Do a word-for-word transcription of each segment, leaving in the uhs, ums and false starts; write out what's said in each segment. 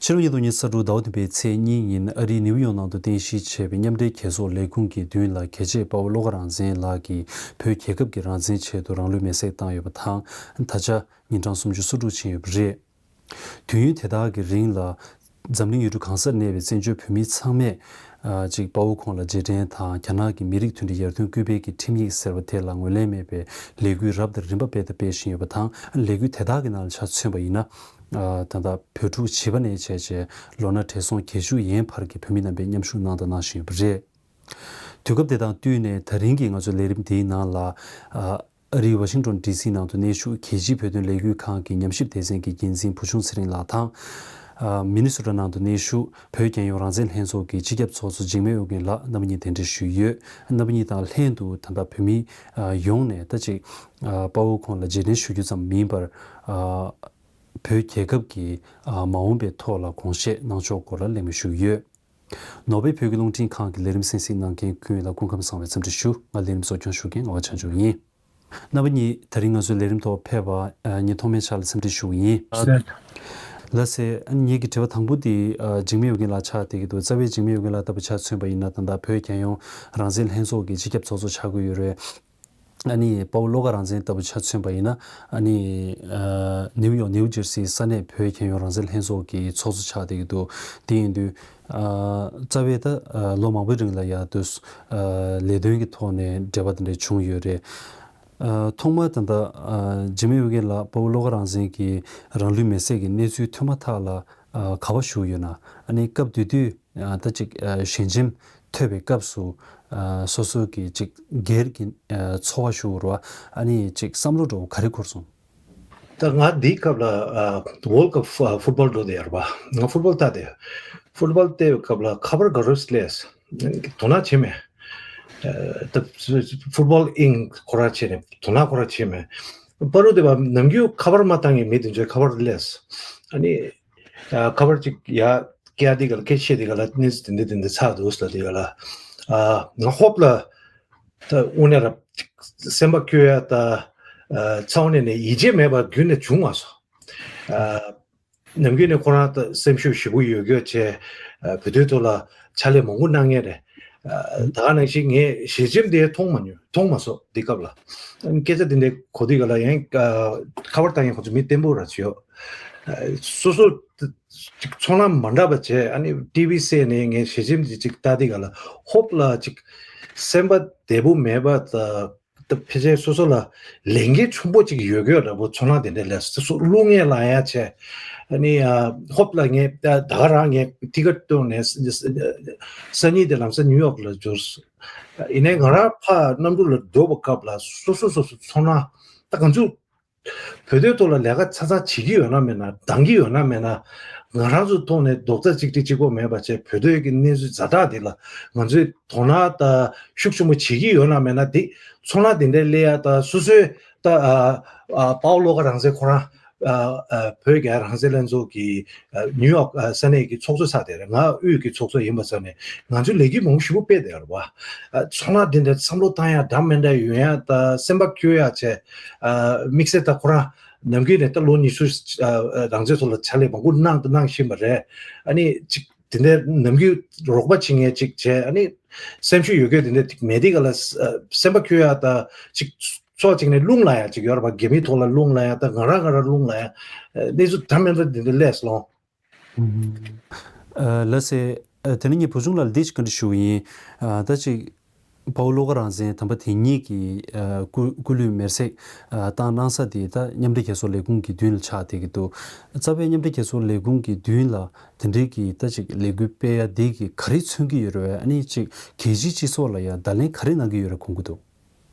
ཕྱི་ལོ་ཉིས་སྟོང་ཉི་ཤུ་རྩ་དྲུག་ཟླ་བ་བདུན་པའི་ཚེས་གཉིས་ཉིན་ཨ་རིའི་ནིའུ་ཡོག་ནང་དུ་རྟེན་གཞི་བྱས་པའི་མཉམ་འབྲེལ་རྒྱལ་ཚོགས་ལས་ཁུངས་ཀྱི་མདུན་ལ་རྒྱལ་གཅེས་དཔའ་བོ་བློ་དགའ་རང་བཙན་ལགས་ཀྱིས་བོད་རྒྱལ་ཁབ་ཀྱི་རང་བཙན་ཆེད་དུ་རང་ལུས་མེར་སྲེག་བཏང་ཡོད་པ་དང་། ད་ཆ་ཉིན་གྲངས་སུམ་ཅུ་སོ་དྲུག་ཕྱིན་ཡོད་པ་རེད། དུས་ཡུན་དེ་དག་གི་རིང་ལ་འཛམ་གླིང་ཡུལ་གྲུ་གང་སར་གནས་པའི་བཙན་བྱོལ་བོད་མི་ཚང་མས་ཨ་ཅིག་དཔའ་བོ་ཁོང་ལ་རྗེས་དྲན་དང་། རྒྱ་ནག་གི་མི་རིགས་མཐུན་སྒྲིལ་ཡར་ཐོན་སྐུལ་སྤེལ་གྱི་ཁྲིམས་ཡིག་ཟེར་བ་དེ་ལ་ངོས་ལེན་མེད་པའི་ལས་འགུལ་རབ་དང་རིམ་པ་སྤེལ་དང་སྤེལ་བཞིན་ཡོད་པ་དང་། ལས་འགུལ་དེ་དག་གི་ནང་ལ་ཆ་མཚོན་པ་ཡིན་ན། ཨ་ད་ལྟ་བོད་ཕྲུག་བྱིས་པ་ནས་བྱས་བྱས་ལོ་ན་བགྲེས་སོང་བརྒྱད་ཅུ་ཡན་བར་གྱི་བོད་མི་རྣམ་པས་མཉམ་ཞུགས་གནང་དང་གནང་བཞིན་ཡོད་པ་རེད། དུས་སྐབས་དེ་དང་བསྟུན་ནས་ད་རིང་གི་ང་ཚོའི་ལས་རིམ་འདིའི་ནང་ལ། ཨ་ཨ་རིའི་ཝ་ཤིང་ཏོན་ཌི་སི་ནང་དུ་གནས་བཞུགས་རྒྱལ་སྤྱིའི་བོད་དོན་ལས་འགུལ་ཁང་གི་ཉམས་ཞིབ་སྡེ་ཚན་གྱི་འགན་འཛིན་བུ་ཆུང་ཚེ་རིང་ལགས་དང་། ཨ་མི་ནི་སོ་ཊ་ནང་དུ་གནས་བཞུགས་བོད་རྒྱལ་ཡོངས་རང་བཙན་ལྷན་ཚོགས་ཀྱི་སྤྱི་ཁྱབ་ཚོགས་གཙོ་འཇིགས་མེད་ཨོ་རྒྱན་ལགས་རྣམ་པ་གཉིས་གདན་འདྲེན་ཞུས་ཡོད། རྣམ་པ་གཉིས་དང་ལྷན་དུ་ད་ལྟ་བོད་མི་ཨ་ཡོངས་ནས་ད་ཅིག་ཨ་དཔའ་བོ་ཁོང་ལ་རྗེས་དྲན་ཞུ་རྒྱུ་ཙམ་མིན་པར། ཨ་བོད་རྒྱལ་ཁབ་ཀྱི་ཨ་མ་འོངས་པའི་ཐོག་ལ་དགོངས་བཞེས་གནང་ཕྱོགས་སྐོར་ལ་གླེང་མོལ་ཞུས་ཡོད། ནོར་ཝེ་བོད་ཀྱི་རླུང་འཕྲིན་ཁང་གི་ལས་རིམ་གསན་གཟིགས་གནང་མཁན་ཀུན་ལ་སྐུ་ཁམས་བཟང་བའི་འཚམས་འདྲི་ཞུ། ང་ལས་རིམ་གཙོ་སྐྱོང་ཞུ་མཁན་ངག་དབང་བྱང་ཆུབ་ཡིན། རྣམ་པ་གཉིས་ད་རིང་ང་ཚོའི་ལས་རིམ་ཐོག་ཕེབས་པ་ཨ་ཉིན་ཐོག་མའི་ཆ་ལ་འཚམས་འདྲི་ཞུ་གི་ཡིན། ལགས་སེ། ངེད་ཀྱི་དྲི་བ་དང་པོ་དེ་ཨ་འཇིགས་མེད་ཨོ་རྒྱན་ལགས་ཆགས་བསྡད་ཀྱི་འདུག་རྩ་བའི་འཇིགས་མེད་ཨོ་རྒྱན་ལགས་ལྟ་བུ་ཆ་མཚོན་པ་ཡིན་ན། ད་ལྟ་བོད་རྒྱལ་ཡོངས་རང་བཙན་ལྷན་ཚོགས་ཀྱི་སྤྱི་ཁྱབ་ཚོགས་གཙོ་ཆགས་ཀྱི་ཡོད་རེད། ཨ་ནི་དཔའ་བོ་བློ་དགའ་རང་བཙན་ལྟ་བུ་ཆ་མཚོན་པ་ཡིན་ན། ཨ་ནི་ཨ་ནིའུ་ཡོག་ནིའུ་ཇར་སིའི་ས་གནས་བོད་རྒྱལ་ཡོངས་རང་བཙན་ལྷན་ཚོགས་ཀྱི་ཚོགས་གཙོ་ཆགས་བསྡད་ཀྱི་འདུག་དེ་ཡིན་དུས་ཨ་རྩ་བའི་ད་ཨ་ལོ་མང་པོའི་རིང་ལ་ཡ་དུས་ཨ་ལས་དོན་གྱི་ཐོག་ནས་འབྲེལ་བ་དེ་འདྲ་བྱུང་ཡོད་རེད། ཨ་ཐོག་མར་ད་ལྟ་ཨ་འཇིགས་མེད་ཨོ་རྒྱན་ལགས་དཔའ་བོ་བློ་དགའ་རང་བཙན་གྱི་རང་ལུས་མེར་སྲེག་གི་གནས་ཚུལ་ཐོས་མ་ཐག་ལ་ཨ་ག་པར་བཞུགས་ཡོད་ན། ཨ་ནི་སྐབས་དེ་དུས་ཨ་ད་ཅིག་ཨ་ཞལ་ཆེམས་ཐོས་པའི་སྐབས་སུ་ཨ་སོ་སོ་གི་ཅིག་སྒེར་གྱི་ཨ་ཚོར་བ་ཞུ་རོགས། ཨ་ནི་ཅིག་བསམ་བློ་འདྲ་བོ་ག་རེ་འཁོར་སོང་། ད་ང་འདིའི་སྐབས་ལ་ཨ་World Cup ཕུ་ཕུཊ་བྷོལ་འགྲོ་བསྡད་ཡོད་རེད་པ། ང་ཕུཊ་བྷོལ་ལྟ་བསྡད་ཡོད། ཕུཊ་བྷོལ་བལྟས་པའི་སྐབས་ལ་ཁ་པར་ག་རེ་སླེབས། དོ་སྣང་བྱེད་མེད། ཨ་ད་ཕུཊ་བྷོལ་ཨིན་ཁོ་རང་བྱས་ནས་དོ་སྣང་ཁོ་རང་བྱེད་མེད། པ་རུ་དེ་བ་ནམ་རྒྱུན་ཁ་པར་མ་བཏང་མཁན་མི་དེ་ཚོའི་ཁ་པར་སླེབས། ཨ་ནི། ཨ་ཁ་པར་ཅིག་ཡ་སྐྱེལ་དེ་ག་ལ་སྐད་བཤད་དེ་ག་ལ་གནས་ཚུལ་དེ་འདྲ་དེ་འདྲ་ཚར་འདུག་ཟེར་དེ་ག་ལ། ཨ་ང་ཧོབ་ལ་ད་དངོས་གནས་ར་སེམས་པ་སྐྱོ་ཡ་ད་ཨ་ཚ་བོ་ནས་ནས་ཡིད་ཆེས་མེད་པ་རྒྱུན་ནས་བྱུང་མ་སོང་། ཨ་ནམ་རྒྱུན་ནས་ཁོ་རང་ད་སེམས་ཤུགས་ཞེ་པོ་ཡོད་སྐྱོ་བྱས། ཨ་བོད་དོན་ཐོག་ལ་ཕྱག་ལས་མང་པོ་གནང་མཁན་རེད། ཨ་ད་ག་ནང་བཞིན་ངས་ཞལ་ཆེམས་དེ་མཐོང་མ་མྱོང་མཐོང་མ་སོང་འདི་སྐབས་ལ། སྐད་ཆ་དེ་འདྲའི་གོ་དུས་ག་ལ་ཡང་ཨ་ཁ་པར་བཏང་ཡང་ཁོ་ཚོ་མི་བརྟན་པོ་ར་བྱོས། ཨ་སོ་སོ་ཅིག་ཚོར་སྣང་མ་འདྲ་བ་བྱས། ཨ་ནི་ཊི་ཝི་གསན་ནས་ངས་ཞལ་ཆེམས་དེ་ཅིག་ལྟ་དུས་ག་ལ་ཧོབ་ལ་ཅིག་སེམས་པ་བདེ་པོ་མེད་པ་ད་ད་ཕལ་ཆེར་སོ་སོ་ལ་ལས་འགན་ཆེན་པོ་ཅིག་ཡོད་དགོས་འདྲ་པོ་ཚོར་སྣང་དེ་འདྲ་སླེབས། སོ་སོ་བླུག་ངན་ལ་ཡ་བྱས། ཨ་ནི་ཨ་ཧོབ་ལ་ངས་ད་ད་ག་རང་ངས་ཊི་ཀེ་ཊི་བཏོན་ནས་སང་ཉིན་དེ་ལམ་སང་ནིའུ་ཡོག་ལ་འབྱོར། ཡིན་ནའི་ང་རང་ཕར་གནམ་གྲུ་ལ་འགྲོ་བའི་སྐབས་ལ་སོ་སོ་སོ་སོ་ཚོར་སྣང་ད་ག་ཚོད་བོད་དོན་ཐོག་ལ་ལས་ཀ་ཚ་ཚ་བྱེད་ཀྱི་ཡོད་ན་མེད་ན། འདང་གི་ཡོད་ན་མེད་ན། ང་རང་ཚོའི་ཐོག་ནས་རྡོག་རྩ་གཅིག་སྒྲིལ་གཅིག་པོ་མེད་པ་བྱས། བོད་དོན་གྱི་གནས་ཚུལ་ཛ་དྲག་འདི་ལ་ང་ཚོས་དོ་སྣང་དང་ཤུགས་ཆེན་པོ་བྱེད་ཀྱི་ཡོད་ན་མེད་ན། འདི་ཚོར་སྣང་འདི་འདྲའི་སླེབས་ཡ་ད་སོ་སོའི་ད་ཨ་ཨ་དཔའ་བོ་བློ་དགའ་རང་བཙན་ཁོ་རང་ཨ་ཨ་བོད་རྒྱལ་རང་བཙན་ལྷན་ཚོགས་ཀྱི་ཨ་ནིའུ་ཡོག་ཨ་ས་གནས་ཀྱི་ཚོགས་གཙོ་ཚར་དེ་རེད། ང་དབུས་ཀྱི་ཚོགས་གཙོ་ཡིན་པ་ཙང་ནས་ང་ཚོའི་ལས་འགུལ་མང་པོ་ཞེ་པོ་སྤེལ་བསྡད་ཡོད་རེད་པ། ཨ་ཚོར་སྣང་འདི་འདྲ་བསམ་བློ་བཏང་ཡ་འདྲ་མི་འདྲ་ཡོད་ཡ་ད་སེམས་པ་སྐྱོ་ཡ་བྱས། ཨ་དམིགས་བསལ་ད་ཁོ་རང་ནམ་རྒྱུན་ནས་ད་ལོ་ཉི་ཤུ་ཨ་ཨ་རང་བཙན་ཐོག་ལ་ཕྱག་ལས་མང་པོ་གནང་དང་གནང་བཞིན་པ་རེད། ཨ་ནི་ཅིག་དེ་འདྲའི་ནམ་རྒྱུན་རོགས་པ་བྱེད་མཁན་ཅིག་བྱས། ཨ་ནི་སེམས་ཤུགས་ཡོད་རྒྱུ་དེ་འདྲ་ཅིག་མེད་དེ་ག་ལ་ཨ་སེམས་པ་སྐྱོ་ཡ་ད་ཅིག་ཕྱོགས་གཅིག་ནས་རླུང་ལངས་ཡ་ཅིག་ཡོད་རེད་པ། རྒྱ་མིའི་ཐོག་ལ་རླུང་ལངས་ཡ་ད་ང་རང་ང་རང་རླུང་ལངས་ཡ་ཨ་གནས་ཚུལ་འདྲ་མི་འདྲ་དེ་འདྲ་སླེབས་སོང་། ཨ་ལགས་སེ། ཨ་དེ་ནས་ངས་བུ་ཆུང་ལགས་ལ་འདི་ཞིག་བཀའ་འདྲི་ཞུ་གི་ཡིན། ཨ་ད་ཅིག་དཔའ་བོ་བློ་དགའ་རང་བཙན་དམ་པ་དེ་ཉིད་ཀྱི་ཨ་སྐུ་སྐུ་ལུས་མེར་སྲེག་ཨ་བཏང་གནང་ས་དེ་ད་མཉམ་འབྲེལ་རྒྱལ་ཚོགས་ལས་ཁུངས་ཀྱི་མདུན་ལ་ཆགས་བསྡད་ཀྱི་འདུག་རྩ་བའི་མཉམ་འབྲེལ་རྒྱལ་ཚོགས་ལས་ཁུངས་ཀྱི་མདུན་ལ་དེ་འདྲའི་གི་ད་ཅིག་ལས་འགུལ་སྤེལ་ཡ་འདི་གི་ག་རེ་མཚོན་གྱི་ཡོད་རེད། ཨ་ནི་ཅིག་རྒྱལ་སྤྱིའི་སྤྱི་ཚོགས་ལ་ཡ་བརྡ་ལན་ག་རེ་གནང་གི་ཡོད་རེད་དགོངས་ཀྱི་འདུག་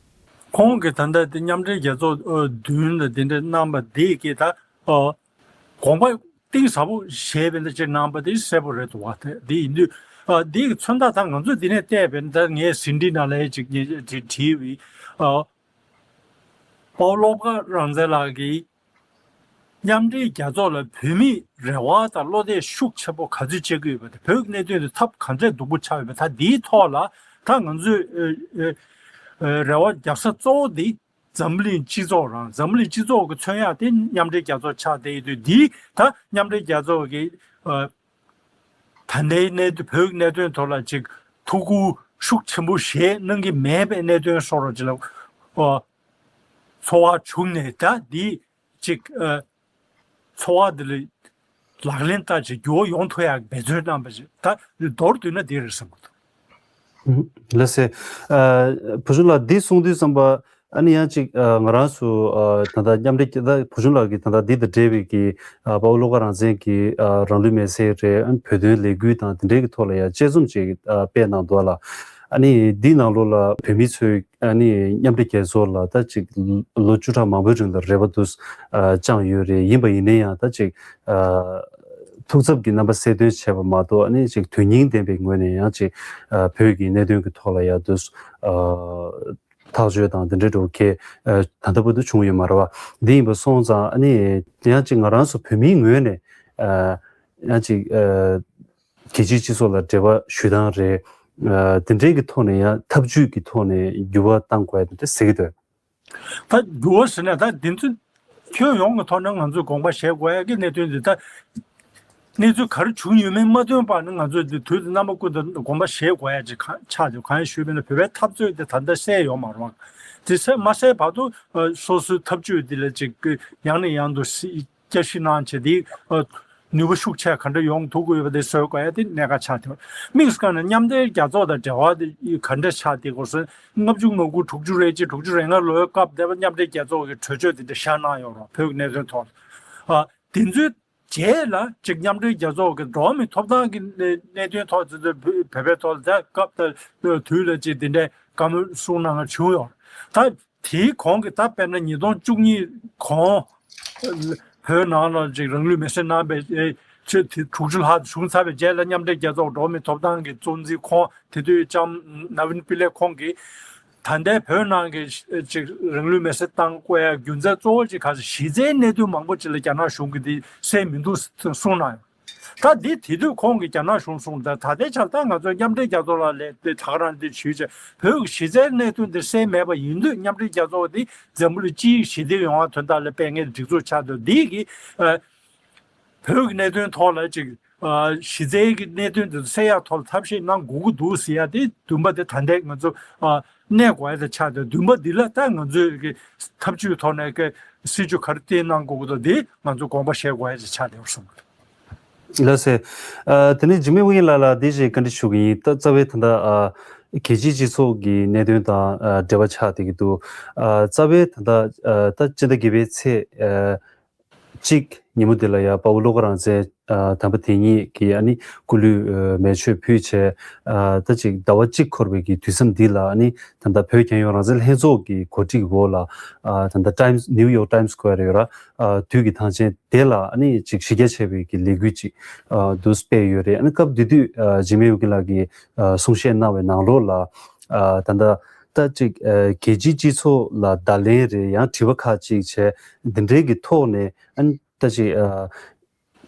ཁོང་གིས་ད་ལྟ་དེ་མཉམ་འབྲེལ་རྒྱལ་ཚོགས་ཨ་མདུན་ལ་དེ་འདྲ་གནང་པ་འདི་གིས་ད་ཨ་དགོངས་པ་གཏིང་ཟབ་པོ་བཞེས་པའི་འདི་ཅིག་གནང་པ་དེ་གསལ་པོ་རེད་འདུག་བ། དེ་འདི་ཡིན་དུས་ཨ་འདི་གི་མཚོན་རྟགས་དང་ང་ཚོས་འདི་ནས་བལྟས་པའི་ད་ངས་ཟིན་བྲིས་ནང་ལ་ཅིག་ངས་ཅིག་བྲིས་པའི་ཨ་དཔའ་བོ་བློ་དགའ་རང་བཙན་ལགས་ཀྱིས་མཉམ་འབྲེལ་རྒྱལ་ཚོགས་ལ་བོད་མིའི་རེ་བ་དང་བློ་གཏད་ཤུགས་ཆེན་པོ་ག་ཚོད་བྱེད་ཀྱི་ཡོད་པ་དེ། བོད་ཀྱི་གནད་དོན་དེ་ཐབས་ག་འདྲས་སྡུག་པོ་ཆགས་ཡོད་པ་ད་འདིའི་ཐོག་ལ་ད་ང་ཚོས་ཨ་ཨ་ཨ་རེ་བ་རྒྱབ་ས་གཙོ་བོ་འདི་འཛམ་གླིང་སྤྱི་ཚོགས་རང་། འཛམ་གླིང་སྤྱི་ཚོགས་ཀྱི་མཚོན་ཡག་དེ་མཉམ་འབྲེལ་རྒྱལ་ཚོགས་ཆགས་བསྡད་ཡོད་དུས། འདིའི་ད་མཉམ་འབྲེལ་རྒྱལ་ཚོགས་ཀྱི་ཨ་ ད་ལྟའི་གནད་དོན་བོད་ཀྱི་གནད་དོན་ཐོག་ལ་ཅིག་ཐུགས་ཁུར་ཤུགས་ཆེན་པོ་བཞེས་གནང་གི་མེད་པའི་གནད་དོན་སོགས་ལ་ཅིག་ལ་ཨོ་ཚོར་བ་བྱུང་ནས། ད་འདི་ཅིག་ཨ་ཚོར་བ་འདི་ལ་ལག་ལེན་བསྟར་ཅིག་འགྱུར་བ་ཡོང་ཐུབ་ཡག་འབད་བརྩོན་གནང་བ་ཞིག་ད་མདོར་བསྡུས་ན་འདི་རེད་བསམ་གྱི་འདུག། ལགས་སེ། ཨ་བུ་ཆུང་ལགས་འདི་གསུང་དུས་ཙམ་པ་ཨ་ནི་ཡང་ཅིག་ཨ་ང་རང་ཚོ་ཨ་ད་ལྟ་མཉམ་འབྲེལ་རྒྱལ་ད་བུ་ཆུང་ལགས་ཀྱིས་ད་ལྟ་འདི་དང་འབྲེལ་བའི་གི་ཨ་དཔའ་བོ་བློ་དགའ་རང་བཙན་གྱི་ཨ་རང་ལུས་མེར་སྲེག་རེད། ཨ་ནི་བོད་དོན་ལས་འགུལ་དང་དེ་འབྲེལ་གྱི་ཐོག་ལ་ཡང་དཔྱད་རྩོམ་ཅིག་ཨ་སྤེལ་གནང་འདུག་ལ། ཨ་ནི་འདི་ནང་ལོགས་ལ་བོད་མི་ཚོས་ཨ་ནི་མཉམ་འབྲེལ་རྒྱལ་ཚོགས་ལ་ད་ཅིག་ལོ་བཅུ་ཕྲག་མང་པོའི་རིང་ལ་རེ་བ་འདུག་ཨ་བཅངས་ཡོད་རེད། ཡིན་པ་ཡིན་ན་ཡང་ད་ཅིག་ཨ་ཐུགས་འཚབ་ཀྱི་རྣམ་པ་གསལ་སྟོན་བྱས་པ་མ་གཏོགས། ཨ་ནི་ཅིག་དོན་སྙིང་ལྡན་པའི་ངོས་ནས་ཡང་ཅིག་ཨ་བོད་ཀྱི་གནད་དོན་གྱི་ཐོག་ལ་ཡང་འདུག་ཨ་ཐག་གཅོད་དང་དེ་འདྲའི་འགྲོ་གལ་ཨ་ད་ལྟ་བར་དུ་བྱུང་ཡོད་མ་རེད་བ། འདི་ཡིན་པ་སོང་ཙང་ཨ་ནི་ཡང་ཅིག་ང་རང་ཚོ་བོད་མིའི་ངོས་ནས་ཨ་ཡང་ཅིག་ཨ་རྒྱལ་སྤྱིའི་སྤྱི་ཚོགས་ལ་འབྲེལ་བ་ཞུ་སྟངས་རེད། ཨ་དེ་འདྲའི་གི་ཐོག་ནས་ཡང་ཐབས་ཇུས་ཀྱི་ཐོག་ནས་འགྱུར་བ་གཏང་དགོས་ཡ་དེ་འདྲ་ཟེར་གྱི་འདུག། ད་འགྱུར་བ་ཟེར་ན་ད་འདི་ཚོ་ཁྱོན་ཡོངས་ཀྱི་ཐོག་ནས་ང་ཚོས་དགོངས་པ་བཞེས་དགོས་ཡ་གི་གནད་དོན་འདི། ད་གནས་ཚུལ་ག་རེ་བྱུང་ཡོད་མེད་མ་ཐོན་པར་ནི་ང་ཚོས་འདི་དུས་དང་རྣམ་པ་ཀུན་ཏུ་དགོངས་པ་བཞེས་དགོས་ཡ་ཅིག་གང་ཆགས་ཡོད། གང་ཡིན་ཞུས་པ་ཡིན་ན་བོད་པའི་འཐབ་རྩོད་འདི་ད་ལྟ་སེལ་ཡོད་མ་རེད། དེ་སེལ་མ་སེལ་བར་དུ་ཨ་སོ་སོའི་འཐབ་ཇུས་འདི་ལ་ཅིག་ཡང་ནས་ཡང་དུ་སི་བསྐྱར་ཞིབ་གནང་བྱས་ཏེ། ཨ་ནུས་པ་ཤུགས་ཆེ་ག་འདྲ་ཡོང་ཐུབ་ཀྱི་ཡོད་པ་དེ་བཟོ་དགོས་ཡ་དེ་གནད་འགག་ཆགས་ཐུབ། དམིགས་སུ་བཀར་ན་མཉམ་འབྲེལ་རྒྱལ་ཚོགས་དང་འབྲེལ་བ་དེ་ག་འདྲ་ཆགས་བསྡད་དགོས་ཟེར། ལྔ་བཅུ་ང་དགུ་དྲུག་ཅུ་རེ་གཅིག་དྲུག་ཅུ་རེ་ལྔ་ལོའི་སྐབས་དེ་བ་མཉམ་འབྲེལ་རྒྱལ་ཚོགས་ཀྱི་གྲོས་ཆོད་དེ་འདྲ་བཞག་གནང་ཡོད་རེད། བོད་ཀྱི་གནད་དོན་ཐོག་ཨ་དེ་ཚོའི་རྗེས་ལ་ཅིག་མཉམ་འབྲེལ་རྒྱལ་ཚོགས་ཀྱི་འགྲོ་བ་མིའི་ཐོབ་ཐང་གི་གནད་གནད་དོན་ཐོག་དེ་ཚོ་བོད་བོད་པའི་ཐོག་ལ་ད་སྐབས་དང་དུས་ལ་ཅིག་དེ་འདྲའི་བཀའ་མོལ་གསུང་གནང་བ་བྱུང་ཡོད་རེད། ད་དེའི་གོང་གི་ད་དཔེར་ན་ཉིས་སྟོང་བཅུ་གཉིས་གོང་བོད་ནང་ལ་ཅིག་རང་ལུས་མེར་སྲེག་གནང་བའི་ཨེ་ཆེད་དེ་དྲུག་ཅུ་ལྷག་བྱུང་ཚར་བའི་རྗེས་ལ་མཉམ་འབྲེལ་རྒྱལ་ཚོགས་འགྲོ་བ་མིའི་ཐོབ་ཐང་གི་གཙོ་འཛིན་ཁོང་དེ་དུས་ལྕམ་ནཱ་ཝིན་པི་ལེ་ཁོང་གིས་ད་ལྟའི་བོད་ནང་གི་ཅིག་རང་ལུས་མེར་སྲེག་བཏང་དགོས་ཡ་རྒྱུ་མཚན་གཙོ་བོ་ཅིག་ག་ཚོད་གཞི་རྩའི་གནད་དོན་མང་པོ་ཅིག་ལ་རྒྱ་ནག་གཞུང་གིས་དེ་སེལ་མི་འདུག་གསུངས་གནང་ཡོད། ད་འདི་དེ་དུས་ཁོང་གིས་རྒྱ་ནག་གཞུང་གསུངས། ད་ད་ལྟའི་ཆར་ད་ང་ཚོ་མཉམ་འབྲེལ་རྒྱལ་ཚོགས་ལ་ལས་དེ་ད་ག་རང་འདི་ཞུས་བྱས་བོད་ཀྱི་གཞི་རྩའི་གནད་དོན་འདི་སེལ་མེད་པ་ཡིན་དུས་མཉམ་འབྲེལ་རྒྱལ་ཚོགས་འདི་འཛམ་བུ་གླིང་སྤྱིའི་ཞི་བདེ་ཡོང་བ་དོན་དག་ལ་སྤེལ་མཁན་སྒྲིག་འཛུགས་ཆགས་འདུག། འདི་གི་ཨ་བོད་ཀྱི་གནད་དོན་ཐོག་ལ་ཅིག་ཨ་གཞི་རྩའི་གི་གནད་དོན་འདི་སེལ་ཡག་ཐོག་ལ་ཐབས་ཤེས་གནང་དགོས་ཀྱི་འདུག་ཟེར་ཡ་དེ་བདུན་པ་དེ་ད་ལྟའི་ང་ཚོ་ཨ་གནས་དགོས་ཡ་དེ་ཆགས་འདུག། བདུན་པ་འདི་ལ་ད་ང་ཚོས་གི་ཐབས་ཇུས་ཐོག་ནས་གི་སྲིད་ཇུས་ག་རེ་བཏིང་གནང་དགོས་ཀྱི་འདུག། འདི་ང་ཚོ་དགོངས་པ་བཞེས་དགོས་ཡ་ཅིག་ཆགས་བསྡད་པར་སོང་། ལགས་སེ། ཨ་དེ་ནས་འཇིགས་མེད་དབང་རྒྱལ་ལགས་ལ་འདི་ཞིག་བཀའ་འདྲི་ཞུ་གི་ཡིན། ད་རྩ་བའི་ད་ལྟ་ཨ་རྒྱལ་སྤྱིའི་སྤྱི་ཚོགས་ཀྱི་གནད་དོན་དང་ཨ་འབྲེལ་བ་ཆགས་བསྡད་ཀྱི་འདུག། ཨ་རྩ་བའི་ད་ལྟ་ཨ་ད་སྤྱི་ཟླ་བརྒྱད་པའི་ཚེས་ཨ་གཅིག་ཉིན་མོ་འདི་ལ་ཡ་དཔའ་བོ་བློ་དགའ་རང་བཙན་ཨ་དམ་པ་དེ་ཉིད་ཀྱི་ཨ་ནི་སྐུ་ལུས་ཨ་མེ་མཆོད་ཕུལ་བྱས། ཨ་ད་ཅིག་ཟླ་བ་གཅིག་འཁོར་བའི་གི་དུས་མཚམས་འདི་ལ་ཨ་ནི་ད་ལྟ་བོད་རྒྱལ་ཡོངས་རང་བཙན་ལྷན་ཚོགས་ཀྱི་གོ་སྒྲིག་འོག་ལ་ཨ་ད་ལྟ་ཊའིམ་སི་ནིའུ་ཡོག་ཊའིམ་སི་སྐོར་ཡོད་ར། ཨ་དུས་ཀྱི་ཐང་ཆེན་དེ་ལ་ཨ་ནི་ཅིག་གཞི་རྒྱ་ཆེ་བའི་གི་ལས་འགུལ་ཅིག་ཨ་འདུག་སྤེལ་ཡོད་རེད། ཨ་ནི་སྐབས་དེ་དུས་ཨ་འཇིགས་མེད་དབང་རྒྱལ་ལགས་ཀྱིས་ཨ་གསུང་བཤད་གནང་བའི་ནང་ལོགས་ལ་ཨ་ད་ལྟ་ད་ཅིག་ཨ་རྒྱལ་སྤྱིའི་སྤྱི་ཚོགས་ལ་བརྡ་ལན་རེད། ཡང་དྲི་བ་ཁག་ཅིག་བྱས་འདི་འདྲའི་གི་ཐོག་ནས་ཨ་ནི་ད་ཅིག་ཨ་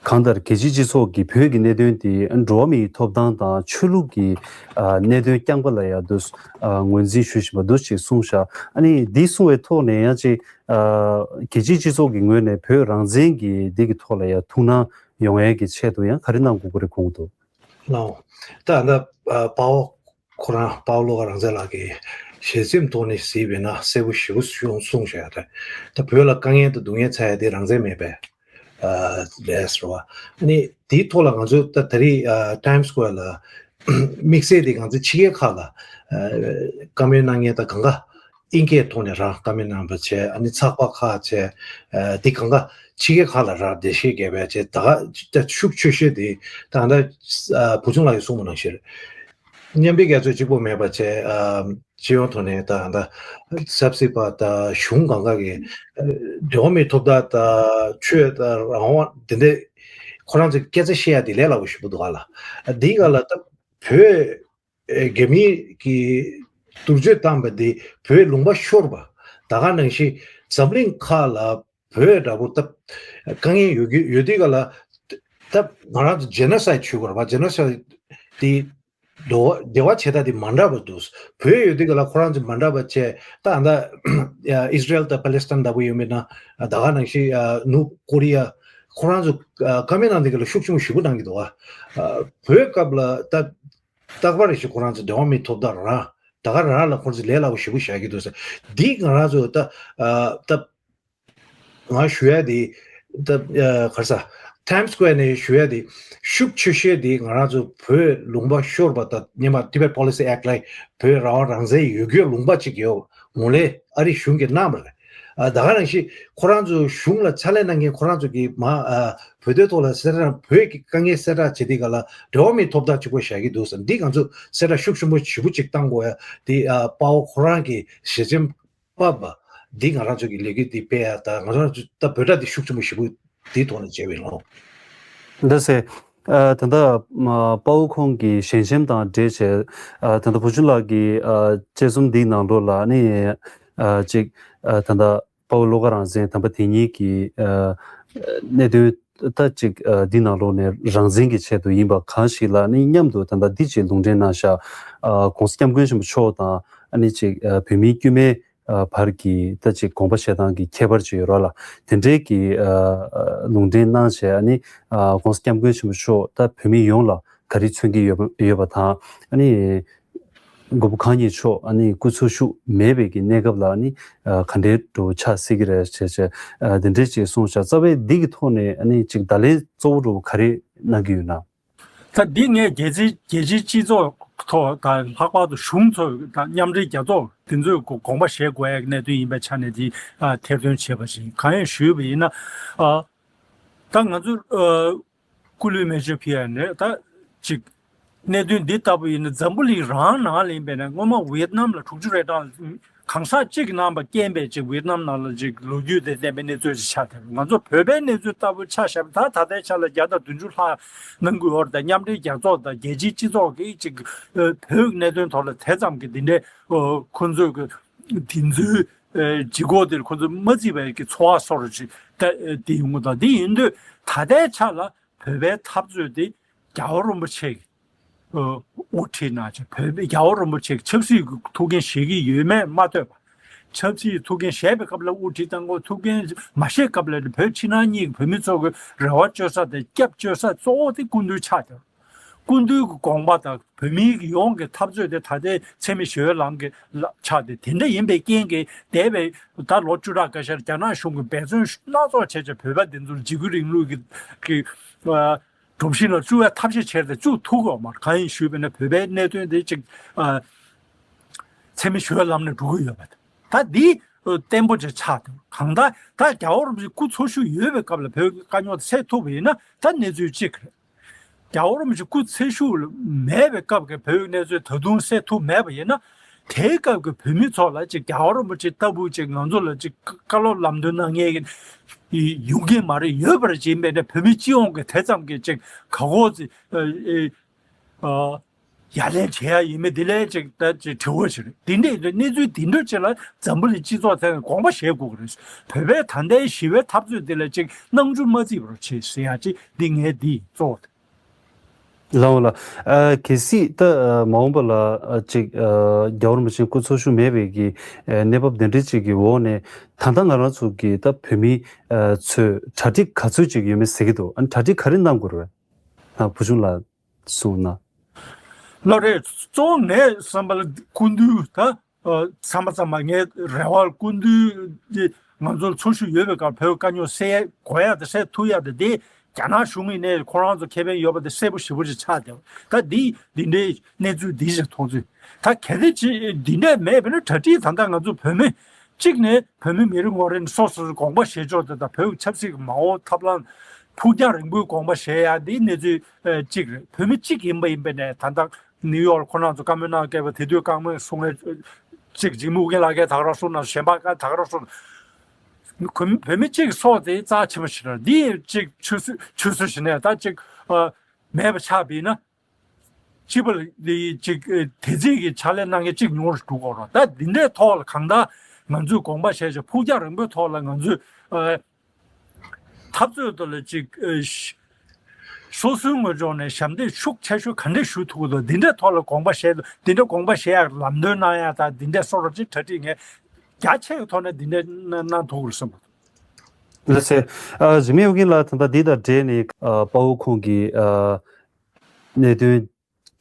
གང་ལྟར་རྒྱལ་སྤྱིའི་སྤྱི་ཚོགས་ཀྱིས་བོད་ཀྱི་གནད་དོན་དེ་ཨ་ནི་འགྲོ་བ་མིའི་ཐོབ་ཐང་དང་ཆོས་ལུགས་ཀྱི་ཨ་གནད་དོན་རྐྱང་པ་ལ་ཡང་འདུག་ཨ་ངོས་འཛིན་ཞུ་བཞིན་པ་འདུག་ཅེས་གསུངས་ཤག། ཨ་ནི་འདི་གསུངས་པའི་ཐོག་ནས་ཡང་ཅིག་ཨ་རྒྱལ་སྤྱིའི་སྤྱི་ཚོགས་ཀྱི་ངོས་ནས་བོད་རང་བཙན་གྱི་འདི་གི་ཐོག་ལ་ཡང་ཐུགས་སྣང་ཡོང་ཡས་ཀྱི་ཆེད་དུ་ཡང་ག་རེ་གནང་དགོས་ཀྱི་རེད་དགོངས་འདུག། ལགས། ད་ད་ཨ་དཔའ་བོ་ཁོ་རང་དཔའ་བོ་བློ་དགའ་རང་བཙན་ལགས་ཀྱི་ཞལ་འཛོམས་ཐོག་ནས་གཟིགས་པ་ཡིན་ན་གསལ་པོ་ཞེ་པོ་གསུངས་གསུངས་བཞག་ཡོད་རེད། ད་བོད་ལ་དཀའ་ངལ་དང་སྡུག་བསྔལ་ཚ་ཡ་དེ་རང་བཙན་མེད་པས་ཨ་རེད་ཟེར་བ། ཨ་ནི་དེའི་ཐོག་ལ་ང་ཚོ་ད་ད་རེས་ཨ་ཊའིམ་སི་སྐོར་ལ་དམིགས་བསལ་དེ་ང་ཚོ་ཕྱི་རྒྱལ་ཁག་ལ་ཨ་བཀའ་མོལ་གནང་མཁན་ད་གང་ག་ཨིན་སྐད་ཐོག་ནས་རང་བཀའ་མོལ་གནང་བ་བྱས། ཨ་ནི་ཚགས་པར་ཁག་བྱས། ཨ་དེ་གང་ག་ཕྱི་རྒྱལ་ཁག་ལ་རང་འགྲེལ་བཤད་རྒྱབ་པ་བྱས། ད་ག་ད་ཤུགས་ཆེ་ཤོས་དེ་ད་ད་ཨ་བུ་ཆུང་ལགས་ཀྱིས་གསུངས་པ་ནང་བཞིན་རེད། མཉམ་འབྲེལ་རྒྱལ་ཚོགས་གཅིག་པོ་མེད་པ་བྱས། ཨ་སྤྱི་ཡོངས་ཐོག་ནས་ད་ད་ཆབ་སྲིད་པ་དང་གཞུང་གང་ག་གི་ཨ་འགྲོ་བ་མིའི་ཐོབ་ཐང་དང་ཆོས་དང་རང་དབང་དེ་འདྲའི་ཁོ་རང་ཚོས་སྐད་ཆ་བཤད་ཡ་དེ་ལས་སླ་པོ་ཞིག་པོ་འདུག་ག་ལ། ཨ་འདིའི་སྒང་ལ་ད་བོད་ཨེ་རྒྱ་མིའི་གི་དུར་གཅོད་བཏང་པ་འདི་བོད་ལུང་པ་ཤོར་བ། ད་ག་ནང་བཞིན་འཛམ་གླིང་ཁག་ལ་བོད་འདྲ་པོ་སྟབས་དཀའ་ངལ་ཡོད་ཀྱི་ཡོད་དུས་ག་ལ། ད་ང་རང་ཚོ་ཇེ་ནོ་སའིད་བྱེད་དགོས་རེད་པ། ཇེ་ནོ་སའིད་དེ་འགྲོ་བ་འབྲེལ་བ་བྱེད་སྟངས་དེ་མ་འདྲ་བ་འདུག། བོད་ཡོད་དུས་ག་ལ་ཁོ་རང་ཚོ་མ་འདྲ་བ་བྱས། ད་ཨ་ད་ཨི་སི་རེལ་དང་པ་ལེ་སི་ཐན་འདྲ་པོ་ཡོད་མེད་ན། ད་ག་ནང་བཞིན་ནུབ་ཀོ་རི་ཡ། ཁོ་རང་ཚོ་ཨ་བཀའ་མོལ་གནང་དེ་ག་ལ་ཤུགས་ཆེན་པོ་ཞེ་པོ་གནང་གི་འདུག་ཨ་བོད་སྐབས་ལ་ད་རྟག་པར་རེ་ཞིག་ཁོ་རང་ཚོ་འབྲེལ་བ་མི་ཐོབ་ཐང་རང་ད་ག་རང་ལ་ཁོ་ཚོ་ལས་སླ་པོ་ཞེ་པོ་བཞག་གི་འདུག་ཟེར། འདི་ང་རང་ཚོ་ད་ཨ་ད་ང་ཞུ་ཡ་དེ་ད་ཨ་ག་རེ་ཟ། Times Square ནས་ཞུ་ཡ་དེ་ཤུགས་ཆེ་ཤོས་དེ་ང་རང་ཚོ་བོད་ལུང་པ་ཤོར་བ་དང་སྔོན་མ་Tibet Policy Act ལ་བོད་རང་དབང་རང་བཙན་ཡོད་རྒྱུའི་ལུང་པ་གཅིག་ཡོད། ངོས་ལེན་ཨ་རི་གཞུང་གིས་གནང་བ་རེད། ཨ་ད་ག་ནང་བཞིན་ཁོ་རང་ཚོ་གཞུང་ལ་ཕྱག་ལས་གནང་མཁན་ཁོ་རང་ཚོ་གིས་མ་ཨ་བོད་དོན་ཐོག་ལ་གསལ་བསྒྲགས་བོད་ཀྱི་དཀའ་ངལ་གསལ་བསྒྲགས་བྱེད་དུས་ག་ལ་འབྲེལ་བ་མི་ཐོབ་ཐང་གཅིག་པོ་བཞག་གི་འདུག་ཟེར། འདི་ང་ཚོ་གསལ་བསྒྲགས་ཤུགས་ཆེན་པོ་ཞེ་པོ་གཅིག་བཏང་དགོས་ཡ་དེ་ཨ་དཔའ་བོ་ཁོ་རང་གི་ཞལ་ཆེམས་ཕབ་པ་འདི་ང་རང་ཚོ་གི་ལས་འགུལ་འདི་སྤེལ་ཡ་དང་ང་རང་ཚོ་ད་བོད་སྒྲ་འདི་ཤུགས་ཆེན་པོ་ཞེ་པོ་འདིའི་ཐོག་ནས་བྱས་པ་ཡིན་ནོ། འདི་ཟེར། ཨ་ད་ལྟ་མ་དཔའ་བོ་ཁོང་གི་ཞལ་ཆེམས་དང་འབྲེལ་བྱས། ཨ་ད་ལྟ་བུ་ཆུང་ལགས་ཀྱི་ཨ་དཔྱད་རྩོམ་འདིའི་ནང་ལོགས་ལ་ནི་ཨ་ཅིག་ཨ་ད་ལྟ་དཔའ་བོ་བློ་དགའ་རང་བཙན་དམ་པ་དེ་ཉིད་ཀྱི་ཨ་གནད་དོན་ད་ཅིག་ཨ་འདི་ནང་ལོགས་ནས་རང་བཙན་གྱི་ཆེད་དུ་ཡིན་པ་གང་ཞིག་ལ་ནི་མཉམ་དུ་ད་ལྟ་འདི་ཅིག་ལུང་འདྲེན་གནང་ཤག་ཨ་༸གོང་ས་༸སྐྱབས་མགོན་ཆེན་པོ་མཆོག་དང་ཨ་ནི་ཅིག་ཨ་བོད་མིའི་དཀྱུས་མའི་ཨ་བར་གྱི་ད་ཅིག་དགོངས་པ་བཞེས་སྟངས་ཀྱི་ཁྱད་པར་ཅིག་ཡོད་རེད་ལ། དེ་འདྲའི་གི་ཨ་ཨ་ལུང་འདྲེན་གནང་བྱས་ཨ་ནི་ཨ་༸གོང་ས་༸སྐྱབས་མགོན་ཆེན་པོ་མཆོག་ད་བོད་མི་ཡོངས་ལ་ག་རེ་མཚོན་གྱི་ཡོད་པ་ཡོད་པ་དང་ཨ་ནི་མགོན་པོ་གང་ཉིད་མཆོག་ཨ་ནི་སྐུ་འཚོ་བཞུགས་མེད་པའི་གི་གནས་སྐབས་ལ་ཨ་ནི་ཨ་ག་འདྲའི་འགྲོ་ཆགས་སྲིད་ཀྱི་རེད་བྱས་བྱས་ཨ་དེ་འདྲའི་ཅིག་གསུངས་བྱས། རྩ་བའི་འདི་གི་ཐོག་ནས་ཨ་ནི་ཅིག་བརྡ་ལན་གཙོ་བོ་འགྲོ་ག་རེ་གནང་གི་ཡོད་ན། ད་འདི་ངས་རྒྱལ་སྤྱི་རྒྱལ་སྤྱིའི་སྤྱི་ཚོགས་ཐོག་དང་ལྷག་པར་དུ་གཞུང་ཚོ་དང་མཉམ་འབྲེལ་རྒྱལ་ཚོགས་དེ་ཚོས་དགོངས་པ་བཞེས་དགོས་ཡ་གནད་དོན་ཡིན་པའི་ཆ་ནས་དེ་ཨ་ཐེར་འདོན་བྱས་པ་ཞིག་གང་ཡང་ཞུས་པ་ཡིན་ན། ཨ་ད་ང་ཚོ་ཨ་སྐུ་ལུས་མེ་མཆོད་ཕུལ་ཡ་ནས་ད་ཅིག་གནད་དོན་འདི་ལྟ་བུ་ཡིན་ན་འཛམ་བུ་གླིང་རང་ནང་ལ་ཡིན་པས་ན་སྔོན་མ་ཝི་ཡེད་ནམ་ལ་དྲུག་ཅུ་རེ་གྲངས་གང་ཟག་གཅིག་གི་རྣམ་པ་རྐྱེན་པས་ཅིག་ཝི་ཡེད་ནམ་ནང་ལ་ཅིག་ལོ་རྒྱུས་དེ་བསྟན་པའི་གནས་ཚུལ་ཅིག་ཆགས་ཐལ། ང་ཚོ་བོད་པའི་གནས་ཚུལ་ལྟ་བུ་ཆ་བཞག་པ་ད་ད་ལྟའི་ཆ་ལ་བརྒྱ་དང་བདུན་ཅུ་ལྷག་གནང་གི་ཡོད་རེད། ད་མཉམ་འབྲེལ་རྒྱལ་ཚོགས་དང་རྒྱལ་སྤྱིའི་སྤྱི་ཚོགས་ཀྱིས་ཅིག་བོད་ཀྱི་གནད་དོན་ཐོག་ལ་དེ་ཙམ་གྱི་འདི་འདྲའི་ཁོ་ཚོས་གི་དེ་ཚོའི་ལྗིད་ཁོག་དེར་ཁོ་ཚོས་མ་བརྩིས་པའི་གི་ཚོར་བ་སོར་ཅིག་ད་དེ་ཡོང་གི་འདུག་དེ་ཡིན་དུས་ད་ལྟའི་ཆ་ལ་བོད་པའི་འཐབ་རྩོད་དེ་རྒྱལ་བ་རིན་པོ་ཆེ་གི་དབུ་ཁྲིད་གནང་བྱས་བོད་པའི་རྒྱལ་བ་རིན་པོ་ཆེ་གི་ཆབ་སྲིད་ཀྱི་ཐུགས་འགན་བཞེས་ཀྱི་ཡོད་མེད་མ་ལྟོས་པ། ཆབ་སྲིད་ཐུགས་འགན་བཞེས་པའི་སྐབས་ལ་དབུ་ཁྲིད་བཏང་དགོས། ཐུགས་འགན་མ་བཞེས་སྐབས་ལ་བོད་ཕྱི་ནང་གཉིས་ཀྱི་བོད་མི་ཚོ་གི་རེ་བ་བཅོལ་ས་དང་སྐྱབས་བཅོལ་ས་གཙོ་བོ་དེ་སྐུ་མདུན་ཆགས་ཀྱང་། སྐུ་མདུན་གྱི་དགོངས་པ་དང་བོད་མིའི་ཡོངས་ཀྱི་འཐབ་རྩོད་དེ་ད་ལྟའི་འཚེ་མེད་ཞི་བའི་ལམ་གྱི་ལ་ཆགས་ཏེ་དེ་འདྲ་ཡིན་པའི་རྐྱེན་གྱིས་འདས་པའི་ད་ལོ་བཅུ་ཕྲག་ཁ་ཤས་རྒྱ་ནག་གཞུང་གིས་འབད་བརྩོན་སྣ་ཚོགས་བྱས་བྱས་བོད་པ་འདི་ཚོར་འཇིགས་སྐུལ་རིང་ལུགས་ཀྱི་ཀྱི་ཨ། སྒྲོམ་གཞི་ལ་བཅུག་པའི་ཐབས་ཤེས་བྱས་ཏེ་བཅུག་ཐུབ་ཀྱི་ཡོད་མ་རེད། གང་ཡིན་ཞུས་པ་ཡིན་ན་བོད་པའི་གནད་དོན་དེ་ཅིག་ཨ། འཚེ་མེད་ཞི་བའི་ལམ་ནས་འགྲོ་གི་ཡོད་པ་དང་། ད་འདི་བརྟན་པོ་ཅིག་ཆགས་འདུག་གང་ལྟར་ད་རྒྱལ་བ་རིན་པོ་ཆེ་སྐུ་འཚོ་བཞུགས་ཡོད་པའི་སྐབས་ལ་བོད་ཀྱི་དཀའ་རྙོག་དེ་སེལ་ཐུབ་པ་ཡིན་ན་ད་གནས་ཚུལ་གཅིག་རེད། རྒྱལ་བ་རིན་པོ་ཆེ་སྐུ་འཚོ་བཞུགས་མེད་པའི་སྐབས་ཀྱི་བོད་ཀྱི་གནས་ཚུལ་ད་དུང་སེལ་ཐུབ་མེད་པ་ཡིན་ན། དེའི་སྐབས་ཀྱི་བོད་མི་ཚོ་ལ་ཅིག་རྒྱལ་བ་རིན་པོ་ཆེ་ལྟ་བུ་ཅིག་ང་ཚོ་ལ་ཅིག་བཀའ་སློབ་ལམ་སྟོན་གནང་མཁན་གྱི་ཡོང་གི་མ་རེད། ཡོད་པར་བྱེད་མེད་ན་བོད་མི་སྤྱི་ཡོངས་ཀྱི་དེ་ཙམ་གྱི་ཅིག་ག་གོ་ཅིག་ཨ་ཡ་ལན་བྱེད་ཡ་ཡིན་མིན་དེ་ལས་ཅིག་ད་ཅིག་དྲི་བ་ཞིག་རེད། དེ་འདྲའི་གནས་ཚུལ་དེ་འདྲ་ཅིག་ལ་འཛམ་བུ་གླིང་སྤྱི་ཚོགས་ཚང་མས་དགོངས་པ་བཞེས་དགོས་ཀྱི་རེད། བོད་པའི་ད་ལྟའི་ཞི་བའི་འཐབ་རྩོད་དེ་ལ་ཅིག་སྣང་ཆུང་མ་བརྩི་བར་བྱེད་ཟེར་ཡ་ཅིག་འདི་ངའི་འདི་གཙོ་བོ་རེད། ལགས་འོང་ལགས། ཨ་གལ་སྲིད་ད་ཨ་མ་འོངས་པ་ལ་ཨ་ཅིག་ཨ་རྒྱལ་བ་རིན་པོ་ཆེ་སྐུ་འཚོ་བཞུགས་མེད་པའི་གི་ཨ་གནས་བབ་དེ་འདྲའི་ཅིག་གི་འོག་ནས་ད་ལྟ་ང་རང་ཚོ་གི་ད་བོད་མི་ཨ་ཚོས་གྲ་སྒྲིག་ག་ཚོད་ཅིག་ཡོད་མེད་ཟེར་གི་འདུག་ཨ་ནི་གྲ་སྒྲིག་ག་རེ་གནང་དགོས་རེད། ཨ་བུ་ཆུང་ལགས་གསུངས་ན། ལགས་རེད། གཙོ་བོ་ངས་བསམ་པ་ལ་སྐུ་མདུན་ད། ཨ་ཚང་མ་ཚང་མ་ངའི་རེ་བ་སྐུ་མདུན་གྱིས་ང་ཚོར་འཚོ་བཞུགས་ཡོད་པའི་སྐབས་བོད་དཀའ་རྙོག་སེལ་དགོས་ཡ་དང་སེལ་ཐུབ་ཡ་དང་དེ་རྒྱ་ནག་གཞུང་གི་ནས་ཁོ་རང་ཚོ་ཁེ་ཕན་ཡོད་པ་དེ་གསལ་པོ་ཞེ་པོ་ཅིག་ཆགས་བསྡད་པ། ད་འདི་འདི་འདྲའི་གནས་ཚུལ་འདི་ཞིག་མཐོང་ཚུལ་ད་གལ་ཏེ་ཅི་འདི་འདྲ་མེད་པས་ན་གྲ་སྒྲིག་ད་ལྟ་ང་ཚོ་བོད་མི་གཅིག་ནས་བོད་མི་མི་རེ་ངོ་རེ་ནས་སོ་སོའི་དགོངས་པ་བཞེས་ཕྱོགས་དེ་དང་བོད་ཆབ་སྲིད་ཀྱི་མ་འོངས་ཐབས་ལམ་ཕུགས་རྒྱང་རིང་པོའི་དགོངས་པ་བཞེས་ཡ་འདི་གནས་ཚུལ་གཅིག་རེད། བོད་མི་གཅིག་ཡིན་པ་ཡིན་པས་ནས་ད་ལྟ་ནིའུ་ཡོག་ལ་ཁོ་རང་ཚོ་བཀའ་མོལ་གནང་སྐབས་དེ་དུས་བཀའ་མོལ་གསུང་མཁན་གཅིག་འཇིགས་མེད་ཨུ་རྒྱན་ལགས་ཀྱིས་ད་ག་རང་གསུངས་ན་གཞན་པ་ཀ་ད་ག་རང་གསུངས་ན། བོད་མི་གཅིག་སྲོག་དེ་རྩ་ཆེན་པོ་ཞིག་རེད། འདི་གཅིག་ཆུད་ཟོས་ཆུད་ཟོས་ཞིག་ནས་ད་གཅིག་ཨ་མེད་པ་ཆགས་པས་ན། སྤྱི་པ་ལ་འདི་གཅིག་ཨ་དེ་རྩིས་ཀྱི་ཕྱག་ལས་གནང་མཁན་གཅིག་ཉུང་རུ་འགྲོ་གི་རེད། ད་འདི་འདྲའི་ཐོག་ལ་གང་ལྟར་ང་ཚོས་དགོངས་པ་བཞེས་བྱས་ཕུགས་རྒྱང་རིང་པོའི་ཐོག་ལ་ང་ཚོས་ཨ། འཐབ་རྩོད་དེ་ལ་ཅིག་ཨ་ཤ་སོ་སོའི་ངོས་ཕྱོགས་ནས་ཞབས་འདེགས་ཤུགས་ཆེ་ཤོས་ག་འདྲས་ཞུ་ཐུབ་ཀྱི་འདུག་འདི་འདྲའི་ཐོག་ལ་དགོངས་པ་བཞེས་འདུག་འདི་འདྲ་དགོངས་པ་བཞེས་ཡག་ལམ་སྟོན་གནང་ཡག་དང་འདི་འདྲའི་སོགས་རོགས་ཅིག་གྲ་སྒྲིག་ངས་རྒྱ་ཆེ་བའི་ཐོག་ནས་འདི་འདྲ་གནང་གནང་ཐུབ་ཀྱི་རེད་བསམ་གྱི་ ལགས་སེ། ཨ་འཇིགས་མེད་ཨོ་རྒྱན་ལགས། ད་ལྟ་འདི་དང་འབྲེལ་ནས་ཨ་དཔའ་བོ་ཁོང་གི་ཨ་གནད་དོན་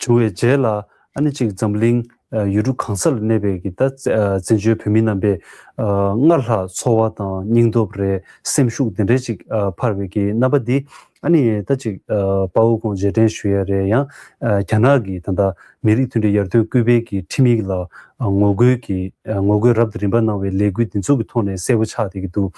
བྱུང་བའི་རྗེས་ལ། ཨ་ནི་ཅིག་འཛམ་གླིང་ཨ་ཡུལ་གྲུ་གང་སར་གནས་པའི་གི་ད་ཨ་བཙན་བྱོལ་བོད་མི་རྣམ་པའི་ཨ་སྔར་ལྷག་ཚོར་བ་དང་སྙིང་སྟོབས་རེད། སེམས་ཤུགས་དེ་འདྲའི་ཅིག་ཨ་འཕར་བའི་གི་རྣམ་པ་འདི། ཨ་ནི་ད་ཅིག་ཨ་དཔའ་བོ་ཁོང་རྗེས་དྲན་ཞུ་ཡ་རེད། ཡང་ཨ་རྒྱ་ནག་གི་ད་ལྟ་མི་རིགས་མཐུན་སྒྲིལ་ཡར་ཐོན་སྐུལ་སྤེལ་གྱི་ཁྲིམས་ཡིག་ལ་ཨ་ངོ་རྒོལ་གྱི་ཨ་ངོ་རྒོལ་རབ་དང་རིམ་པ་གནང་བའི་ལས་འགུལ་འདི་ཚོ་གི་ཐོག་ནས་གསལ་པོ་ཆགས་བསྡད་ཀྱི་འདུག།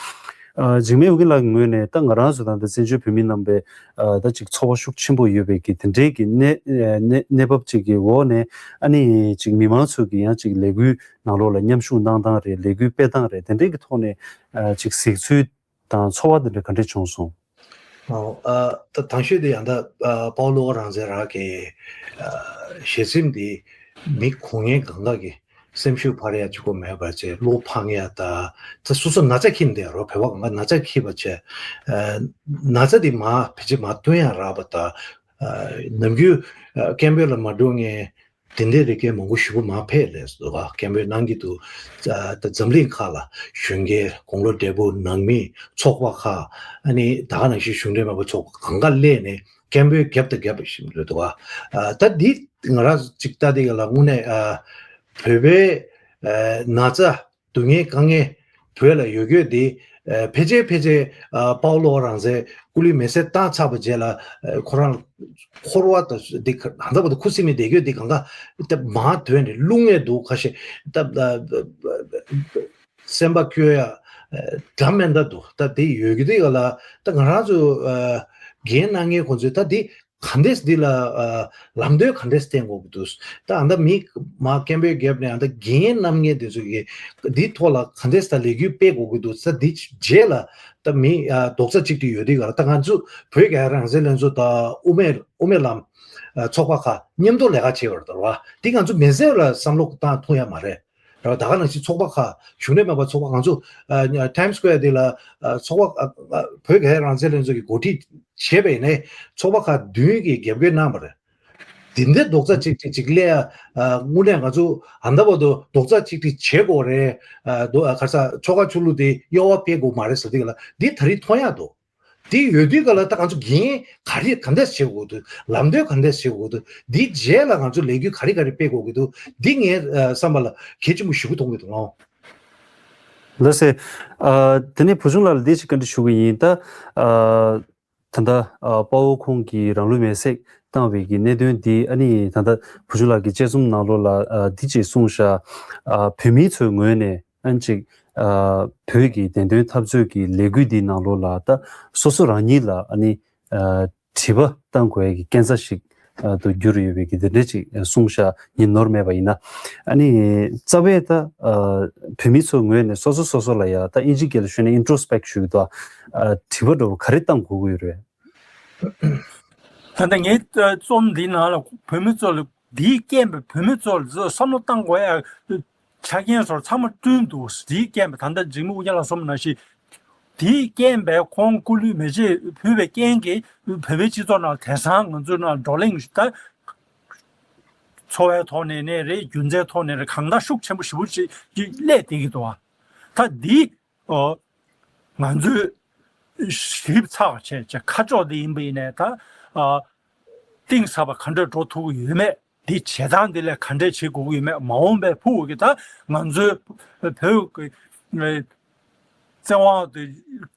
ཨ་འཇིགས་མེད་ཨོ་རྒྱན་ལགས་ཀྱི་ངོས་ནས་ད་ང་རང་ཚོ་དང་ད་བཙན་བྱོལ་བོད་མི་རྣམ་པའི་ཨ་ད་ཅིག་ཚོར་བ་ཤུགས་ཆེན་པོ་ཡོད་པའི་གི་དེ་འདྲའི་གི་གནས་ཨ་གནས་གནས་བབ་ཅིག་གི་འོག་ནས། ཨ་ནི་ཅིག་མི་མང་ཚོས་གི་ཡང་ཅིག་ལས་འགུལ་ནང་ལོགས་ལ་མཉམ་ཞུགས་གནང་སྟངས་རེད། ལས་འགུལ་སྤེལ་སྟངས་རེད། དེ་འདྲའི་གི་ཐོག་ནས་ཨ་ཅིག་གཟིགས་ཚུལ་དང་ཚོར་བ་དེ་འདྲ་ག་འདྲ་བྱུང་སོང་། ཨོ། ཨ་ད་དང་ཤོས་དེ་ཡང་ད་ཨ་དཔའ་བོ་བློ་དགའ་རང་བཙན་རང་གི་ཨ་ཞལ་ཆེམས་དེ་མི་གོ་མཁན་གང་ག་གི་སེམས་ཤུགས་འཕར་ཡ་གཅིག་པོ་མེད་པ་བྱས། བློ་ཕངས་ཡ། ད་ད་སོ་སོ་ན་ཚ་འཁྱེར་བསྡད་རོ། བོད་པ་གང་ག་ན་ཚ་འཁྱེར་བ་བྱས། ཨ་ན་ཚ་དེ་མར་ཕལ་ཆེར་མར་བཏོན་ཡ་རག་པ། ད་ཨ་ནམ་རྒྱུན་ཨ་སྐད་འབོད་ལ་མ་འགྲོ་མཁན་དེ་འདྲའི་རིགས་མང་པོ་ཞེ་པོ་མར་ཕེབས་ལས་སོ། ཨ་སྐད་འབོད་གནང་གི་འདུག། ཨ་ད་འཛམ་གླིང་ཁག་ལ་གཞོན་སྐྱེས་དགུང་ལོ་བགྲེས་པོ་ནང་མི་ཚོགས་པ་ཁག། ཨ་ནི་ད་ག་ནང་བཞིན་གཞུང་འབྲེལ་མེད་པ་ཚོགས་པ་གང་ག་སླེབས་ནས་སྐད་འབོད་བརྒྱབ་དང་བརྒྱབ་བཞིན་འདུག། ཨ་ད་འདི་ང་རང་ཅིག་ལྟ་དེ་ག་ལ་དངོས་གནས་ཨ་བོད་པའི་ཨ་ན་ཚ་སྡུག་བསྔལ་དཀའ་ངལ་བོད་ལ་ཡོད་རྒྱུ་དེ་ཨ་ཕལ་ཆེར་ཕལ་ཆེར་ཨ་དཔའ་བོ་བློ་དགའ་རང་བཙན་སྐུ་ལུས་མེ་སྲེག་བཏང་ཚར་བ་རྗེས་ལ་ཨ་ཁོ་རང་འཁོར་བ་དང་འདི་ག་ད་ལྟ་བར་དུ་ཁུ་སིམ་མེར་བསྡད་རྒྱུ་དེ་གང་ག་ད་མར་དོན་ནས་བླུག་ངེས་འདུག། ཁ་ཤས་ད་ཨ་སེམས་པ་སྐྱོ་ཡ་ཨ་འདྲ་མི་འདྲ་འདུག། ད་དེ་ཡོད་རྒྱུ་དེ་ག་ལ་ད་ང་རང་ཚོ་ཨ་འགན་གནང་མཁན་ཁོང་ཚོས་ད་དེ་ག་འདྲས་འདི་ལ་ཨ་ལམ་སྟོན་ག་འདྲས་བསྟན་དགོས་ཀྱི་འདུག། ད་ཨ་ད་མི་མར་སྐད་འབོད་བརྒྱབ་ནས་ཨ་ད་འགན་གནང་མཁན་དེ་ཚོ་གིས་འདིའི་ཐོག་ལ་ག་འདྲས་ད་ལས་འགུལ་སྤེལ་དགོས་ཀྱི་འདུག། ད་འདི་རྗེས་ལ་ད་མི་ཨ་རྡོག་རྩ་གཅིག་སྒྲིལ་ཡོད་དུས་ག་ལ། ད་ང་ཚོ་བོད་རྒྱ་རང་བཙན་ལྷན་ཚོགས་དང་དབུ་མའི་དབུ་མའི་ལམ་ཨ་ཚོགས་པ་ཁག་མཉམ་དུ་ལས་ཀ་བྱེད་པར་དར་བ་འདི་ང་ཚོ་མི་སེར་ལ་བསམ་བློ་བཏང་ཐུབ་ཡ་མ་རེད། རེད་བ། ད་ག་ནང་བཞིན་ཚོགས་པ་ཁག་གཞུང་འབྲེལ་མེད་པ་ཚོགས་པ་ང་ཚོ་ཨ་Times Square་འདི་ལ་ཨ་ཚོགས་པ་ཨ་ཨ་བོད་རྒྱ་རང་བཙན་ལྷན་ཚོགས་ཀྱིས་གོ་སྒྲིག་བྱས་པ་ཡིན་ནའི་ཚོགས་པ་ཁག་བདུན་གྱིས་རྒྱབ་སྐྱོར་གནང་བ་རེད། དེ་འདྲའི་རྡོག་རྩ་གཅིག་སྒྲིལ་ཅིག་སླེབས་ཡ་ཨ་དངོས་གནས་ང་ཚོ་ཨ་ད་བར་དུ་རྡོག་རྩ་གཅིག་སྒྲིལ་བྱེད་དགོས་རེད། ཨ་རྡོ་ཨ་ག་ས་ཆོལ་ཁ་ཆོས་ལུགས་དེ་གཡོ་བ་སྤེལ་དགོས་མ་རེད་ཟེར་དུས་ལ་འདི་ད་རེས་མཐོང་ཡ་འདུག། དེ་ཡོད་དུས་ག་ལ་ད་ང་ཚོ་འགན་ག་རེ་ག་འདྲས་བྱེད་དགོས་འདུག། ལམ་སྟོན་ག་འདྲས་བྱེད་དགོས་འདུག། འདི་རྗེས་ལ་ང་ཚོ་ལས་འགུལ་ག་རེ་ག་རེ་སྤེལ་དགོས་ཀྱི་འདུག། འདི་ངའི་ཨ་བསམ་པ་ལ་གལ་ཆེན་པོ་ཞེ་པོ་མཐོང་གི་འདུག་ཨང་། ལགས་སེ། ཨ་དེ་ནས་བུ་ཆུང་ལགས་ལ་འདི་ཞིག་བཀའ་འདྲི་ཞུ་གི་ཡིན། ད་ཨ་ད་ལྟ་ཨ་དཔའ་བོ་ཁོང་གིས་རང་ལུས་མེར་སྲེག་བཏང་བའི་གི་གནད་དོན་འདི། ཨ་ནི་ད་ལྟ་བུ་ཆུང་ལགས་ཀྱིས་དཔྱད་རྩོམ་ནང་ལོགས་ལ་ཨ་འདི་ཅིག་གསུངས་ཤག། ཨ་བོད་མི་ཚོའི་ངོས་ནས་ཨ་ནི་ཅིག་ཨ་བོད་ཀྱི་བདེན་དོན་འཐབ་རྩོད་ཀྱི་ལས་འགུལ་འདིའི་ནང་ལོགས་ལ་ད་སོ་སོ་རང་ཉིད་ལ་ཨ་ནི་ཨ་དྲི་བ་བཏང་དགོས་ཡ་གི་སྐས་འཛེག་ཞིག་ཨ་ཏུ་གྱུར་ཡོད་པའི་གི་དེ་འདྲ་ཅིག་གསུངས་ཤག། ཉིན་ནོར་མེད་པ་ཡིན་ན། ཨ་ནི་རྩ་བའི་ད་ཨ་བོད་མི་ཚོའི་ངོས་ནས་སོ་སོ་སོ་སོ་ལ་ཡ་ད་ཨིན་ཇི་སྐད་ལ་ཞུས་ན་ཨིན་ཊོ་རོ་སི་པེག་ཊི་ཞུ་གི་འདུག། ཨ་དྲི་བ་འདྲ་བོ་ག་རེ་བཏང་དགོས་ཀྱི་ཡོད་རེད། ད་ལྟ་ངའི་རྩོམ་འདིའི་ནང་ལ་བོད་མི་ཚོ་ལ་འདིའི་རྐྱེན་པས་བོད་མི་ཚོ་ལ་བསམ་བློ་བཏང་དགོས་ཡ་ཆ་རྐྱེན་སོགས་ཚང་མ་བསྐྲུན་འདུག། འདིའི་རྐྱེན་པས་ད་ལྟ་འཇིགས་མེད་ཨོ་རྒྱན་ལགས་གསུངས་པ་ནང་བཞིན། དེའི་རྐྱེན་པས་ཁོང་སྐུ་ལུས་མེ་མཆེད་ཕུལ་བའི་རྐྱེན་གྱིས་བོད་པའི་སྤྱི་ཚོགས་ནང་དེང་སང་ང་ཚོའི་ནང་བགྲོ་གླེང་ད་འཚོ་བའི་ཐོག་ནས་ནས་རེད། རྒྱུ་མཚན་ཐོག་ནས་རེད། གང་ལྟར་ཤུགས་ཆེན་པོ་ཞེ་པོ་ཅིག་སླེབས་བསྡད་ཀྱི་འདུག་ཨ། ད་འདི་ཨོ་ང་ཚོས་ཞིབ་ཚགས་བྱས་བྱས་ཁ་ཕྱོགས་འདི་ཡིན་པ་ཡིན་ནའི་ད་ཨ་གཏིང་ཟབ་པ་ག་འདྲ་འགྲོ་ཐུབ་ཀྱི་ཡོད་མེད། འདི་བྱེད་སྟངས་འདི་ལས་ག་འདྲས་བྱེད་དགོས་ཀྱི་ཡོད་མེད། མ་འོངས་པའི་ཕུགས་ཀྱི་ད་ང་ཚོའི་བོད་ཀྱི་བཙན་དབང་དེ་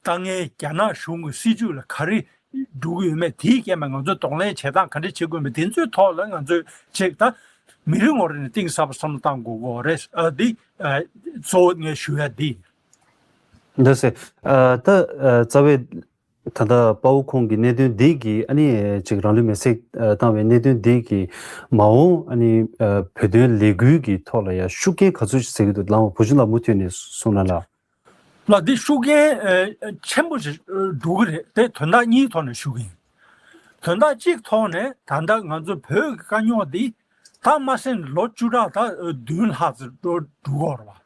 དཀའ་ངལ་རྒྱ་ནག་གཞུང་གི་སྲིད་ཇུས་ལ་ག་རེ་འགྲོ་གི་ཡོད་མེད། དེའི་རྐྱེན་པས་ང་ཚོས་གདོང་ལེན་བྱེད་སྟངས་ག་འདྲས་བྱེད་དགོས་མེད། དེ་ཚོའི་ཐོག་ལ་ང་ཚོས་ཅིག་ད་མི་རེ་ངོ་རེ་ནས་གཏིང་ཟབ་པ་བསམ་བློ་བཏང་དགོས་ཀྱི་རེད། ཨ་འདི་ཨ་གཙོ་བོ་ངས་ཞུ་ཡ་འདི། འདི་ཟེར། ཨ་ད་ཨ་རྩ་བའི་ད་ལྟ་དཔའ་བོ་ཁོང་གི་གནད་དོན་འདི་གིས་ཨ་ནི་ཅིག་རང་ལུས་མེར་སྲེག་ཨ་བཏང་བའི་གནད་དོན་འདི་གིས་མ་འོངས་ཨ་ནི་ཨ་བོད་དོན་ལས་འགུལ་གྱི་ཐོག་ལ་ཡང་ཤུགས་རྐྱེན་ག་ཚོད་ཅིག་ཟེར་གྱི་འདུག། ལགས་འོང་བུ་ཆུང་ལགས་མུ་མཐུད་ནས་གསུངས་གནང་ལགས། ལགས་འདི་ཤུགས་རྐྱེན་ཨ་ཆེན་པོ་ཞིག་ཨ་འགྲོ་གི་རེད་དེ། དོན་དག་གཉིས་ཐོག་ནས་ཤུགས་རྐྱེན། དོན་དག་གཅིག་ཐོག་ནས་ད་ལྟ་ང་ཚོ་བོད་ཀྱི་དཀའ་རྙོག་འདི་ད་མ་ཟད་ལོ་བཅུ་ཕྲག་ད་བདུན་ལྷག་ཙམ་འགྲོ་འགྲོ་གི་ཡོད་རེད་བ།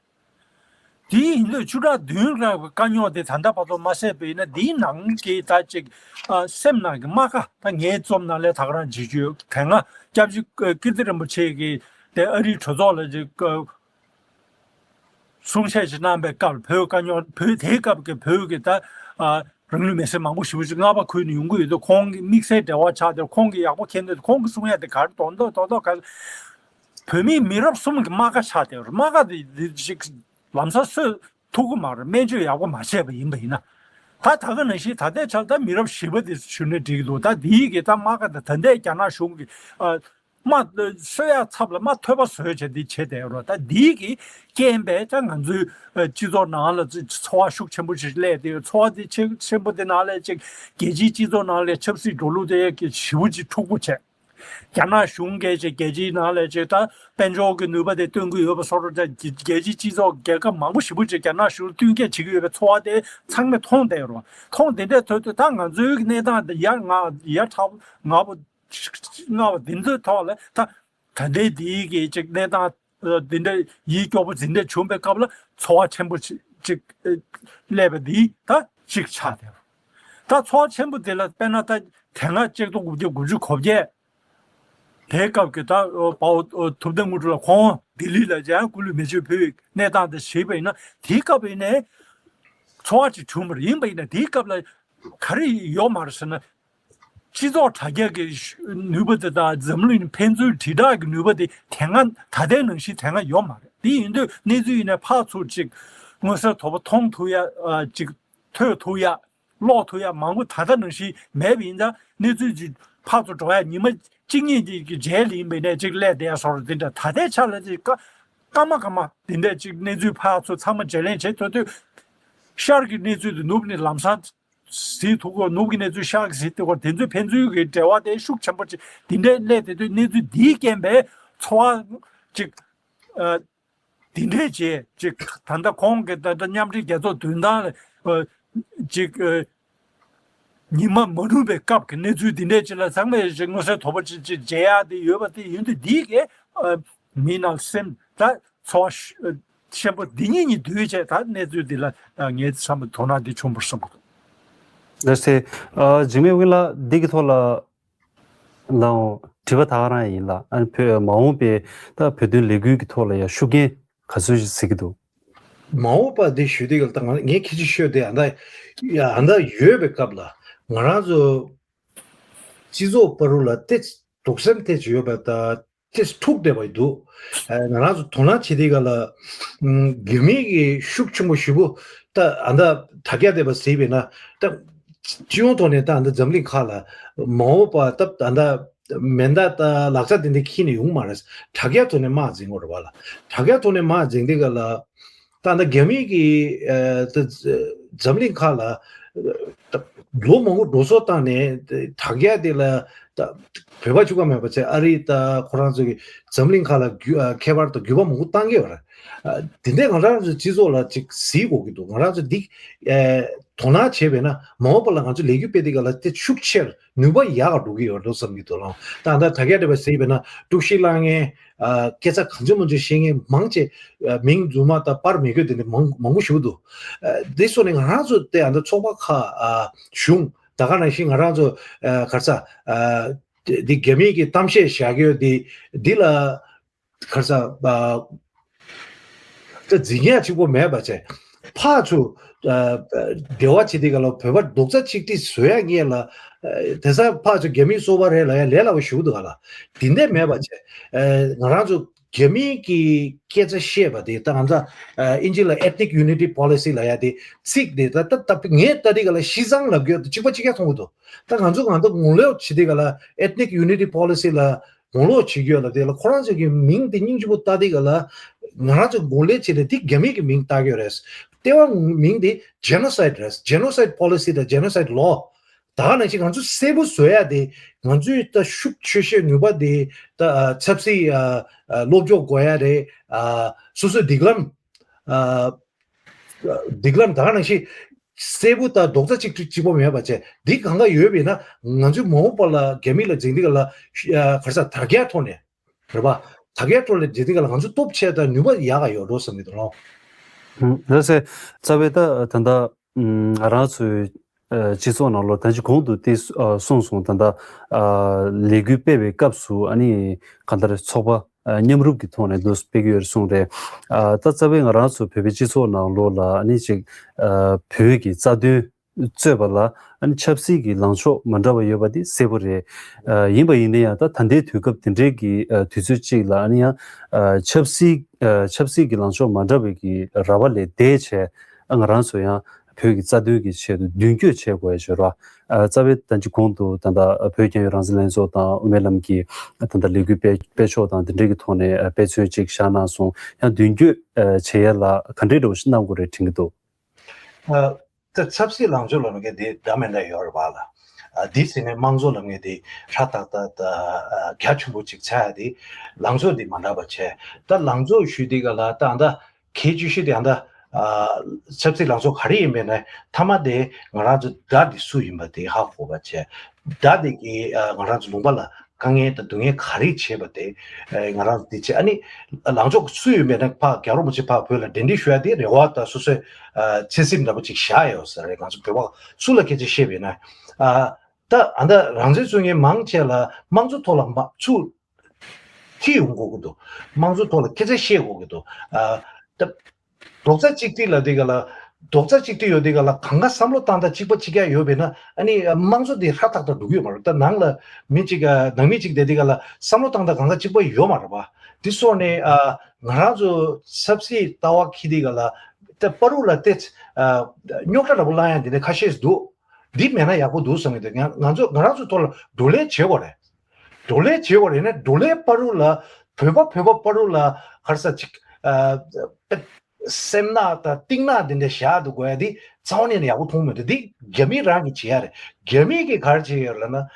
དེ་ཡིན་དུས་བཅུ་ཕྲག་བདུན་རང་གི་དཀའ་རྙོག་དེ་ད་ལྟ་བར་དུ་མ་སད་པ་ཡིན་ན། དེའི་ནང་གི་ད་ཅིག་ཨ་སེམས་ནང་གི་རྨ་ཁ། ད་ངའི་རྩོམ་ནང་ལས་ད་ག་རང་འབྱེད་རྒྱུ་ཡོད། དེ་སྔ་སྐྱབས་རྗེ་ཀིརྟི་རིན་པོ་ཆེ་གིས་དེ་ཨ་རིའི་གྲོས་ཚོགས་ལ་ཅིག་གསུང་བཤད་ཅིག་གནང་པའི་སྐབས། བོད་དཀའ་རྙོག་བོད་དེའི་སྐབས་ཀྱི་བོད་ཀྱི་ད་ ཨ་རང་ལུས་མེར་སྲེག་མང་པོ་ཞེ་པོ་ཅིག་རྔ་པ་ཁུལ་ནས་ཡོང་གི་ཡོད་དུས། ཁོང་གི་དམིགས་བསལ་འབྲེལ་བ་ཆགས་ཏེ། ཁོང་གིས་ཡག་པོ་མཁྱེན་དུས། ཁོང་གིས་གསུང་ཡ་དེ་ག་རེ་རེད། མདོག་མདོག་མདོག་མདོག་ག་བོད་མིའི་མི་རབས་གསུམ་གྱི་རྨ་ཁ་ཆགས་བསྡད་ཡོད་རེད། རྨ་ཁ་དེ་དེ་ཞིག་ལམ་སང་གསོ་ཐུབ་ཀྱི་མ་རེད། སྨན་བཅོས་ཡག་པོ་མ་བྱས་པ་ཡིན་པ་ཡིན་ན། ད་ད་ག་ནང་བཞིན་ད་ལྟའི་ཆར་ད་མི་རབས་བཞི་པ་དེ་ཞུས་ན་འགྲིག་གི་འདུག་ད་དེའི་གི་ད་རྨ་ཁ་དང་། ད་ལྟའི་རྒྱ་ནག་གཞུང་གིས་ཨ་རྨ་གསོ་ཡག་ཚབ་ལ་རྨ་ཐོད་པ་བཟོས་བྱས་འདི་བྱས་བསྡད་ཡོད་རེད། ད་འདིའི་གི་རྐྱེན་པས་ད་ང་ཚོའི་ཨ་སྤྱི་ཚོགས་ནང་ལ་ཚོར་བ་ཤུགས་ཆེན་པོ་ཞིག་སླེབས་བསྡད་ཡོད། ཚོར་བ་དེ་ཆེ་ཆེན་པོ་དེ་ནང་ལས་ཅིག་རྒྱལ་སྤྱིའི་སྤྱི་ཚོགས་ནང་ལས་ཆབ་སྲིད་འགྲོ་ལུགས་དེ་གི་ཞེ་པོ་ཅིག་འཁྲུག་པོ་བྱས། རྒྱ་ནག་གཞུང་གིས་ཅིག་རྒྱལ་སྤྱིའི་ནང་ལ་ཅིག་ད་དཔལ་འབྱོར་གྱི་ནུས་པ་དེ་སྟོན་གྱི་ཡོད་པ་བཟོ་འདྲ། རྒྱལ་སྤྱིའི་སྤྱི་ཚོགས་རྒྱལ་ཁབ་མང་པོ་ཞེ་པོ་ཅིག་རྒྱ་ནག་གཞུང་ལ་བསྟུན་མཁས་བྱེད་ཀྱི་ཡོད་པའི་ཚོར་བ་དེ་ཚང་མས་མཐོང་བསྡད་ཡོད་རེད། མཐོང་དེ་འདྲའི་ཐོག་ཏུ་ད་ང་ཚོའི་གནས་སྟངས་དེ་ཡ་ང་ཡ་ཁྲ་ང་པོ་ང་པོ་འདི་ཚོའི་ཐོག་ལ་ད་ད་ལྟའི་འདིའི་གི་ཅིག་གནས་སྟངས་འདི་འདྲ་ཡིད་སྐྱོ་པོ་འདི་འདྲ་བྱུང་པའི་སྐབས་ལ་ཚོར་བ་ཆེན་པོ་ཅིག་ཅིག་སླེབས་པ་འདི་ད་གཅིག་ཆགས་བསྡད་ཡོད། ད་ཚོར་བ་ཆེན་པོ་དེ་ལ་དཔེར་ན་ད་དེ་སྔ་ཆིག་སྟོང་དགུ་བརྒྱ་དགུ་བཅུ་གོ་བརྒྱད། དེའི་སྐབས་ཀྱི་ད་དཔའ་བོ་ཐུབ་བསྟན་དངོས་གྲུབ་ལགས་ཁོང་ལྡི་ལི་ལ་ཡང་སྐུ་ལུས་མེ་མཆོད་ཕུལ་བའི་གནས་སྟངས་དེ་གཟིགས་པ་ཡིན་ན། དེའི་སྐབས་ཡིན་ནའི་ཚོར་བ་ཅིག་བྱུང་བ་རེད། ཡིན་པ་ཡིན་ན་དེའི་སྐབས་ལ་ག་རེ་ཡོད་མ་རེད་ཟེར་ན། སྤྱི་ཚོགས་དྲ་རྒྱ་གི་ནུས་པ་དེ་དང་འཛམ་གླིང་ཕན་ཚུན་དྲིལ་བསྒྲགས་ཀྱི་ནུས་པ་དེ་དེ་སྔ་ད་ལྟའི་ནང་བཞིན་དེ་སྔ་ཡོད་མ་རེད། དེ་ཡིན་དུས་གནས་ཚུལ་ཡིན་ནའི་ཕར་ཚུར་ཅིག་མངོན་གསལ་དོད་པོ་མཐོང་ཐུབ་ཡ། ཅིག་ཐོས་ཐུབ་ཡ། ཀློག་ཐུབ་ཡ་མང་པོ་ད་ལྟ་ནང་བཞིན་མེད་པ་ཡིན་ཙང་། གནས་ཚུལ་ཅིག་ཕར་ཚུར་འགྲོ་ཡ་ཉི་མ་གཅིག་གཉིས་ཀྱི་རྗེས་ལ་ཡིན་པ་ཡིན་ནའི་ཅིག་སླེབས་བསྡད་ཡ་བཟོ་འདྲ་དེ་འདྲ། ད་ལྟའི་ཆ་ལ་ཅིག་སྐར་སྐར་མ་སྐར་མ་དེ་འདྲ་ཅིག་གནས་ཚུལ་ཕར་ཚུར་ཚང་མ་བརྗེ་ལེན་བྱེད་ཐུབ་དུས། ཤར་གྱི་གནས་ཚུལ་དེ་ནུབ་ནས་ལམ་སང་གཟིགས་ཐུབ་ཀྱི། ནུབ་ཀྱི་གནས་ཚུལ་ཤར་གྱིས་གཟིགས་ཐུབ་ཀྱི། དེ་ཚོའི་ཕན་ཚུན་གྱི་འབྲེལ་བ་དེ་ཤུགས་ཆེན་པོ་ཅིག་དེ་འདྲ་སླེབས་བསྡད་དུས། གནས་ཚུལ་འདིའི་རྐྱེན་པས་ཚོར་བ་ཅིག་ཨ། དེ་འདྲས་བྱས་ཅིག་ད་ལྟ་ཁོང་གིས་ད་ལྟ་མཉམ་འབྲེལ་རྒྱལ་ཚོགས་མདུན་ཐང་ལ་ཨ་ཅིག་ཨ་ཉི་མ་མ་ནུབ་པའི་སྐབས་ཀྱི་གནས་ཚུལ་འདི་འདྲས་ཅིག་ལ་ཚང་མས་ཅིག་མངོན་གསལ་དོད་པོ་ཅིག་ཅིག་མཇལ་ཡག་དེ་ཡོད་པ་དེ་ཡིན་དུས། འདི་གས་ཨ་མི་ནང་སེམས་ད་ཚོར་བ་ཤུ་ཨ་ཆེན་པོ་འདི་གཉིས་གཉིས་འདུས་བྱས། ད་གནས་ཚུལ་འདི་ལ་ཨ་ངའི་བསམ་པའི་དོ་སྣང་འདི་བྱུང་བར་བསམ་གྱི་འདུག་ལགས་སེ། ཨ་འཇིགས་མེད་དབྱིན་ལགས། འདི་གི་ཐོག་ལ་ལའང་དྲི་བ་ད་ག་རང་ཡིན་ལགས། ཨ་ནི་བོད་མ་འོངས་པའི་ད་བོད་དོན་ལས་འགུལ་གྱི་ཐོག་ལ་ཡང་ཤུགས་རྐྱེན་ག་ཚོད་ཞིག་གཟིགས་ཀྱི་འདུག་མ་འོངས་པ་འདི་ཞུ་དུས་ཀ་ལ་ད་ང་ངས་ཁྱེད་ཀྱིས་ཤོད་དེ་ཨ་ད་ཡ་ཨ་ད་ཡོད་པའི་སྐབས་ལ་ང་རང་ཚོ་སྤྱི་ཚོགས་བར་དུ་ལ་ཏེ་སྡུག་སེམས་ཏེ་ཅིག་ཡོད་པ་ད་ཏེ་འཁྲུག་བསྡད་པ་འདུག་ཨ་ང་རང་ཚོ་དོ་སྣང་བྱེད་དུས་ཀ་ལ་ཨུམ་རྒྱ་མི་གི་ཤུགས་ཆེན་པོ་ཞེ་པོ་ད་ཨ་ད་དྲ་རྒྱ་དེ་པ་གཟིགས་པས་ན། ད་སྤྱི་ཡོངས་ཐོག་ནས་ད་ཨ་ད་འཛམ་གླིང་ཁག་ལ་མ་འོངས་པ་ད་ཨ་ད་མེ་མདའ་ད་ལག་ཆ་དེ་འདྲ་འཁྱེར་ནས་ཡོང་མ་རེད། དྲ་རྒྱ་ཐོག་ནས་དམག་འཛིང་དགོས་རེད་པ་ལགས། དྲ་རྒྱ་ཐོག་ནས་དམག་འཛིང་དུས་ཀ་ལ་ད་ཨ་ད་རྒྱ་མི་གི་ཨ་ད་འཛམ་གླིང་ཁག་ལ་ད་ལོ་མང་པོ་འགྲོ་སོང་བཏང་ནས་དྲ་རྒྱ་དེ་ལ་ད་བོད་པ་གཅིག་པ་མེད་པ་བྱས། ཨ་རི་ད་ཁོ་རང་ཚོ་གི་འཛམ་གླིང་ཁག་ལ་རྒྱུ་ཨ་ཁྱད་པར་དུ་རྒྱུས་པ་མང་པོ་བཏང་གི་ཡོད་རེད། ཨ་དེ་འདྲས་ང་རང་ཚོའི་སྤྱི་ཚོགས་ལ་ཅིག་གཟིགས་དགོས་ཀྱི་འདུག་ང་རང་ཚོ་འདི་ཨེ་དོ་སྣང་བྱས་པས་ན་མ་འོངས་པ་ལ་ང་ཚོ་ལས་འགུལ་སྤེལ་དུས་ཀ་ལ་དེ་ཤུགས་ཆེར་ནུས་པ་ཡག་ག་འགྲོ་གི་ཡོད་འགྲོ་བསམ་གྱི་འདུག་ལགས། ད་ད་དྲ་རྒྱ་དེ་པ་གཟིགས་པས་ན་དཀྲུག་ཤིང་བསླང་མཁན་ཨ་སྐད་ཆ་གང་བྱུང་མང་བྱུང་བཤད་མཁན་མང་ཆེ་ཨ་མིང་རྫུན་མ་དང་པར་མི་དགོས་དེ་འདྲ་མང་མང་པོ་ཞིག་འདུག་ཨ་དེ་སོང་ནས་ང་རང་ཚོ་དེ་ཨ་ད་ཚོགས་པ་ཁག་ཨ་གཞུང་ད་ག་ནང་བཞིན་ང་རང་ཚོ་ཨ་ག་རེ་ཟ་ཨ་དེ་དེ་རྒྱ་མིའི་གི་གཏམ་བཤད་བཞག་གི་ཡོད་དེ་འདི་ལ་ག་རེ་ཟ་ཨ་ད་འཛིང་ཡ་གཅིག་པོ་མེད་པ་བྱས། ཕར་ཚུར་ཨ་འབྲེལ་བ་བྱེད་དུས་ཀ་ལ་བོད་པ་རྡོག་རྩ་གཅིག་སྒྲིལ་བཟོ་ཡ་ངེས་ལ། ཨ་དེང་སང་ཕར་ཚུར་རྒྱ་མིའི་སོ་པ་རེད་ལབ་ཡ་ལས་སླ་པོ་ཞིག་འདུག་ག་ལགས། དེ་འདྲས་མེད་པ་བྱས། ཨ་ང་རང་ཚོ་རྒྱ་མིའི་གི་སྐད་ཆ་བཤད་པ་དེ་ད་ང་ཚོ་ཨ་ཨིན་ཇི་ལ་Ethnic Unity Policy ལབ་ཡ་དེ་ཚིག་དེ་ད་ད་ད་ངས་ལྟ་དུས་ཀ་ལ་ཤི་ཙང་ལབ་རྒྱུ་གཅིག་པ་གཅིག་རྐྱང་མཐོང་གི་འདུག་ད་ང་ཚོ་ང་ཚོ་ངོ་ལོག་བྱེད་དུས་ཀ་ལ་Ethnic Unity Policy ལ་ངོ་ལོག་བྱེད་རྒྱུ་ལ་དེ་ལ་ཁོ་རང་ཚོ་གི་མིང་དེ་སྙིང་རྗེ་པོ་བཏགས་དེ་ག་ལ་ང་རང་ཚོ་ངོ་ལོག་བྱེད་དེ་དེ་རྒྱ་མི་གི་མིང་བཏགས་ཡོད་རེད། ལྟེ་བ་མིང་དེ་genocide རེད། Genocide Policy དང་Genocide Law། ད་ག་ནང་བཞིན་ང་ཚོ་གསལ་པོ་བཟོ་ཡ་དེ་ང་ཚོའི་ད་ཤུགས་ཆེ་ཤོས་ནུས་པ་དེ་ད་ཨ་ཆབ་སྲིད་ཨ་ཨ་སློབ་སྦྱོང་དགོས་ཡ་རེད། ཨ་སོ་སོའི་སྒྲིག་ལམ་ཨ་སྒྲིག་ལམ་ད་ག་ནང་བཞིན་གསལ་པོ་དང་རྡོག་རྩ་གཅིག་གཅིག་པོ་མེད་པ་བྱས། འདི་གང་ག་ཡོད་པས་ན་ང་ཚོའི་མ་འོངས་པ་ལ་རྒྱ་མི་ལ་འཛིང་འདི་ག་ལ་ཨ་ག་རེ་ཟ་དྲ་རྒྱའི་ཐོག་ནས་རེད་པ། དྲ་རྒྱའི་ཐོག་ནས་འཛིང་འདི་ག་ལ་ང་ཚོ་སྟོབས་ཆེ་དང་ནུས་པ་ཡག་ག་ཡོད་འགྲོ་བསམ་གྱི་འདུག་ལོ། ལགས་སེ། རྩ་བའི་ད་ད་ལྟ་ང་རང་ཚོའི་ཨ་སྤྱི་ཚོགས་ནང་ལོགས་ད་ཅི་གོང་དུ་དེ་ཨ་གསུངས་སོང་། ད་ལྟ་ཨ་ལས་འགུལ་སྤེལ་བའི་སྐབས་སུ་ཨ་ནི་གང་ལྟར་ཚོགས་པ་ཨ་མཉམ་རུབ་ཀྱི་ཐོག་ནས་འདུག་སྤེལ་གྱི་ཡོད་རེད་གསུངས་རེད། ཨ་ད་རྩ་བའི་ང་རང་ཚོ་བོད་པའི་སྤྱི་ཚོགས་ནང་ལོགས་ལ་ཨ་ནི་ཅིག་ཨ་བོད་ཀྱི་རྩ་དོན་ གཙོས་པ་ལ་ཨ་ནི་ཆབ་སྲིད་ཀྱི་ལངས་ཕྱོགས་མ་འདྲ་བ་ཡོད་པ་དེ་གསལ་པོ་རེད། ཨ་ཡིན་པ་ཡིན་ན་ཡང་ད་ད་ལྟའི་དུས་སྐབས་དེ་འདྲའི་གི་ཨ་དུས་ཚོད་ཅིག་ལ་ཨ་ནི་ཡང་ཨ་ཆབ་སྲིད་ཨ་ཆབ་སྲིད་ཀྱི་ལངས་ཕྱོགས་མ་འདྲ་བའི་གི་ར་བ་ལས་འདས་བྱས་ཨ་ང་རང་ཚོ་ཡང་བོད་ཀྱི་རྩ་དོན་གྱི་ཆེད་དུ་མདུན་སྐྱོད་བྱེད་དགོས་ཡ་ཞོར་བ། ཨ་རྩ་བའི་ད་ཅི་གོང་དུ་ད་ལྟ་བོད་རྒྱལ་ཡོངས་རང་བཙན་ལྷན་ཚོགས་དང་དབུ་མའི་ལམ་གྱི་ད་ལྟ་ལས་འགུལ་སྤེལ་སྤེལ་ཕྱོགས་དང་དེ་འབྲེལ་གྱི་ཐོག་ནས་ཨ་དཔེ་མཚོན་ཅིག་བཞག་གནང་སོང་། ཡང་མདུན་སྐྱོད་ཨ་བྱེད་ཡ་ལ་ག་འདྲའི་འདྲ་བོ་ཞིག་གནང་དགོས་རེད་དྲན་གྱི་འདུག་ཨ་ད་ཆབ་སྲིད་ལངས་ཕྱོགས་ལབ་མཁན་དེ་འདྲ་མི་འདྲ་ཡོད་རེད་པ་ལ། ཨ་འདི་ཟེར་ནས་དམངས་གཙོ་ལབ་མཁན་དེ་ཧྲ་ཏག་ཏག་ད་ཨ་རྒྱ་ཆེན་པོ་ཅིག་ཆགས་ཡ་དེ་ལངས་ཕྱོགས་དེ་མ་འདྲ་བ་བྱས། ད་ལངས་ཕྱོགས་ཞུས་དེ་ག་ལ་ད་ཨ་ད་གལ་ཆེ་ཤོས་དེ་ཨ་ད་ཨ་ཆབ་སྲིད་ལངས་ཕྱོགས་ག་རེ་ཡིན་པས་ན་མཐའ་མ་དེ་ང་རང་ཚོ་དགྲ་དེ་སུ་ཡིན་པ་དེ་ཧ་གོ་བ་བྱས། དགྲ་དེ་གིས་ཨ་ང་རང་ཚོ་ལུང་པ་ལ་དཀའ་ངལ་དང་སྡུག་བསྔལ་ག་རེ་བྱས་པ་དེ་ཨ་ང་རང་ཚོ་དེ་བྱས། ཨ་ནི་ལངས་ཕྱོགས་སུ་ཡོད་མེད་ན་ཕ་རྒྱལ་བ་རིན་པོ་ཆེ་ཕ་བོད་ལ་གདན་འདྲེན་ཞུ་ཡ་དེ་རེ་བ་དང་སོ་སོའི་ཨ་ཆེ་སེམས་འདྲ་པོ་ཅིག་བཞག་ཡོད་ས་རེད། ང་ཚོ་བོད་པ་སུ་ལ་སྐད་ཆ་བཤད་པ་ཡིན་ན་ཨ་ད་ཨ་ད་རང་བཙན་རྩོད་མཁན་མང་ཆེ་ལ་དམངས་གཙོ་ཐོག་ལ་མ་ཚུར་ཁྲིད་ཡོང་དགོས་ཀྱི་འདུག་དམངས་གཙོ་ཐོག་ལ་སྐད་ཆ་བཤད་དགོས་ཀྱི་འདུག་ཨ་ད་རྡོག་རྩ་གཅིག་སྒྲིལ་ལ་དེ་ག་ལ་རྡོག་རྩ་གཅིག་སྒྲིལ་ཡོད་དེ་ག་ལ་གང་ག་བསམ་བློ་བཏང་སྟངས་གཅིག་པ་གཅིག་རྐྱང་ཡོད་པས་ན་ཨ་ནི་དམངས་གཙོ་དེ་ཧྲ་ཏག་ཏག་འགྲོ་གི་ཡོད་མ་རེད། ད་ནང་ལ་མི་གཅིག་ཨ་ནང་མི་གཅིག་དེ་དེ་ག་ལ་བསམ་བློ་བཏང་སྟངས་གང་ག་གཅིག་པ་ཡོད་མ་རེད་པ། དེ་སོགས་ནས་ཨ་ང་རང་ཚོ་ཆབ་སྲིད་ལྟ་བ་ཁྱི་དེ་ག་ལ་ད་བར་དུ་ལ་དེ་ཨ་རྙོག་དྲ་འདྲ་པོ་བསླང་ཡ་དེ་འདྲ་ཁ་ཤས་འདུག་འདི་མེད་ན་ཡག་པོ་འདུག་བསམ་གི་འདུག་ང་ང་ཚོ་ང་རང་ཚོ་ཐོག་ལ་བགྲོ་གླེང་བྱེད་དགོས་རེད། བགྲོ་གླེང་བྱེད་དགོས་རེད་ན་བགྲོ་གླེང་བར་དུ་ལ་བོད་པ་བོད་པ་བར་དུ་ལ་ག་རེ་ཟེར་ཅིག་ཨ་སེམས་ནག་དང་གཏིང་ནག་འདི་འདྲ་བཞག་འདུག་དགོས་ཡ་འདི་རྩ་བ་ནས་ཡག་པོ་མཐོང་མི་འདུག་འདི་རྒྱ་མི་རང་གིས་བྱེད་ཡ་རེད། རྒྱ་མི་གིས་ག་རེ་བྱེད་ཡོད་ལབ་ན་ཨ།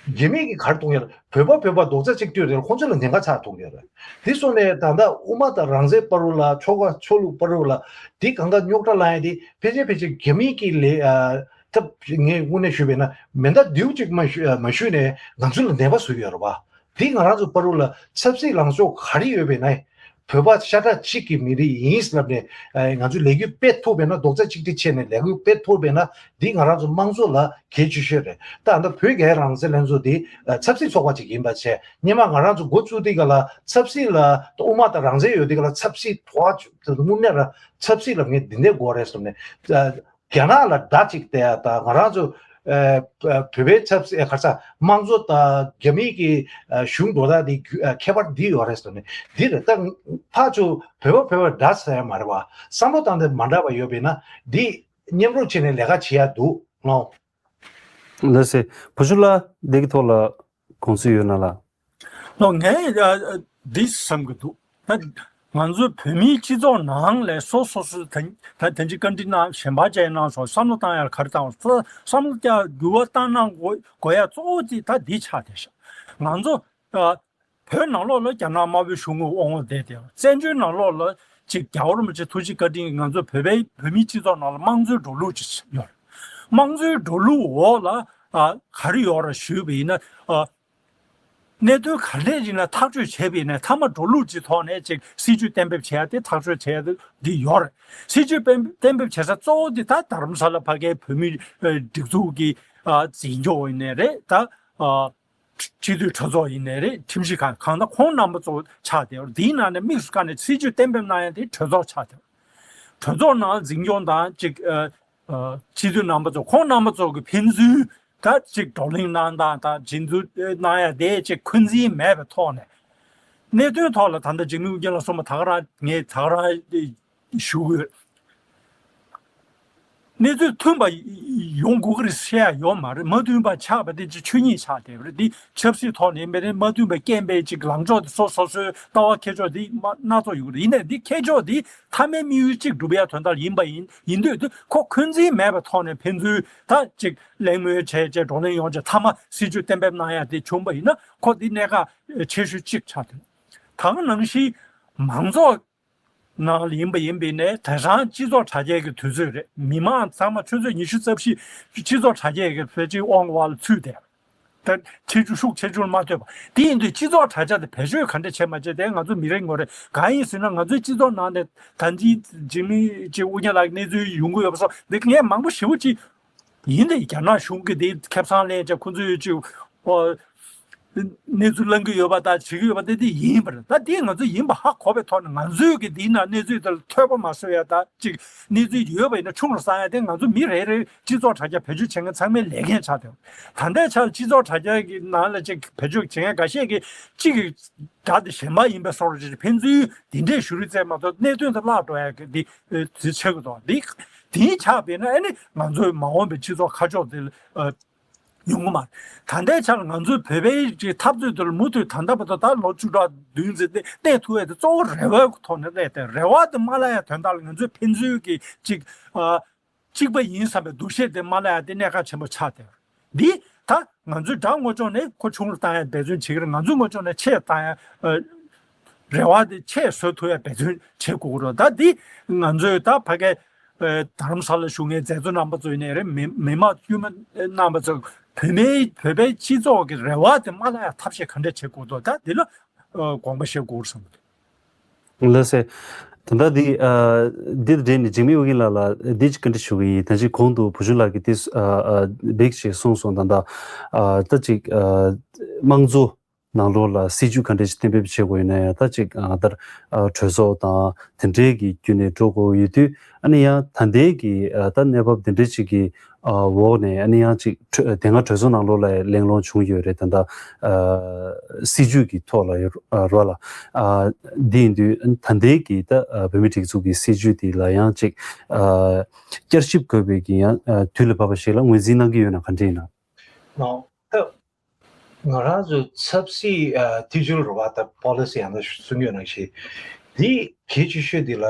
རྒྱ་མི་གིས་ག་རེ་གཏོང་ཡ་རེད། བོད་པ་བོད་པ་རྡོག་རྩ་གཅིག་སྒྲིལ་རེད། ཁོང་ཚོ་ལ་ཉེན་ཁ་ཆགས་གཏོང་ཡ་རེད། དེ་སོང་ནས་ད་ལྟ་དབུ་མ་དང་རང་བཙན་བར་དུ་ལ་ཆོལ་ཁ་ཆོས་ལུགས་བར་དུ་ལ་འདི་གང་ག་རྙོག་དྲ་ལངས་ཡ་འདི་ཕལ་ཆེར་ཕལ་ཆེར་རྒྱ་མི་གི་ལས་ཨ་ཐབས་ངས་དངོས་གནས་ཞུས་པས་ན་མེ་མདའ་མདེའུ་གཅིག་མ་ཞུ་མ་ཞུས་ནས་ང་ཚོ་ལ་ནད་པ་བཟོ་གི་ཡོད་རེད་པ། འདི་ང་རང་ཚོ་བར་དུ་ལ་ཆབ་སྲིད་ལངས་ཕྱོགས་ག་རེ་ཡོད་པས་ན། བོད་པ་ཤ་ཁྲག་གཅིག་གི་མི་རིགས་ཡིན་ལབ་ནས་ཨ་ང་ཚོས་ལས་འགུལ་སྤེལ་ཐུབ་པས་ན་རྡོག་རྩ་གཅིག་སྒྲིལ་བྱས་ནས་ལས་འགུལ་སྤེལ་ཐུབ་པས་ན་འདི་ང་རང་ཚོ་དམངས་གཙོ་ལ་གལ་ཆེ་ཤོས་རེད། ད་ལྟ་བོད་རྒྱལ་རང་བཙན་ལྷན་ཚོགས་འདི་ཨ་ཆབ་སྲིད་ཚོགས་པ་ཅིག་ཡིན་པ་བྱས་སྔོན་མ་ང་རང་ཚོ་འགོ་བཙུགས་དུས་ག་ལ་ཆབ་སྲིད་ལ་དབུ་མ་དང་རང་བཙན་ཡོད་དུས་ག་ལ་ཆབ་སྲིད་དོ་དངོས་གནས་ར་ཆབ་སྲིད་ལ་ངས་འདི་འདྲའི་དགོས་རེད་བསམ་ནས་ཨ། རྒྱ་ནག་ལ་དགྲ་གཅིག་བལྟས་ཡ་དང་ང་རང་ཚོ་ཨ་བོད་པའི་ཆབ་སྲིད་ཨ་ག་རེ་ཟེར་དམངས་གཙོ་དང་རྒྱ་མི་གི་ཨ་གཞུང་འགྲོ་སྟངས་འདི་རྒྱུ་ཨ་ཁྱད་པར་འདི་ཡོད་རེད་ཟེར་ནས་འདི་རེད། ད་ཕར་ཚུར་བོད་པ་བོད་པ་དགྲ་ཟེར་ཡ་མ་རེད་བ། བསམ་བློ་བཏང་སྟངས་མ་འདྲ་བ་ཡོད་པས་ན་འདི་མཉམ་རུབ་བྱས་ནས་ལས་ཀ་བྱེད་ཡ་འདུག་ལོ། ལགས་སེ། བུ་ཆུང་ལགས་འདི་གི་ཐོག་ལ་དགོངས་ཚུལ་ཡོད་ན་ལ། ལོ་ངས་ཨ་ཨ་འདི་བསམ་གྱི་འདུག་ད་ང་ཚོ་བོད་མིའི་སྤྱི་ཚོགས་ནང་ལ་སོ་སོ་སོ་ད་ད་ད་ཅི་བཀའ་འདྲི་གནང་ཞལ་འབག་བཅར་གནང་སོང་། བསམ་བློ་བཏང་ཡར་ག་རེ་བཏང་བ་བསམ་བློ་བསྐྱར་འགྱུར་བ་བཏང་གནང་དགོས་དགོས་ཡ་གཙོ་བོ་དེ་ད་འདི་ཆགས་བསྡད་ཤག་ང་ཚོ་ཨ་བོད་ནང་ལོགས་ལ་རྒྱ་ནག་དམར་པོའི་གཞུང་གི་དབང་འོག་བསྡད་དེ་བཙན་བྱོལ་ནང་ལོགས་ལ་ཅིག་རྒྱལ་བ་རིན་པོ་ཆེ་ཐུགས་རྗེ་བཀའ་དྲིན་ང་ཚོ་བོད་པའི་བོད་མིའི་སྤྱི་ཚོགས་ནང་ལ་དམངས་གཙོའི་འགྲོ་ལུགས་ཅིག་ཡོད་རེད། དམངས་གཙོའི་འགྲོ་ལུགས་འོག་ལ་ཨ་ག་རེ་ཡོད་རེད་ཞུས་པ་ཡིན་ན་ཨ། གནད་དོན་ག་འདྲས་ཡིན་ན་ཐག་གཅོད་བྱས་པ་ཡིན་ན་མཐའ་མ་འགྲོ་ལུགས་ཀྱི་ཐོག་ནས་ཅིག་སྲིད་ཇུས་གཏན་འབེབས་བྱས་ཏེ་ཐག་གཅོད་བྱས་ཏེ་འདི་ཡོད་རེད། སྲིད་ཇུས་གཏན་གཏན་འབེབས་བྱེད་ས་གཙོ་བོ་འདི་ད་རྡ་རམ་ས་ལ་ཕ་གའི་བོད་མིའི་ཨ་སྒྲིག་འཛུགས་ཀྱི་ཨ་འཛིན་སྐྱོང་ཡིན་ནའི་རེད། ད་ཨ་སྤྱི་འཐུས་གྲོས་ཚོགས་ཡིན་ནའི་རེད། ཁྲིམས་ཞིབ་ཁང་གང་ལྟར་ཁོང་རྣམ་པ་ཚོ་ཆགས་བསྡད་ཡོད་རེད། འདིའི་ནང་ནས་དམིགས་སུ་བཀར་ནས་སྲིད་ཇུས་གཏན་འབེབས་གནང་ཡ་དེ་གྲོས་ཚོགས་ཆགས་བསྡད་ཡོད་རེད། གྲོས་ཚོགས་ནང་འཛིན་སྐྱོང་དང་ཅིག་ཨ། ཨ་སྤྱི་འཐུས་རྣམ་པ་ཚོ་ཁོང་རྣམ་པ་ཚོ་གི་ཕན་ཚུན་ད་ཅིག་བགྲོ་གླེང་གནང་སྟངས་དང་རྗེས་འཛུགས་གནང་ཡ་དེ་ཅིག་འཁོན་འཛིན་མེད་པའི་ཐོག་ནས་གནད་དོན་ཐོག་ལ་ད་ལྟ་འཇིགས་མེད་ཨུ་རྒྱན་ལགས་གསུངས་པ་ད་ག་རང་ངས་ད་ག་རང་ཞུ་གི་ཡོད། གནས་ཚུལ་མཐུན་པ་ཡོང་དགོས་ཀྱི་རེད་བཤད་ཡ་ཡོད་མ་རེད། མ་མཐུན་པ་ཆགས་པ་དེ་ཅིག་ཆོས་ཉིད་ཆགས་བསྡད་པ་རེད། འདི་ཆབ་སྲིད་ཐོག་ནས་ཡིན་པ་རེད། མ་མཐུན་པའི་རྐྱེན་པས་ཅིག་ལངས་ཕྱོགས་དེ་སོ་སོ་སོའི་ལྟ་བ་ཁྱད་ཕྱོགས་དེ་མ་སྣ་ཚོགས་ཡོད་ཀྱི་རེད། ཡིན་ནའི་འདི་ཁྱད་ཕྱོགས་དེ་མཐའ་མའི་དམིགས་ཡུལ་གཅིག་སྒྲུབ་ཡ་དོན་དག་ཡིན་པ་ཡིན་ཡིན་དུས་དེ་ཁོ་འཁོན་འཛིན་མེད་པའི་ཐོག་ནས་ཕན་ཚུན་ད་ཅིག་གླེང་མོལ་བྱས་བྱས་བགྲོ་གླེང་ཡོང་བྱས་མཐའ་མ་སྲིད་ཇུས་གཏན་འབེབས་གནང་ཡ་དེ་བྱུང་པ་ཡིན་ན་ཁོ་འདི་གནད་འགག་ཆེ་ཤོས་གཅིག་ཆགས་ཐུབ། ད་ག་ནང་བཞིན་མང་ཚོགས་ནང་ལ་ཡིན་པ་ཡིན་པས་ནས་དེང་སང་སྤྱི་ཚོགས་དྲ་རྒྱའི་གི་དུས་ཚོད་རེད། མི་མང་ཚང་མ་ཆུ་ཚོད་ཉི་ཤུ་རྩ་བཞི་སྤྱི་ཚོགས་དྲ་རྒྱའི་གི་བེད་སྤྱོད་དབང་བ་ལ་ཚུད་བསྡད། ད་ཆེ་ཆུང་ཤུགས་ཆེ་ཆུང་ལ་མ་ལྟོས་པ། དེ་ཡིན་དུས་སྤྱི་ཚོགས་དྲ་རྒྱ་དེ་བེད་སྤྱོད་ག་འདྲ་བྱས་མ་བྱས་དེ་ང་ཚོ་མི་རེ་ངོ་རེ་གང་ཡིན་ཟེར་ན་ང་ཚོའི་སྤྱི་ཚོགས་ནང་ནས་ད་ཅི་འཇིགས་མེད་ཅིག་ཨུ་རྒྱན་ལགས་ཀྱི་གནས་ཚུལ་ཡོང་གི་ཡོད་པ་སོགས་འདི་ངས་མང་པོ་ཞེ་པོ་ཅིག་ཡིན་དེ་རྒྱ་ནག་གཞུང་གི་དེ་ཁེ་བཟང་ལེན་བྱས་ཁོ་ཚོས་ཅིག་ཨོ། གནས་ཚུལ་བླང་གི་ཡོད་པ་དང་བྱེད་ཀྱི་ཡོད་པ་དེ་དེ་ཡིན་པ་རེད། ད་དེ་ང་ཚོ་ཡིན་པ་ཧ་གོ་བའི་ཐོག་ནས་ང་ཚོས་ཀྱི་དེའི་ནང་གནས་ཚུལ་དེ་ལ་ཐོས་པ་མ་བཟོ་ཡ། ད་ཅིག་གནས་ཚུལ་ཡོད་པ་ཡིན་ན་ཆུང་རུ་བསམ་ཡ་དེ། ང་ཚོ་མི་རེ་རེ་སྤྱི་ཚོགས་དྲ་རྒྱ་བེད་སྤྱོད་བྱེད་མཁན་ཚང་མའི་ལས་འགན་ཆགས་བསྡད་ཡོད། ད་ལྟའི་ཆར་སྤྱི་ཚོགས་དྲ་རྒྱ་གི་ནང་ལ་ཅིག་བེད་སྤྱོད་བྱེད་མཁན་འགའ་ཤས་ཀྱིས་ཅིག་གི་དགྲ་དེ་གཞན་པ་ཡིན་པའི་བཟོ་འདྲ་ཅིག་ཕན་ཚུན་དེ་འདྲས་ཞུ་རེས་བྱས་མ་གཏོགས་གནད་དོན་དེ་བརླག་འགྲོ་ཡ་གི་དེ་དེ་ཆགས་ཀྱི་འདུག། དེ་དེ་ཆགས་པས་ན་ཨ་ནི་ང་ཚོའི་མ་འོངས་པའི་སྤྱི་ཚོགས་ཁ་ཕྱོགས་དེ་ཡོང་གི་མ་རེད། ད་ལྟའི་ཆར་ང་ཚོའི་བོད་པའི་ཅིག་འཐབ་རྩོད་དེ་ལ་མུ་མཐུད་ད་ལྟ་བར་དུ་ད་ལོ་བཅུ་ཕྲག་བདུན་ཙམ་གནས་ཐུབ་ཡས་དེ་གཙོ་བོ་རེ་བའི་ཐོག་ནས་གནས་ཏེ། རེ་བ་དེ་མ་བརླག་ཡ་དོན་དག་ལ་ང་ཚོས་ཕན་ཚུན་གྱི་ཅིག་ཨ་གཅིག་པ་ཡིན་བསམ་པའི་འདུ་ཤེས་དེ་མ་བརླག་ཡ་དེ་གནད་འགག་ཆེན་པོ་ཆགས་ཏེ། འདི་ད་ང་ཚོའི་དགྲ་དངོས་ཕྱོགས་ནས་ཁོ་ཆུང་རུ་བཏང་ཡ་འབད་བརྩོན་བྱེད་ཀྱི་རེད། ང་ཚོའི་དངོས་ཕྱོགས་ནས་ཆེ་བཏང་ཡ་ཨ་རེ་བ་དེ་ཆེ་བཟོ་ཐུབ་ཡ་འབད་བརྩོན་བྱེད་དགོས་ཀྱི་རེད། ད་འདི་ང་ཚོས་ད་ཕ་གི་ཨ་རྡ་རམ་ས་ལ་བཞུགས་མཁན་མཛད་གཙོ་རྣམ་པ་ཚོ་ཡིན་ནའི་རེད། མི་མི་མང་དཀྱུས་མ་རྣམ་པ་ཚོ་བོད་མིའི་བོད་པའི་སྤྱི་ཚོགས་ཀྱི་རེ་བ་དེ་མ་བརླག་ཡ་ཐབས་ཤེས་ག་འདྲ་བྱེད་དགོས་འདུག། ད་འདི་ལ་ཨ་དགོངས་པ་བཞེས་དགོས་བསམ་གྱི་འདུག། ལགས་སེ། ད་ལྟ་འདི་ཨ་འདི་དང་འབྲེལ་ནས་འཇིགས་མེད་ཨོ་རྒྱན་ལགས་ལ་འདི་ཅིག་བཀའ་འདྲི་ཞུ་གི་ཡིན། ད་ཅིག་གོང་དུ་བུ་ཆུང་ལགས་ཀྱིས་འདི་ཨ་ཨ་འདི་ཅིག་གསུངས་སོང་། ད་ལྟ་ཨ་ད་ཅིག་ཨ་དམངས་གཙོ་ནང་ལོགས་ལ་སྲིད་ཇུས་ག་འདྲ་ཞིག་གཏན་འབེབས་བྱེད་དགོས་ཡིན་ན་ཡང་། ད་ཅིག་ཨ་ལྟར་ཨ་གྲོས་ཚོགས་དང་དེ་འདྲའི་གི་བརྒྱུད་ནས་འགྲོ་དགོས་ཡོད་དུས། ཨ་ནི་ཡང་ད་ལྟའི་གི་ཨ་ད་གནས་བབ་དེ་འདྲའི་ཅིག་གི་ཨ་འོག་ནས་ཨ་ནི་ཡང་ཅིག་གྲོས་དེ་སྔ་གྲོས་ཚོགས་ནང་ལོགས་ལ་གླེང་སློང་བྱུང་ཡོད་རེད། ད་ལྟ་ཨ་སྲིད་ཇུས་ཀྱི་ཐོག་ལ་ཡོད་ཨ་རོགས་ལ་ཨ་འདི་ཡིན་དུས། ད་ལྟའི་གི་ད་ཨ་བོད་མིའི་སྒྲིག་འཛུགས་ཀྱི་སྲིད་ཇུས་དེ་ལ་ཡང་ཅིག་ཨ་བསྐྱར་ཞིབ་དགོས་པའི་གི་ཡང་ཨ་དུས་ལ་བབ་པ་ཞིག་ལ་ངོས་འཛིན་གནང་གི་ཡོད་ན་ག་འདྲ་ཡིན་ན། ནོ། ད་ང་རང་ཚོའི་ཆབ་སྲིད་ཨ་མཐུན་སྦྱོར་རེད་བ། ད་པོ་ལི་སི་ཡང་ན་གསུང་ཡོད་ནང་བཞིན། འདི་གལ་ཆེ་ཤོས་འདི་ལ་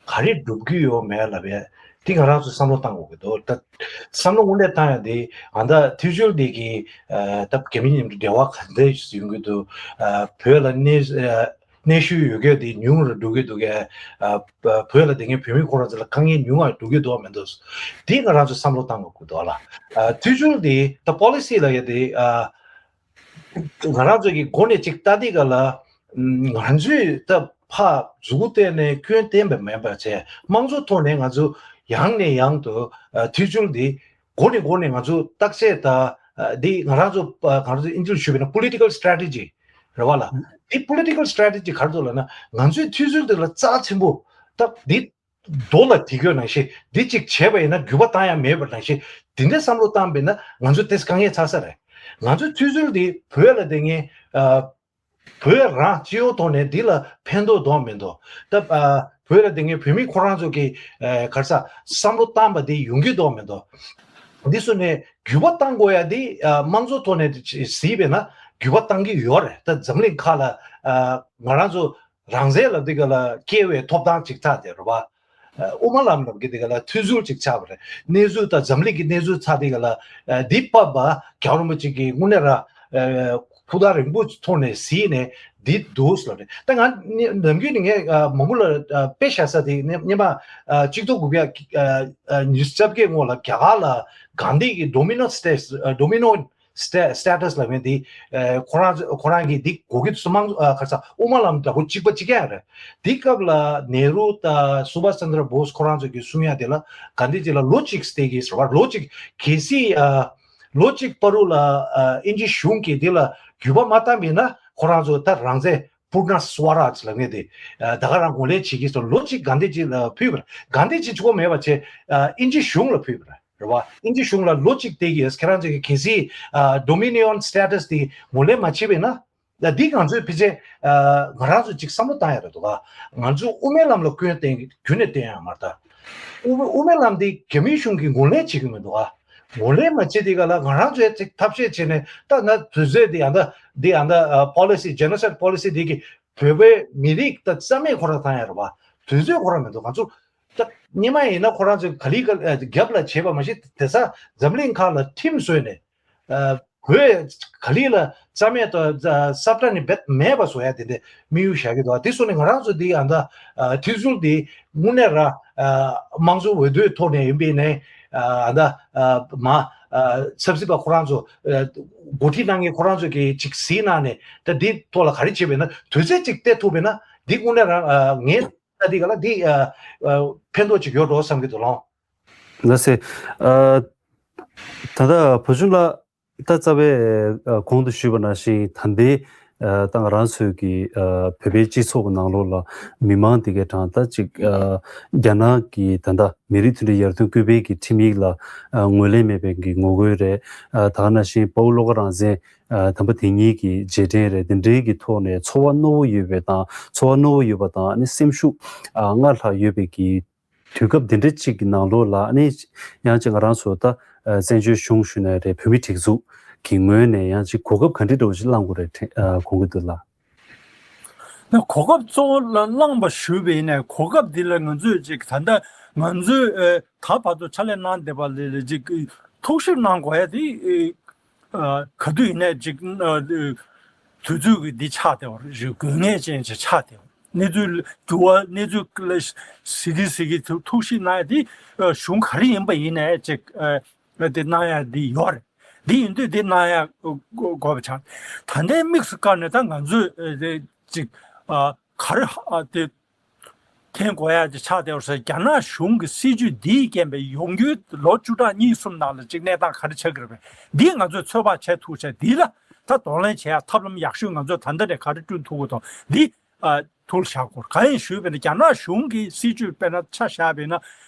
ག་རེ་སྒྲུབ་ཀྱི་ཡོད་མེད་ལབ་ཡ་འདི་ང་རང་ཚོས་བསམ་བློ་བཏང་དགོས་ཀྱི་འདུག། ད་བསམ་བློ་དངོས་གནས་བཏང་ཡ་འདི་ཨ་ད་མཐུན་སྦྱོར་འདི་གི་ཨ་ད་རྒྱ་མི་མཉམ་དུ་འབྲེལ་བ་ག་འདྲ་ཡོང་གི་འདུག། ཨ་བོད་ལ་གནས་ཨ་གནས་ཤུལ་ཡོད་མཁན་དེ་ཉུང་རུ་འགྲོ་གི་འདུག་གས། ཨ་བོད་ལ་བསྡད་མཁན་བོད་མི་ཁོ་རང་ཚོ་ལ་དཀའ་ངལ་ཉུང་བ་འགྲོ་གི་འདུག་མི་འདུག། དེ་ང་རང་ཚོས་བསམ་བློ་བཏང་དགོས་ཀྱི་འདུག་ལ། ཨ་མཐུན་སྦྱོར་དེ་ད་པོ་ལི་སི་ལབ་ཡ་དེ་ཨ་ང་རང་ཚོ་གི་སྒོ་ནས་ཅིག་ལྟ་དུས་ག་ལ། ང་ཚོས་ད་ཕར་མཛུབ་གུ་བསྟན་ནས་སྐྱོན་བསྟན་པ་མེད་པ་བྱས། དམངས་གཙོ་ཐོག་ནས་ང་ཚོ་ཡང་ནས་ཡང་དུ་ཨ་མཐུན་སྦྱོར་འདི་སྒོ་ནས་སྒོ་ནས་ང་ཚོ་བརྟག་དཔྱད་དང་། ཨ་འདི་ང་རང་ཚོ་ཨ་ང་རང་ཚོ་ཨིན་ཇིར་ཞུས་པ་ཡིན་ན་པོ་ལི་ཊི་ཀལ་སི་ཊེ་རེ་ཊི་ཇི་རེད་བ་ལ། འདི་པོ་ལི་ཊི་ཀལ་སི་ཊེ་རེ་ཊི་ཇི་ག་རེ་འདུག་ལབ་ན། ང་ཚོའི་མཐུན་སྦྱོར་འདི་ལ་རྩ་ཆེན་པོ་ད་འདི་རྡོ་ལ་དེད་དགོས་ནང་བཞིན། འདི་གཅིག་བྱས་པ་ཡིན་ན་འགྱུར་བ་བཏང་ཡ་མེད་པ་ནང་བཞིན། འདི་འདྲའི་བསམ་བློ་བཏང་པས་ན་ང་ཚོ་ཏོག་ཙམ་དཀའ་ངལ་ཚ་ས་རེད། ང་ཚོའི་མཐུན་སྦྱོར་འདི་བོད་ལ་བསྡད་མཁན་ཨ་བོད་རང་སྤྱི་ཡོངས་ཐོག་ནས་འདི་ལ་ཕན་ཐོགས་འདུག་མི་འདུག། ད་ཨ་བོད་ལ་བསྡད་མཁན་བོད་མི་ཁོ་རང་ཚོ་གི་ཨ་ག་རེ་ཟ་བསམ་བློ་བཏང་པ་འདི་ཡོང་གི་འདུག་མི་འདུག། འདི་ཚོ་ནས་འགྱུར་བ་བཏང་དགོས་ཡ་འདི་ཨ་དམངས་གཙོ་ཐོག་ནས་གཟིགས་པས་ན་འགྱུར་བ་བཏང་གི་ཡོད་རེད། ད་འཛམ་གླིང་ཁག་ལ་ཨ་ང་རང་ཚོ་རང་བཙན་ལབ་དུས་ག་ལ་སྐྱེ་བའི་ཐོབ་ཐང་ཅིག་ཆགས་བསྡད་རེད་བ། ཨ་དབུ་མ་ལམ་ལབ་ཀྱི་དེ་ག་ལ་མཐུན་སྦྱོར་ཅིག་ཆགས་པ་རེད། གནས་ཚུལ་དང་འཛམ་གླིང་གི་གནས་ཚུལ་ཆགས་དུས་ག་ལ་ཨ་འདི་ཕབ་པ་རྒྱལ་བ་རིན་པོ་ཆེ་གིས་དངོས་གནས་ར་ཨ་ཨ་ཐུགས་དམ་རིང་པོ་ཐོག་ནས་གཟིགས་ནས་འདི་འདུག་ལབ་རེད། ད་ང་ནམ་རྒྱུན་ནས་ངས་ཨ་མང་པོ་ལ་ཨ་དཔེ་བཞག་ས་དེ་སྔོན་མ་ཨ་གཅིག་སྟོང་དགུ་བརྒྱ་ཨ་ཨ་ཉི་ཤུ་རྩ་བརྒྱད་སྔོན་ལ་རྒྱ་གར་ལ་གྷན་དྷི་གི་ཌོ་མི་ནོ་སི་ཊེ་ཊི་ཌོ་མི་ནོ་སི་ཊེ་ཊི་ཊ་སི་ལབ་མཁན་དེ་ཨ་ཁོ་རང་ཁོ་རང་གིས་འདི་གོ་གི་སུ་མང་ཨ་ག་རེ་ཟ་དབུ་མ་ལམ་འདྲ་པོ་གཅིག་པ་གཅིག་རྐྱང་རེད། དེ་སྐབས་ལ་ནེ་རུ་དང་སུ་བྷ་ཤ་ཅན་དྲ་བྷོ་སི་ཁོ་རང་ཚོ་གིས་གསུང་ཡ་དེ་ལ་གྷན་དྷི་ཇི་ལ་ལོ་གཅིག་སྟེར་གྱི་ཟེར་བ། ལོ་གཅིག་གལ་སྲིད་ཨ་ལོ་གཅིག་བར་དུ་ལ་ཨ་དབྱིན་ཇི་གཞུང་གིས་འདི་ལ་འགྱུར་བ་མ་བཏང་པ་ཡིན་ན་ཁོ་རང་ཚོ་ད་རང་བཙན་པུར་ན་སྭ་རཱཇ་ལབ་མཁན་དེ་ཨ་ད་ག་རང་ངོས་ལེན་བྱེད་ཀྱི་ཟེར་ལོ་གཅིག་གྷན་དྷི་ཇི་ལ་ཕུལ་བ་རེད། གྷན་དྷི་ཇི་གཅིག་པོ་མེད་པ་བྱས་ཨ་དབྱིན་ཇི་གཞུང་ལ་ཕུལ་བ་རེད། རེད་བ། དབྱིན་ཇི་གཞུང་ལ་ལོ་གཅིག་སྟེར་གྱི་ཡོད། ཁྱེད་རང་ཚོ་གིས་གལ་སྲིད་ཨ་ཌོ་མི་ནི་ཡོན་སི་ཊེ་ཊ་སི་དེ་ངོས་ལེན་མ་བྱས་པས་ན། ད་འདི་ང་ཚོས་ཕལ་ཆེར་ཨ་ང་རང་ཚོས་ཅིག་བསམ་བློ་བཏང་ཡ་རེད་འདུག་ག། ང་ཚོས་དབུ་མའི་ལམ་ལ་སྐྱོན་བསྟན་རྒྱུན་ནས་བསྟན་ཡ་མ་རེད་ད། དབུ་དབུ་མའི་ལམ་འདི་རྒྱ་མིའི་གཞུང་གིས་ངོས་ལེན་བྱེད་ཀྱི་མི་འདུག་ག། ངོས་ལེན་མ་བྱེད་དེ་ག་ལ་ང་རང་ཚོས་ཅིག་ཐབས་ཤེས་བྱས་ནས། ད་ང་དུས་ཚོད་འདི་ཨ་ད་འདི་ཨ་ད་ཨ་པོ་ལི་སི་ཇེ་ནོ་སའིཌ་པོ་ལི་སི་འདི་གིས་བོད་པའི་མི་རིགས་ད་རྩ་མེད་ཁོ་རང་བཏང་ཡ་རེད་བ། དུས་ཚོད་ཁོ་རང་མི་འདུག། ང་ཚོ་ད་སྔོན་མ་ཡིན་ན་ཁོ་རང་ཚོས་ག་ལེར་ག་ཨ་རྒྱབ་ལ་བྱས་པ་མ་གཞི། དེང་སང་འཛམ་གླིང་ཁག་ལ་ཁྲིམས་བཟོས་ནས་ཨ་བོད་ག་ལེར་ལ་རྩ་མེད་དུ་ས་བཀྲ་ནས་རྦད་མེད་པ་བཟོ་ཡ་དེ་འདྲའི་དམིགས་ཡུལ་བཞག་གི་འདུག། དེ་སོང་ནས་ང་རང་ཚོ་འདི་ཨ་ད་ཨ་མཐུན་སྦྱོར་འདི་དངོས་གནས་ར་ཨ་དམངས་གཙོ་འོས་བསྡུའི་ཐོག་ནས་ཡིན་པས་ནས་ཨ་ད་ཨ་མ་ཨ་ཆབ་སྲིད་པ་ཁོ་རང་ཚོ་ཨ་འགོ་ཁྲིད་གནང་མཁན་ཁོ་རང་ཚོ་གིས་ཅིག་གཟིགས་གནང་ནས། ད་འདི་ཐོག་ལ་ག་རེ་བྱས་པས་ན། དུས་ཚོད་ཅིག་སྟེར་ཐུབ་པས་ན་འདི་དངོས་གནས་ར་ཨ་ངས་ད་འདི་ག་ལ་འདི་ཨ་ཨ་ཕན་ཐོགས་ཅིག་ཡོད་འགྲོ་བསམ་གྱི་འདུག་ལགས། ལགས་སེ། ཨ་ད་ལྟ་བུ་ཆུང་ལགས་ ད་རྩ་བའི་ཨ་གོང་དུ་ཞུས་པ་ནང་བཞིན་ད་ལྟའི་ཨ་ད་ང་རང་ཚོའི་གི་ཨ་བོད་པའི་སྤྱི་ཚོགས་ཀྱི་ནང་ལོགས་ལ་མི་མང་དེ་གའི་གྲངས་ད་ཅིག་ཨ་རྒྱ་ནག་གི་ད་ལྟ་མི་རིགས་མཐུན་སྒྲིལ་ཡར་ཐོན་སྐུལ་སྤེལ་གྱི་ཁྲིམས་ཡིག་ལ་ཨ་ངོས་ལེན་མེད་པའི་གི་ངོ་རྒོལ་རེད། ཨ་ད་ག་ནང་བཞིན་དཔའ་བོ་བློ་དགའ་རང་བཙན་ཨ་དམ་པ་དེ་ཉིད་ཀྱི་རྗེས་དྲན་རེད། དེ་འདྲའི་གི་ཐོག་ནས་ཚོར་བ་རྣོ་བོ་ཡོད་པའི་དང་ཚོར་བ་རྣོ་བོ་ཡོད་པ་དང་ཨ་ནི་སེམས་ཤུགས་ཨ་སྔར་ལྷག་ཡོད་པའི་གི་དུས་སྐབས་འདི་འདྲ་གཅིག་གི་ནང་ལོགས་ལ་ཨ་ནི་ཡང་གཅིག་ང་རང་ཚོ་ད་ཨ་བཙན་བྱོལ་གཞུང་ཞུས་ན་རེད། བོད་མིའི་སྒྲིག་འཛུགས་ཀྱི་ངོས་ནས་ཡང་གཅིག་གོ་སྐབས་ག་འདྲ་འདྲ་བོ་ཞིག་བླང་དགོས་རེད་དྲན་ཨ་དགོངས་ཀྱི་འདུག་ལགས། ན་གོ་སྐབས་གཙོ་བོ་ལ་བླངས་པ་ཞུས་པ་ཡིན་ནའི་གོ་སྐབས་འདི་ལ་ང་ཚོས་ཅིག་ད་ལྟ་ང་ཚོས་ཨ་ད་བར་དུ་ཕྱག་ལས་གནང་བསྡད་པ་ལ་ལ་ཅིག་ཐུགས་ཞིབ་གནང་དགོས་ཡ་དེ་ཨ་ག་དུས་ཡིན་ནའི་ཅིག་ཨ་དུས་ཚོད་ཀྱི་འདི་ཆགས་བསྡད་པ་རེད། དགོས་ངེས་ཅན་ཅིག་ཆགས་བསྡད་པ། གནས་ཚུལ་འགྱུར་བ་གནས་ཚུལ་ལ་གཟིགས་གི་གཟིགས་གི་ཐུགས་ཐུགས་ཞིབ་གནང་ཡ་དེ་ཨ་གཞུང་ག་རེ་ཡིན་པ་ཡིན་ནའི་ཅིག་ཨ་དེ་གནང་ཡ་དེ་ཡོད་རེད། འདི་ཡིན་དུས་འདི་གནང་ཡ་དགོས་པ་ཆགས། ད་ལྟའི་དམིགས་སུ་བཀར་ནས་ད་ང་ཚོས་ཨ་དེ་ཅིག་ཨ་ག་རེ་ཨ་དེ་འཐེན་དགོས་ཡ་ཅིག་ཆགས་བསྡད་པ་ཟེར། རྒྱ་ནག་གཞུང་གི་སྲིད་ཇུས་འདིའི་རྐྱེན་པས་ཡོང་རྒྱུའི་ལོ་བཅུ་ཕྲག་གཉིས་གསུམ་ནང་ལ་ཅིག་གནས་སྟངས་ག་རེ་ཆགས་ཀྱི་རེད་པས། འདི་ང་ཚོས་ཚོད་དཔག་བྱེད་ཐུབ་བྱས། འདི་ལ་ད་གདོང་ལེན་བྱེད་ཡ་ཐབས་ལམ་ཡག་ཤོས་ང་ཚོས་ད་ལྟ་ནས་ག་རེ་བསྐྲུན་ཐུབ་ཀྱི་འདུག་འདི་ཨ་ཐུགས་ལ་བཞག་དགོས། གང་ཡིན་ཞུས་པ་ཡིན་ན་རྒྱ་ནག་གཞུང་གི་སྲིད་ཇུས་དཔེར་ན་ཆ་བཞག་པ་ཡིན་ན།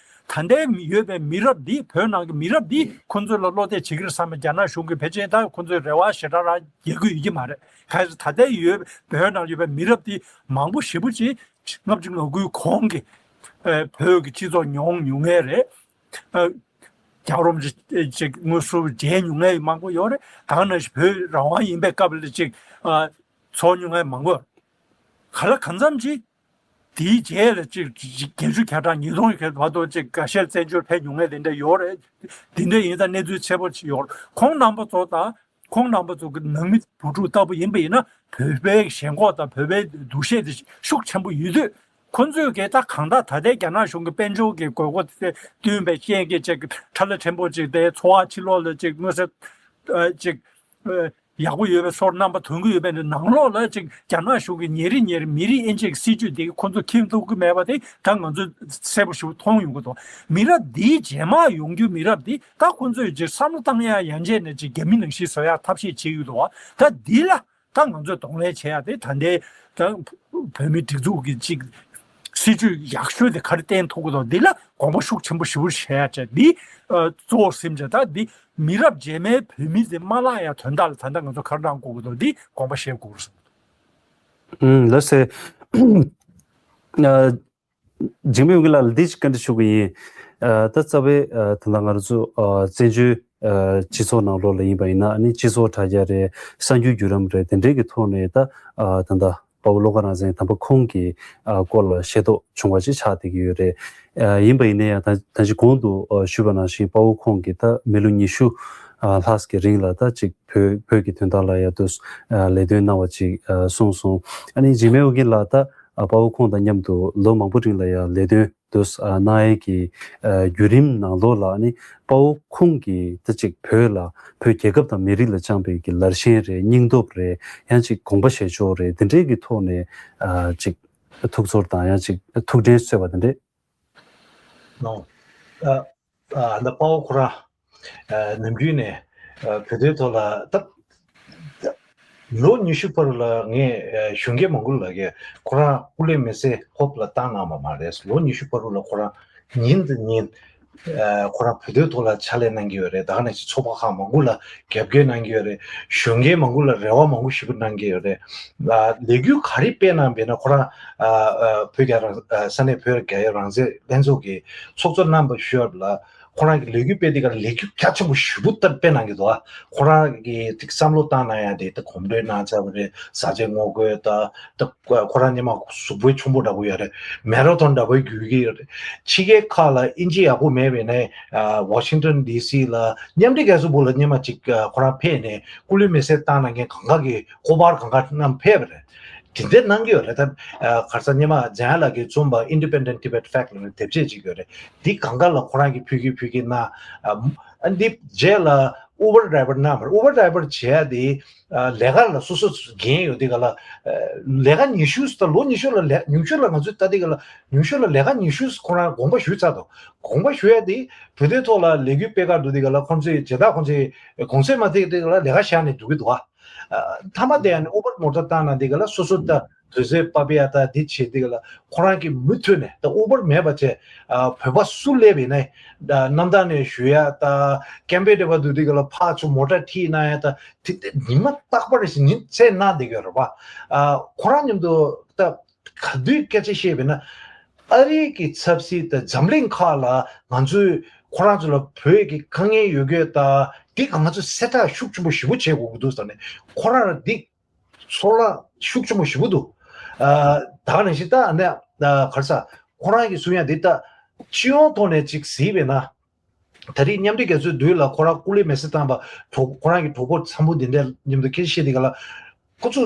ད་ལྟའི་ཡོད་པའི་མི་རབས་འདི་བོད་ནང་གི་མི་རབས་འདི་ཁོ་ཚོ་ལ་བློ་གཏད་བྱེད་ཀྱི་རེད་བསམ་པའི་རྒྱ་ནག་གཞུང་གིས་ཕལ་ཆེར་ད་ཁོ་ཚོའི་རེ་བ་ཞེ་དྲག་རང་རྒྱག་གི་ཡོད་ཀྱི་མ་རེད། གང་ཡིན་ཟེར་ད་ལྟའི་ཡོད་བོད་ནང་ཡོད་པའི་མི་རབས་འདི་མང་པོ་ཞེ་པོ་ཅིག་ལྔ་བཅུ་ང་དགུའི་གོང་གི་ཨ་བོད་ཀྱི་སྤྱི་ཚོགས་མྱོང་མྱོང་མཁན་རེད། ཨ་རྒྱལ་བ་རིན་པོ་ཆེ་ཅིག་དངོས་སུ་མཇལ་མྱོང་མཁན་མང་པོ་ཡོད་རེད། ད་ག་ནང་བཞིན་བོད་རང་དབང་ཡིན་པའི་སྐབས་ལ་ཅིག་ཨ་ཚོར་མྱོང་མཁན་མང་པོ་ཡོད་རེད། ག་ལ་གང་འཚམ་ཅིག་དེའི་རྗེས་ལ་ཅིག་བརྒྱད་ཅུ་གྱ་གྲངས་ཉིས་སྟོང་གི་བར་དུ་ཅིག་འགའ་ཤས་བཙན་བྱོལ་ཕེབས་མྱོང་མཁན་དེ་འདྲ་ཡོད་རེད། དེ་འདྲ་ཡིན་ཙང་གནས་ཚུལ་གསལ་པོ་ཅིག་ཡོད་རེད། ཁོང་རྣམ་པ་ཚོ་དང་ཁོང་རྣམ་པ་ཚོ་གི་ནང་མི་བུ་ཕྲུག་ལྟ་བུ་ཡིན་པ་ཡིན་ན་བོད་པའི་ཞེན་ཁོག་དང་བོད་པའི་འདུ་ཤེས་དེ་ཤུགས་ཆེན་པོ་ཡོད་དུས། ཁོ་ཚོས་གི་ད་གང་ལྟར་ད་ལྟའི་རྒྱ་ནག་གཞུང་གི་དཔལ་འབྱོར་གྱི་དགོས་མཁོ་དེ་བསྟུན་པའི་རྐྱེན་གྱིས་ཅིག་ཁྲ་ལ་ཕྲན་བུ་ཅིག་དེ་འཚོ་བ་ཕྱི་ལོགས་ལ་ཅིག་མངོན་གསལ་ཨ་ཅིག་ཨ་ཡག་པོ་ཡོད་པའི་བཟོ་རྣམ་པ་སྟོན་གྱི་ཡོད་པའི་ནང་ལོགས་ལ་ཅིག་རྒྱ་ནག་གཞུང་གིས་ཉིན་རེ་ཉིན་རེ་མི་རིགས་དབྱེ་འབྱེད་ཀྱི་སྲིད་ཇུས་དེ་གིས་ཁོ་ཚོ་ཁྱིམ་ཐུག་གི་མེད་པ་དེ་ད་ང་ཚོས་གསལ་པོ་ཞིག་མཐོང་ཡོང་གི་འདུག་མི་རབས་འདིའི་རྗེས་མ་ཡོང་རྒྱུའི་མི་རབས་འདི་ད་ཁོ་ཚོས་ཅིག་བསམ་བློ་བཏང་ཡ་ཡན་ཆད་ནས་ཅིག་རྒྱ་མི་ནང་བཞིན་བཟོ་ཡ་ཐབས་ཤེས་བྱེད་ཀྱི་འདུག་ད་འདི་ལ། ད་ང་ཚོས་གདོང་ལེན་བྱེད་ཡ་དེ་ད་ལྟའི་ད་བོད་མིའི་སྒྲིག་འཛུགས་ཀྱི་ཅིག་སྲིད་ཇུས་ཡག་ཤོས་དེ་ག་རེ་བསྟན་ཐུབ་ཀྱི་འདུག་འདི་ལ་དགོངས་པ་ཤུགས་ཆེན་པོ་ཞེ་པོ་བཞེས་ཡ་བྱས། འདི་ཨ་གཙོ་བོར་སེམས་བྱས། ད་འདི་མི་རབས་རྗེས་མའི་བོད་མི་དེ་མ་བརླག་ཡ་དོན་དག་ལ་ད་ལྟ་ང་ཚོ་ག་རེ་གནང་དགོས་ཀྱི་འདུག་འདི་དགོངས་པ་བཞེས་དགོས་ཀྱི་རེད་བསམ་གྱི་འདུག་ཨུམ་ལགས་སེ། ཨ། འཇིགས་མེད་དབང་རྒྱལ་ལགས་ལ་འདི་ཞིག་བཀའ་འདྲི་ཞུ་གི་ཡིན། ཨ་ད་རྩ་བའི་ཨ་ད་ལྟ་ང་རང་ཚོ་ཨ་བཙན་བྱོལ་ཨ་སྤྱི་ཚོགས་ནང་ལོགས་ལ་ཡིན་པ་ཡིན་ན་ཨ་ནི་སྤྱི་ཚོགས་དྲ་རྒྱ་རེད། གསར་འགྱུར་བརྒྱུད་ལམ་རེད། དེ་འདྲའི་གི་ཐོག་ནས་ད་ཨ་ད་ལྟ་དཔའ་བོ་བློ་དགའ་རང་བཙན་དམ་པ་ཁོང་གི་ཨ་སྐོར་ལ་ཤེས་རྟོགས་བྱུང་བ་ཅིག་ཆགས་བསྡད་ཀྱི་ཡོད་རེད། ཨ་ཡིན་པ་ཡིན་ན་ཡང་ད་ད་ཅི་གོང་དུ་ཨ་ཞུས་པ་ནང་བཞིན་དཔའ་བོ་ཁོང་གིས་ད་མི་ལོ་ཉི་ཤུ་ཨ་ལྷག་གི་རིང་ལ་ད་ཅིག་བོད་བོད་ཀྱི་དོན་དག་ལ་ཡ་དུ་ཨ་ལས་དོན་གནང་བ་ཅིག་ཨ་གསུངས་སོང་། ཨ་ནི་འཇིགས་མེད་དབང་རྒྱལ་ལགས་ད་ཨ་དཔའ་བོ་ཁོང་དང་མཉམ་དུ་ལོ་མང་པོ་རིང་ལ་ཡང་ལས་དོན་དུ་ཨ་གནང་ཡས་ཀྱི་ཨ་བརྒྱུད་རིམ་ནང་ལོགས་ལ་ཨ་ནི་དཔའ་བོ་ཁོང་གིས་ད་ཅིག་བོད་ལ་བོད་རྒྱལ་ཁབ་དང་མི་རིགས་ལ་བཅངས་པའི་གི་ལར་ཞེན་རེད། སྙིང་སྟོབས་རེད། ཡང་ཅིག་དགོངས་པ་བཞེས་ཕྱོགས་རེད། དེ་འདྲའི་གི་ཐོག་ནས་ཨ་ཅིག་ཐུགས་ཚོར་དང་ཡང་ཅིག་ཐུགས་དྲན་གསོས་པ་དེ་འདྲས། ནོ། ཨ་ཨ་ད་དཔའ་བོ་ཁོ་རང་ཨ་ནམ་རྒྱུན་ནས་ཨ་བོད་དོན་ཐོག་ལ་ད་ལོ་ཉི་ཤུ་བར་ལ་ངས་ཨ་གཞོན་སྐྱེས་མང་པོ་ལ་གས་ཁོ་རང་སྐུ་ལས་མེད་སའི་ཧོབ་ལ་བཏང་གནང་བ་མ་རེད། ལོ་ཉི་ཤུ་བར་ལ་ཁོ་རང་ཉིན་དང་ཉིན་ཨ་ཁོ་རང་བོད་དོན་ཐོག་ལ་ཕྱག་ལས་གནང་གི་ཡོད་རེད། ད་ག་ནང་བཞིན་ཚོགས་པ་ཁག་མང་པོ་ལ་རྒྱབ་སྐྱོར་གནང་གི་ཡོད་རེད། གཞོན་སྐྱེས་མང་པོ་ལ་རེ་བ་མང་པོ་ཞིག་གནང་གི་ཡོད་རེད། ཨ་ལས་འགུལ་ག་རེ་སྤེལ་གནང་བས་ན་ཁོ་རང་ཨ་ཨ་བོད་རྒྱ་རང་ཨ་ས་གནས་བོད་རྒྱ་ཡོད་རང་བཙན་ལྷན་ཚོགས་ཀྱི་ཚོགས་གཙོ་རྣམ་པ་ཞུ་ཡབ་ལ་ཁོ་རང་གི་ལས་འགུལ་སྤེལ་དུས་ཀ་ལས་འགུལ་རྒྱ་ཆེན་པོ་ཞེ་པོ་ལྟར་སྤེལ་གནང་གི་འདུག་ཨ་ཁོ་རང་གི་ཅིག་བསམ་བློ་བཏང་གནང་ཡ་དེ་ད་གོམ་བགྲོད་གནང་ཚར་བ་རེད། བཟའ་བཅའ་ངོ་རྒོལ་ད་ད་ཁོ་རང་སྔོན་མ་གཟུགས་པོའི་ཆུང་པོ་འདྲ་པོ་ཡོད་རེད། མེ་ར་ཐོན་འདྲ་པོ་རྒྱུག་གི་ཡོད་རེད། ཕྱི་རྒྱལ་ཁག་ལ་ཨིན་ཇི་ཡག་པོ་མེད་པས་ན་ཨ་ཝ་ཤིང་ཏོན་ཌི་སི་ལ་མཉམ་འབྲེལ་རྒྱལ་ཚོགས་པོ་ལ་སྔོན་མ་ཅིག་ཨ་ཁོ་རང་ཕེབས་ནས་སྐུ་ལུས་མེ་སྲེག་བཏང་གནང་མཁན་གང་ག་གི་ཁོ་པར་གང་ག་རྣམས་ཕེབས་པ་རེད། དེ་འདྲ་གནང་གི་ཡོད་རེད། ད་ཨ་ག་རེ་ཟེར་སྔོན་མ་ཛེན་ལགས་ཀྱིས་རྩོམ་པ་Independent Tibet Fact ལབ་ནས་དེབ་ཆས་ཅིག་ཡོད་རེད། འདི་གང་ག་ལ་ཁོ་རང་གིས་ཕུལ་གི་ཕུལ་གི་གནང་། ཨ་འདི་རྗེས་ལ་ ཨུ་བར་ཌ་རའི་བར་གནང་བར། ཨུ་བར་ཌ་རའི་བར་བྱེད་ཡ་དེ་ཨ་ལས་ཀ་ལ་སོ་སོ་འགན་ཡོད་དེ་ག་ལ། ཨ་ལས་ཀ་ཉི་ཤུ་ད་ལོ་ཉི་ཤུ་ལ་ལས་ཉུང་ཤོས་ལ་ང་ཚོས་ལྟ་དེ་ག་ལ་ཉུང་ཤོས་ལ་ལས་ཀ་ཉི་ཤུ་ཁོ་རང་དགོངས་པ་ཞུས་ཚར་འདུག་དགོངས་པ་ཞུ་ཡ་དེ་བོད་དོན་ཐོག་ལ་ལས་འགུལ་སྤེལ་གར་འདུག་དེ་ག་ལ་ཁོང་ཚོས་བྱེ་བྲག་ཁོང་ཚོས་གོང་ཚད་མ་ཐེག་དེ་ག་ལ་ལས་ཀ་བཞག་ནས་འདུག་གི་འདུག་ཨ། མཐའ་མ་དེ་ཡང་ནི་ཨུ་བར་མོ་ཊ་བཏང་ན་དེ་ག་ལ་སོ་སོ་ད་དུས་ཚོད་སྤར་ཡ་ད་འདི་བྱེད་དེ་ག་ལ་ཁོ་རང་གིས་མུ་མཐུད་ནས་ད་ཨུ་བར་མེད་པ་བྱས། ཨ་བོད་པ་སུ་སླེབས་ཡིན་ནའི་ད་གནམ་ཐང་ནས་ཞུ་ཡ་ད་ཀེམ་པེ་འདྲ་བ་འདུག་དེ་ག་ལ་ཕར་ཚུར་མོ་ཊ་ཁྲིད་གནང་ཡ་ད་དེ་དེ་ཉི་མ་རྟག་པར་ཞིག་ཉིན་མཚན་གནང་བསྡད་ཀྱི་ཡོད་རེད་པ། ཨ་ཁོ་རང་མཉམ་དུ་ད་ག་དུས་སྐད་ཆ་བཤད་པ་ཡིན་ན། ཨ་རི་གི་ཆབ་སྲིད་དང་འཛམ་གླིང་ཁག་ལ་ང་ཚོས་ཁོ་རང་ཚོ་ལ་བོད་ཀྱི་དཀའ་ངལ་ཡོད་རྒྱུ་དང་འདི་ག་ང་ཚོས་གསལ་བསྒྲགས་ཤུགས་ཆེན་པོ་ཞེ་པོ་བྱེད་དགོས་ཀྱི་འདུག་ཟེར་ནས་ཁོ་རང་ལ་འདི་ཚོར་སྣང་ཤུགས་ཆེན་པོ་ཞེ་པོ་འདུག་ཨ་ད་ག་ནང་བཞིན་ད་ཨ་ནི་ཨ་ག་རེ་ཟ། ཁོ་རང་གི་གསུང་ཡ་འདི་ད་སྤྱི་ཡོངས་ཐོག་ནས་ཅིག་གཟིགས་པས་ན། ད་རེས་མཉམ་འབྲེལ་རྒྱལ་ཚོགས་མདུན་ལ་ཁོ་རང་སྐུ་ལས་མེད་སར་བཏང་པ་གྲོགས་ཁོ་རང་གི་གྲོགས་པོ་ཚ་མོ་འདི་འདྲ་མཉམ་དུ་སྐད་ཆ་བཤད་དེ་ག་ལ་ཁོ་ཚོ་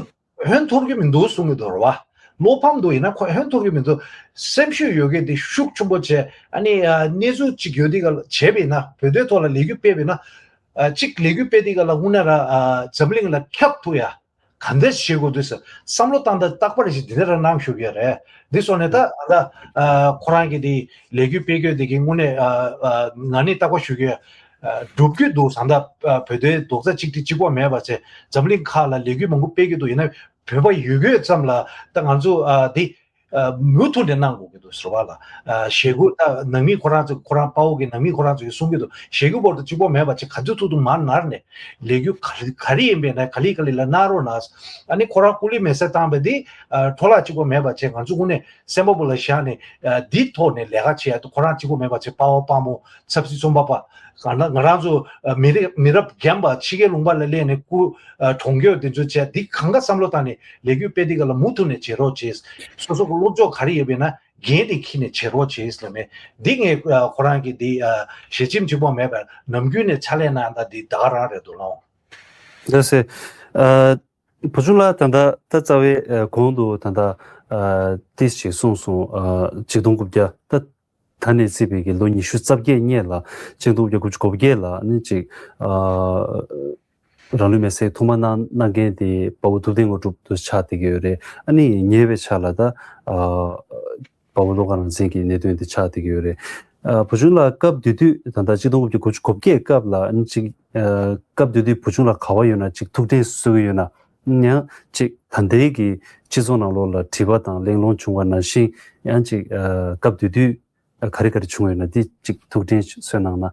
ཧོན་འཐོར་གྱི་མི་འདུག་གསུང་གི་འདུག་རེད་བ། བློ་ཕམ་འདུག་ཡིན་ན་ཁོ་ཧོན་འཐོར་གྱི་མི་འདུག་སེམས་ཤུགས་ཡོད་མཁན་དེ་ཤུགས་ཆེན་པོ་བྱས་ཨ་ནི་ཨ་གནས་ཚུལ་གཅིག་ཡོད་དེ་ག་ལ་བྱས་པ་ཡིན་ན་བོད་དོན་ཐོག་ལ་ལས་འགུལ་སྤེལ་བ་ཡིན་ན། ཨ་གཅིག་ལས་འགུལ་སྤེལ་དེ་ག་ལ་དངོས་གནས་ར་ཨ་འཛམ་གླིང་ལ་ཁྱབ་ཐུབ་ཡ། ག་འདྲ་བྱེད་དགོས་འདུག་ཟེར་བསམ་བློ་བཏང་སྟངས་རྟག་པར་ཞིག་འདི་འདྲ་ར་གནང་བཞུགས་ཡོད་རེད། འདི་སོང་ནས་ད་ཨ་ད་ཨ་ཁོ་རང་གི་དེ་ལས་འགུལ་སྤེལ་རྒྱུ་དེ་གི་དངོས་གནས་ཨ་ཨ་ང་ནི་རྟག་པར་ཞུ་གི་ཡོད། ཨ་འགྲུབ་རྒྱུ་འདུག་བཟང་ད་ཨ་བོད་དོན་རྡོག་རྩ་གཅིག་སྒྲིལ་གཅིག་པོ་མེད་པ་བྱས་འཛམ་གླིང་ཁག་ལ་ལས་འགུལ་མང་པོ་སྤེལ་གྱི་འདུག་ཡིན་ན་བོད་པ་ཡོད་དགོས་ཙམ་ལ་ད་ང་ཚོ་ཨ་དེ་ཨ་མུ་མཐུད་ནས་གནང་དགོས་ཀྱི་འདུག་ཟེར་བ་ལ་ཨ་ཞེ་དགུ་ད་ནང་མི་ཁོ་རང་ཚོ་ཁོ་རང་དཔའ་བོ་གི་ནང་མི་ཁོ་རང་ཚོ་གིས་གསུང་གི་འདུག་ཞེ་དགུ་བོར་དུ་གཅིག་པོ་མེད་པ་ཅིག་ག་ཚོད་ཐུབ་ཐུབ་མར་ནར་ནས་ལས་འགུལ་ག་རེ་ག་རེ་ཡིན་པའི་ནས་ག་ལེ་ག་ལེ་ལ་གནང་རོགས་གནང་། ཨ་ནི་ཁོ་རང་སྐུ་ལས་མེད་སར་བཏང་བ་འདི་ཨ་འཕྲོ་བརླག་གཅིག་པོ་མེད་པ་བྱས་ང་ཚོ་དངོས་གནས་སེམས་པ་བུ་ལ་བཞག་ནས་ཨ་འདི་ཐོག་ནས་ལས་ཀ་བྱེད་ཡ་ཁོ་རང་གཅིག་པོ་མེད་པ་བྱས་དཔའ་བོ་དཔའ་མོ་ཆབ་སྲིད་བཙོན་པ་པ། ང་རང་ང་རང་ཚོ་ཨ་མི་རིགས་མི་རབས་རྒན་པ་ཕྱི་རྒྱལ་ལུང་པ་ལ་སླེབས་ནས་སྐུ་ཨ་གྲོངས་རྒྱུ་དེ་ཚོ་བྱས་འདི་གང་ག་བསམ་བློ་བཏང་ནས་ལས་འགུལ་སྤེལ་འདི་ག་ལ་མུ་མཐུད་ནས་བྱེད་རོགས་བྱེད། སོ་སོ་གི་སློབ་སྦྱོང་ག་རེ་ཡོད་པས་ན་འགན་དེ་འཁྱེར་ནས་བྱེད་རོགས་བྱེད་ལབ་ནས་འདི་ངས་ཨ་ཁོ་རང་གི་འདི་ཨ་ཞལ་ཆེམས་གཅིག་པོ་མེད་པར་ནམ་རྒྱུན་ནས་ཕྱག་ལས་གནང་ད་འདི་ད་ག་རང་རེད་འདུག་ལོང་། ལགས་སེ། ཨ་བུ་ཆུང་ལགས་ད་ལྟ་ད་རྩ་བའི་ཨ་གོང་དུ་ད་ལྟ་ཨ་ཏིས་ཅིག་གསུངས་སོང་། ཨ་གཅིག་སྟོང་དགུ་བརྒྱ་ད། ད་ནས་བརྩིས་པའི་གི་ལོ་ཉི་ཤུ་རྩ་བརྒྱད་སྔོན་ལ་ཆིག་སྟོང་དགུ་བརྒྱ་དགུ་བཅུ་གོ་བརྒྱད་ལ་ནི་ཅིག་ཨ་རང་ལུས་མེར་སྲེག་ཐོག་མ་གནང་གནང་མཁན་དེ་དཔའ་བོ་ཐུབ་བསྟན་དངོས་གྲུབ་དུ་ཆགས་བསྡད་ཀྱི་ཡོད་རེད། ཨ་ནི་ཉེ་བའི་ཆར་ལ་ད་ཨ་དཔའ་བོ་བློ་དགའ་རང་བཙན་གྱི་གནད་དོན་དེ་ཆགས་བསྡད་ཀྱི་ཡོད་རེད། ཨ་བུ་ཆུང་ལགས་སྐབས་དེ་དུས་ད་ལྟ་ཆིག་སྟོང་དགུ་བརྒྱ་དགུ་བཅུ་གོ་བརྒྱད་སྐབས་ལ་ཨ་ནི་ཅིག་ཨ་སྐབས་དེ་དུས་བུ་ཆུང་ལགས་ག་བ་ཡོད་ན་ཅིག་ཐུགས་དྲན་གསོ་གི་ཡོད་ན་ཡང་ཅིག་ད་ལྟའི་གི་སྤྱི་ཚོགས་ནང་ལོགས་ལ་དྲི་བ་དང་གླེང་སློང་བྱུང་བ་ནང་བཞིན་ཡང་ཅིག་ཨ་སྐབས་དེ་དུས་ཨ་ག་རེ་ག་རེ་བྱུང་བ་ཡོད་ན་འདི་ཅིག་ཐུགས་དྲན་གསོས་གནང་ན།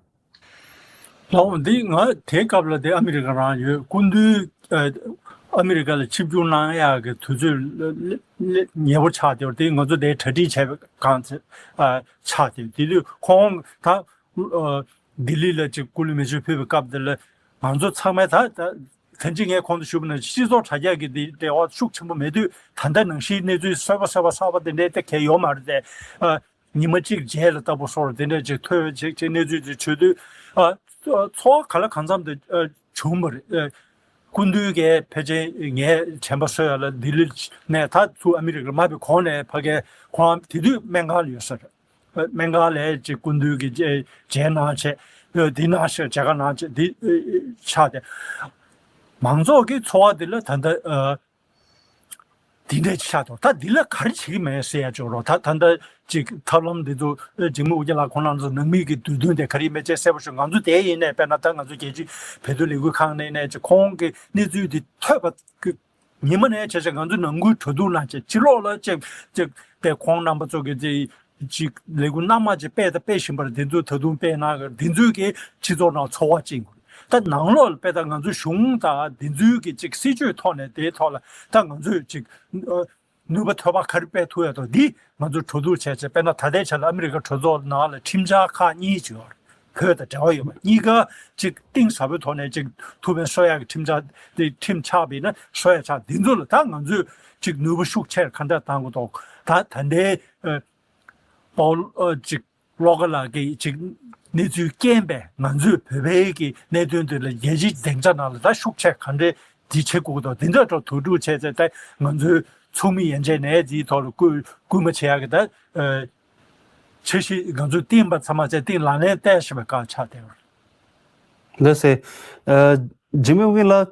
ལགས་འོང་། འདི་ང་དེའི་སྐབས་ལ་དེ་ཨ་མི་རི་ཀ་རང་ཡོད། སྐུ་མདུན་ཨ་ཨ་མི་རི་ཀ་ལ་ཆིབས་བསྒྱུར་གནང་ཡག་གི་དུས་ཚོད་ལ་ལ་ལ་ཉེ་པོ་ཆགས་བསྡད་པ་དེ་ང་ཚོ་དེ་གྲ་སྒྲིག་བྱས་པའི་སྒང་ཚེ་ཨ་ཆགས་བསྡད་པ་དེ་དུས་ཁོང་ད་ཨ་ལྡི་ལི་ལ་ཅིག་སྐུ་ལུས་མེ་མཆོད་ཕུལ་བའི་སྐབས་དེ་ལ་ང་ཚོ་ཚང་མས་ད་ད་ད་ཅི་ངས་གོང་དུ་ཞུས་པ་ནང་བཞིན་སྤྱི་ཚོགས་དྲ་རྒྱ་གི་དེ་འབྲེལ་བ་ཤུགས་ཆེན་པོ་མེད་དུས་ད་ལྟ་ནང་བཞིན་གནས་ཚུལ་གསར་པ་གསར་པ་གསར་པ་དེ་འདྲའི་ད་གལ་ཡོད་མ་རེད་དེ། ཨ། ཉི་མ་གཅིག་རྗེས་ལ་ལྟ་བུ་སོགས་དེ་འདྲ་ཅིག་ཐོས་ཅིག་ཅིག་གནས་ཚུལ་ཅིག་བྱུང་དུས་ཨ་ཚོར་བ་ག་ལ་གང་འཚམ་དུ་ཨ་བྱུང་བ་རེད། ཨ་སྐུ་མདུན་གྱིས་ཕལ་ཆེར་ངའི་དྲན་པ་གསོ་ཡ་ལ་ལྡི་ལི་ནས་ད་ཚུར་ཨ་མི་རི་ཀར་མ་ཕེབས་གོང་ནས་ཕ་གིར་ཁོང་དེ་དུས་སྨན་ཁང་ལ་ཡོད་ས་རེད། ཨ་སྨན་ཁང་ལ་ཅིག་སྐུ་མདུན་གྱི་མཇལ་མཇལ་གནང་བྱས་ཨ་འདི་གནང་བྱས་མཇལ་ཁ་གནང་བྱས་འདི་ཨ་ཆགས་ཏེ་མང་ཚོགས་ཀྱི་ཚོར་བ་འདི་ལ་ད་ལྟ་ཨ། འདི་འདྲའི་ཆགས་འདུག་ད་འདི་ལ་ག་རེ་བྱེད་ཀྱི་མེད་ཟེར་ཡ་ཅིག་རོ། ད་ད་ལྟ་ཅིག་ཐབས་ལམ་འདི་ཚོ་འཇིགས་མེད་དབུ་སྐྱེས་ལགས་ཁོང་རྣམ་ཚོ་ནང་མི་གི་འདོད་འདུན་དེ་ག་རེ་མེད་ཅེས་གསལ་པོ་ཞུ། ང་ཚོ་དེ་ཡིན་ནའི་དཔེར་ན་ད་ང་ཚོ་རྒྱལ་སྤྱིའི་བོད་དོན་ལས་འགུལ་ཁང་ནས་ནས་ཅིག་ཁོང་གི་གནས་ཚུལ་འདི་ཐོས་པ་གི་ཉི་མ་ནས་བྱས་བྱས་ང་ཚོ་ནང་ཁུལ་གྲོས་བསྡུར་གནང་བྱས་ཕྱི་ལོགས་ལ་ཅིག་ཅིག་དེ་ཁོང་རྣམ་པ་ཚོ་གི་དེ་ཅིག་ལས་འགུལ་སྣ་མང་ཅིག་སྤེལ་དང་སྤེལ་བཞིན་པར་འདི་ཚོ་ད་དུང་སྤེལ་གནང་གི་འདི་ཚོའི་གི་སྤྱི་ཚོགས་ནང་ཚོར་བ་ཅིག་ད་ནང་ལོགས་ལ་དཔེ་ད་ང་ཚོའི་གཞུང་དང་འདི་ཚོའི་གི་ཅིག་སྲིད་ཇུས་ཐོག་ནས་དེའི་ཐོག་ལ་ད་ང་ཚོས་ཅིག་ཨ་ནུས་པ་ཐོན་པ་ག་རེ་སྤེལ་ཐུབ་ཡ་དང་འདི་ང་ཚོས་གྲོས་བསྡུར་བྱས་བྱས་དཔེར་ན་ད་ལྟའི་ཆ་ལ་ཨ་མི་རི་ཀ་གྲོས་ཚོགས་ནང་ལ་ཁྲིམས་འཆར་ཁག་གཉིས་ཅིག་ཡོད་རེད། བོད་དང་འབྲེལ་བ་ཡོད་པ་གཉིས་ཀ་ཅིག་གཏིང་ཟབ་པོའི་ཐོག་ནས་ཅིག་ཐུགས་ཕན་གསོ་ཡ་གི་ཁྲིམས་འཆར་དེ་ཁྲིམས་ཆགས་པ་ཡིན་ན་གསོ་ཡ་ཆགས་འདི་ཚོ་ལ་ད་ང་ཚོས་ཅིག་ནུས་པ་ཤུགས་ཆེར་ག་འདྲ་བཏང་དགོས་འདུག་ད་ད་ལྟའི་ཨ་པའོ་ཨ་ཅིག་བློ་དགའ་ལགས་ཀྱིས་ཅིག་གནས་ཚུལ་རྐྱེན་པས་ང་ཚོས་བོད་པའི་གི་གནད་དོན་དེ་ལ་རྒྱལ་སྤྱིའི་སྡིངས་ཆ་ནང་ལ་ད་ཤུགས་ཆེ་ག་འདྲས་འདི་བྱེད་དགོས་ཀྱི་འདུག་འདི་འདྲ་འགྲོ་དུས་འགྲུལ་བྱས་ཚེ་ད་ང་ཚོའི་ཚོགས་མི་ཡན་ཆད་ནས་འདིའི་ཐོག་ལ་སྐུལ་སྐུལ་མ་བྱེད་ཡག་གི་ད་ཨ་འཆར་གཞི་ང་ཚོས་བཏིང་པ་ཚང་མ་བྱས་བཏིང་ལག་ལེན་བསྟར་བཞིན་པའི་སྐབས་ཆགས་བསྡད་ཡོད། ལགས་སེ། ཨ། འཇིགས་མེད་དབྱིག་ལགས།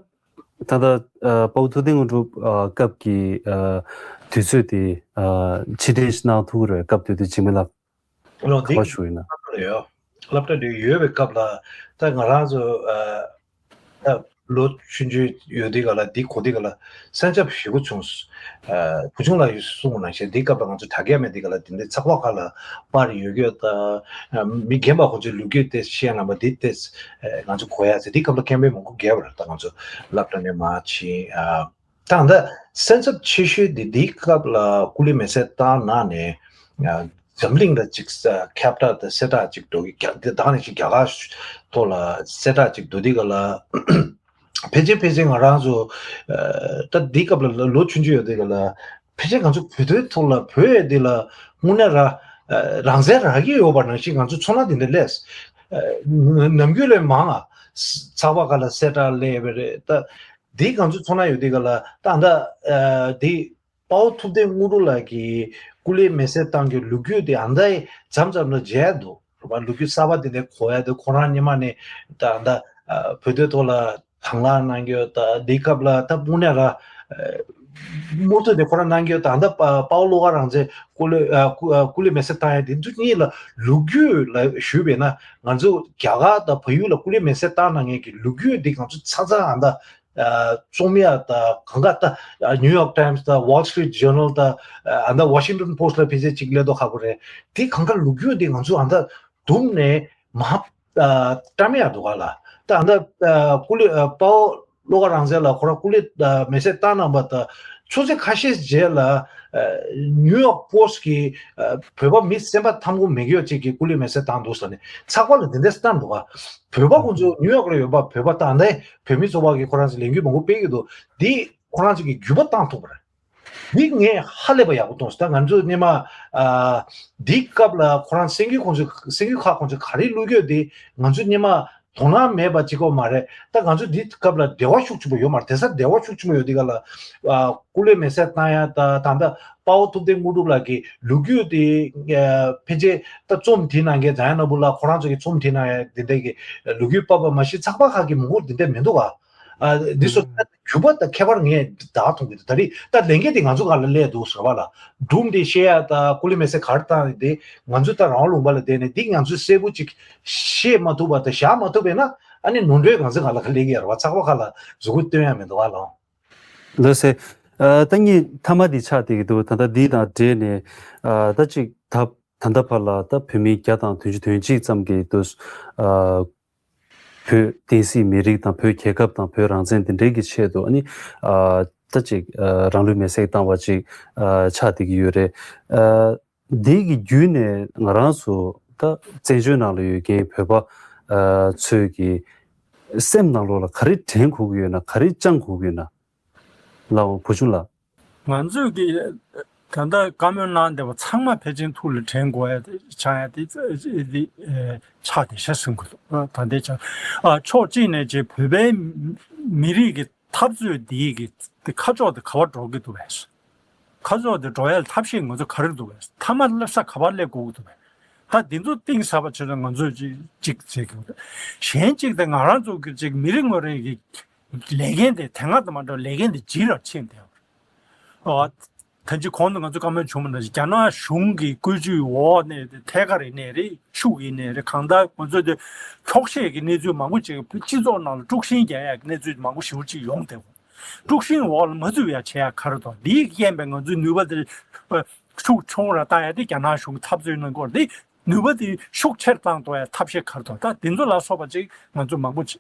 ད་ལྟ་ཨ་དཔའ་བོ་ཐུབ་བསྟན་དངོས་གྲུབ་ཨ་སྐབས་ཀྱི་ཨ་དུས་ཚོད་དེ་ཨ་ཕྱིར་དྲན་ཞིག་གནང་ཐུབ་ཀྱི་རེད། སྐབས་དེ་དུས་འཇིགས་མེད་ལགས། ལོ་འདི་ག་པར་བཞུགས་ཡོད་ན། ལ་ཡོད། སློབ་གྲྭ་འདི་ཡོད་པའི་སྐབས་ལ་ད་ང་རང་ཚོ་ཨ་ད་ལོ་ཆུང་ཆུང་ཡོད་དུས་ག་ལ་འདི་གོ་དུས་ག་ལ་སེམས་འཚབ་ཞེ་པོ་བྱུང་། ཨ་བུ་ཆུང་ལགས་ཡོད་གསུངས་པ་ནང་བཞིན་འདི་སྐབས་ལ་ང་ཚོ་དྲ་རྒྱ་མེད་དུས་ག་ལ་འདི་འདྲའི་ཚགས་པར་ཁག་ལ་པར་ཡོད་རྒྱུ་ད་མི་རྒན་པ་ཁོ་ཚོའི་ལོ་རྒྱུས་དེ་བཤད་ན་མ་འདི་དེ་ང་ཚོ་གོ་ཡ་ཟེར། འདི་སྐབས་ལ་ཁེ་ཕན་མང་པོ་རྒྱབ་པ་རེད། ད་ང་ཚོ་སློབ་གྲྭ་ནས་མར་ཕྱིན། ཨ་ད་ད་སེམས་འཚབ་ཆེ་ཤོས་འདི་འདི་སྐབས་ལ་སྐུ་ལུས་མེ་སྲེག་བཏང་ནང་ནས་ཨ་འཛམ་གླིང་ལ་ཅིག་ཁྱབ་བསྒྲགས་དང་གསལ་བསྒྲགས་ཅིག་འགྲོ་གི། རྒྱ་འདི་དག་ནས་ཅིག་རྒྱ་གར་ཐོག་ལ་གསལ་བསྒྲགས་ཅིག་འགྲོ་དུས་ག་ལ་ཕལ་ཆེར་ཕལ་ཆེར་ང་རང་ཚོ་ཨ་ད་འདི་སྐབས་ལ་ལོ་ཆུང་ཆུང་ཡོད་དུས་ག་ལ་ཕལ་ཆེར་ང་ཚོ་བོད་དོན་ཐོག་ལ་བོད་ཡ་འདི་ལ་དངོས་གནས་ར་ཨ་རང་བཙན་རག་གི་ཡོད་པ་ནང་བཞིན་ང་ཚོ་ཚོར་སྣང་འདི་འདྲ་སླེབས། ཨ་ནམ་རྒྱུན་ལས་མང་ང་ཚགས་པར་ཁག་ལ་གསལ་བསྒྲགས་སླེབས་པ་རེད། ད་འདི་ང་ཚོ་ཚོར་སྣང་ཡོད་དུས་ག་ལ་ད་ད་ཨ་འདི་དཔའ་བོ་ཐུབ་བསྟན་དངོས་གྲུབ་ལགས་ཀྱིས་སྐུ་ལུས་མེ་སྲེག་བཏང་རྒྱུའི་ལོ་རྒྱུས་དེ་ཨ་མདའི་མཚམས་མཚམས་ལ་མཇལ་འདུག་རེད་པ། ལོ་རྒྱུས་གསར་པ་དེ་འདྲ་གོ་ཡ་དེ་ཁོ་རང་སྔོན་མ་ནས་ད་ད་ཨ་བོད་དོན་ཐོག་ལ་དང་བླངས་གནང་རྒྱུ་ད་འདི་སྐབས་ལ་ད་དངོས་གནས་ར་ཨ་དམངས་གཙོ་དེ་ཁོ་རང་གནང་རྒྱུ་ད་ད་དཔའ་བོ་བློ་དགའ་རང་བཙན་སྐུ་ལུས་ཨ་སྐུ་ཨ་སྐུ་ལུས་མེ་སྲེག་བཏང་ཡ་དེ་ཚོ་གཉིས་ལ་ལོ་རྒྱུས་ལ་ཞུས་པས་ན་ང་ཚོ་རྒྱ་གར་དང་བལ་ཡུལ་ལ་སྐུ་ལུས་མེ་སྲེག་བཏང་གནང་མཁན་གྱི་ལོ་རྒྱུས་འདི་ང་ཚོ་ཚ་ཚ་ཨ་ད། ཨ་རྩོམ་ཡ་ད་གང་ག་ད་ཨ་New York Times ད་Wall Street Journal ད་ཨ་ད་Washington Post ལ་ཕལ་ཆེར་ཅིག་སླེབས་མདོག་ཁ་པོ་རེད། དེ་གང་ག་ལོ་རྒྱུས་དེ་ང་ཚོ་ཨ་ད་དུམ་ནས་མ་ཨ་བཀྲམ་ཡ་འདུག་ག་ལ། ད་ཨ་ད་ཨ་སྐུ་ལུས་ཨ་དཔའ་བོ་བློ་དགའ་རང་བཙན་ལགས་ཁོ་རང་སྐུ་ལུས་ཨ་མེ་སྲེག་བཏང་གནང་བ་ད་ཆུ་ཚོད་ཁ་ཤས་རྗེས་ལ་ཨ་New York Post གི་ཨ་བོད་པ་མི་སེམས་པ་ཐབས་ཁུངས་མེད་མཁན་ཅིག་གིས་སྐུ་ལུས་མེ་སྲེག་བཏང་འདུག་ཟེར་ནས་ཚགས་པར་ལ་འདི་འདྲ་བཏང་འདུག་ག་བོད་པ་ཁོང་ཚོ་ཉིའུ་ཡོག་ལ་ཡོད་པ་བོད་པ་དང་ནས་བོད་མི་ཚོ་བ་གི་ཁོ་རང་ཚོ་ལས་འགུལ་མང་པོ་སྤེལ་གྱི་འདུག་འདི་ཁོ་རང་ཚོ་གི་རྒྱུད་པ་བཏང་ཐུབ་པ་རེད། འདི་ངས་ཧ་ལས་པ་ཡག་པོ་མཐོང་སོང་། ད་ང་ཚོ་སྔོན་མ་ཨ་འདི་སྐབས་ལ་ཁོ་རང་སེམས་འགུལ་ཁོང་ཚོ་སེམས་འགུལ་ཁག་ཁོང་ཚོ་ག་རེ་བླུགས་ཡོད་དེ་ང་ཚོ་སྔོན་མ་དོ་སྣང་མེད་པ་གཅིག་པོ་མ་རེད། ད་ང་ཚོ་འདི་སྐབས་ལ་འབྲེལ་བ་ཤུགས་ཆེན་པོ་ཡོད་མ་རེད། དེང་སང་འབྲེལ་བ་ཤུགས་ཆེན་པོ་ཡོད་དེ་ག་ལ་ཨ་སྐུ་ལུས་མེ་སྲེག་བཏང་ཡ་ད་ད་ལྟ་དཔའ་བོ་ཐུབ་བསྟན་དངོས་གྲུབ་ལགས་ཀྱི་ལོ་རྒྱུས་དེ་ཨ་ཕལ་ཆེར་ད་རྩོམ་བྲིས་གནང་མཁན་ཛ་ཡ་ན་བུ་ལགས་ཁོ་རང་ཚོ་གི་རྩོམ་བྲིས་གནང་ཡ་དེ་འདྲ་གི་ལོ་རྒྱུས་པ་པ་མ་གཞི་ཚགས་པར་ཁག་གི་མང་པོ་དེ་འདྲ་མི་འདུག་ག་ཨ་འདི་ཚོ་ད་རྒྱུད་པ་དང་ཁྱད་པར་ངས་བདག་མཐོང་གི་འདུག་ད་རེས་ད་ལས་འགན་དེ་ང་ཚོ་སྒང་ལ་སླེབས་འདུག་ཟེར་བ་ལ་སྒྲུང་དེ་བཤད་ཡ་ད་སྐུ་ལུས་མེ་སྲེག་ག་རེ་བཏང་ཡོད་དེ་ང་ཚོ་ད་རང་དབང་ལུང་པ་ལ་བསྡད་ནས་འདི་ང་ཚོས་གསལ་པོ་ཅིག་བཤད་མ་ཐུབ་པ་དང་བཞག་མ་ཐུབ་པས་ན་ཨ་ནི་ནོར་འཁྲུལ་ང་ཚོ་སྒང་ལ་སླེབས་ཀྱི་ཡོད་རེད་བ། ཚགས་པར་ཁག་ལ་མཛུབ་གུ་སྟོན་ཡ་མི་འདུག་བ་ལོ། ལགས་སེ། ཨ་ད་ངས་མཐའ་མ་འདི་ཆགས་བསྡད་ཀྱི་འདུག་ད་ལྟ་འདི་དང་འབྲེལ་ནས་ཨ་ད་ཅིག་ད་ད་ལྟ་བར་ལ་ད་བོད་མི་བརྒྱ་དང་བདུན་ཅུ་དོན་གཅིག་ཙམ་གྱིས་འདུག་ཨ་བོད་བསྟན་སྲིད་མི་རིགས་དང་བོད་རྒྱལ་ཁབ་དང་བོད་རང་བཙན་འདི་འདྲའི་གི་ཆེད་དུ་ཨ་ནི་ཨ་ད་ཅིག་ཨ་རང་ལུས་མེར་སྲེག་བཏང་བ་ཅིག་ཨ་ཆགས་བསྡད་ཀྱི་ཡོད་རེད། ཨ་འདི་གི་བརྒྱུད་ནས་ང་རང་ཚོ་ད་བཙན་བྱོལ་ནང་ལ་ཡོད་མཁན་བོད་པ་ཨ་ཚོས་ཀྱི་སེམས་ནང་ལོགས་ལ་ག་རེ་དྲན་དགོས་ཀྱི་ཡོད་ན། ག་རེ་བཅང་དགོས་ཀྱི་ཡོད་ན། ལགས་འོང་བུ་ཆུང་ལགས། ང་ཚོས་ཀྱི་ད་ལྟ་བཀའ་མོལ་གནང་བསྡད་པ་ཚང་མ་ཕལ་ཆེར་ཐུགས་ལ་དྲན་དགོས་ཡ་དེ་ཆགས་ཡ་དེ་དེ་ཆགས་བསྡད་ཤག་བསམ་གྱི་འདུག་ད་ལྟའི་ཆ་ཨ་ཕྱོགས་གཅིག་ནས་ཅིག་བོད་པའི་མི་རིགས་ཀྱི་འཐབ་རྩོད་འདིའི་གི་དེ་ཁ་ཕྱོགས་དེ་ག་པར་འགྲོ་གི་འདུག་བས། ཁ་ཕྱོགས་དེ་འགྲོ་ཡ་ལ་ཐབས་ཤེས་ང་ཚོ་ག་རེ་འདུག་བས། མཐའ་མ་སླེབས་ས་ག་པར་སླེབས་དགོས་ཀྱི་འདུག་བས། ད་འདི་ཚོ་གཏིང་ཟབ་པ་བྱས་ན་ང་ཚོས་ཅིག་ཅིག་བྱེད་དགོས། གཞན་གཅིག་དེ་ང་རང་ཚོ་གི་ཅིག་མི་རེ་ངོ་རེ་གི་ལས་འགན་དེ་དེ་སྔ་དང་མ་འདྲ་བ་ལས་འགན་དེ་ལྗིད་རུ་ཕྱིན་བསྡད་ཡོད་རེད། ཨ་ད་ཅི་གོང་དུ་ང་ཚོ་བཀའ་མོལ་བྱུང་བ་ནང་བཞིན་རྒྱ་ནག་གཞུང་གི་བཀོད་ཇུས་འོག་ནས་ཐད་ཀར་ཡིན་ནའི་རེད། ཤུགས་ཡིན་ནའི་རེད། གང་ལྟར་ང་ཚོ་དེ་འཁྱོག་བཤད་ཀྱི་གནས་ཚུལ་མང་པོ་ཅིག་སྤྱི་ཚོགས་ནང་ལ་དཀྲུག་ཤིང་རྒྱག་ཡག་གི་གནས་ཚུལ་མང་པོ་ཞེ་པོ་ཅིག་ཡོང་བསྡད་ཡོད། དཀྲུག་ཤིང་འོག་ལ་མ་འཛུལ་ཡ་བྱེད་ཡ་ག་རེ་དང་འདིའི་རྐྱེན་པས་ང་ཚོའི་ནུས་པ་དེ་ཤུགས་ཆུང་རུ་བཏང་ཡ་དེ་རྒྱ་ནག་གཞུང་གི་འཐབ་རྩོད་གནང་སྐོར་དེ་ནུས་པ་དེ་ཤུགས་ཆེར་བཏང་གཏོང་ཡ་ཐབས་ཤེས་ག་རེ་དང་ད་དེ་ཚོ་ལ་སོགས་པ་ཅིག་ང་ཚོ་མང་པོ་ཅིག་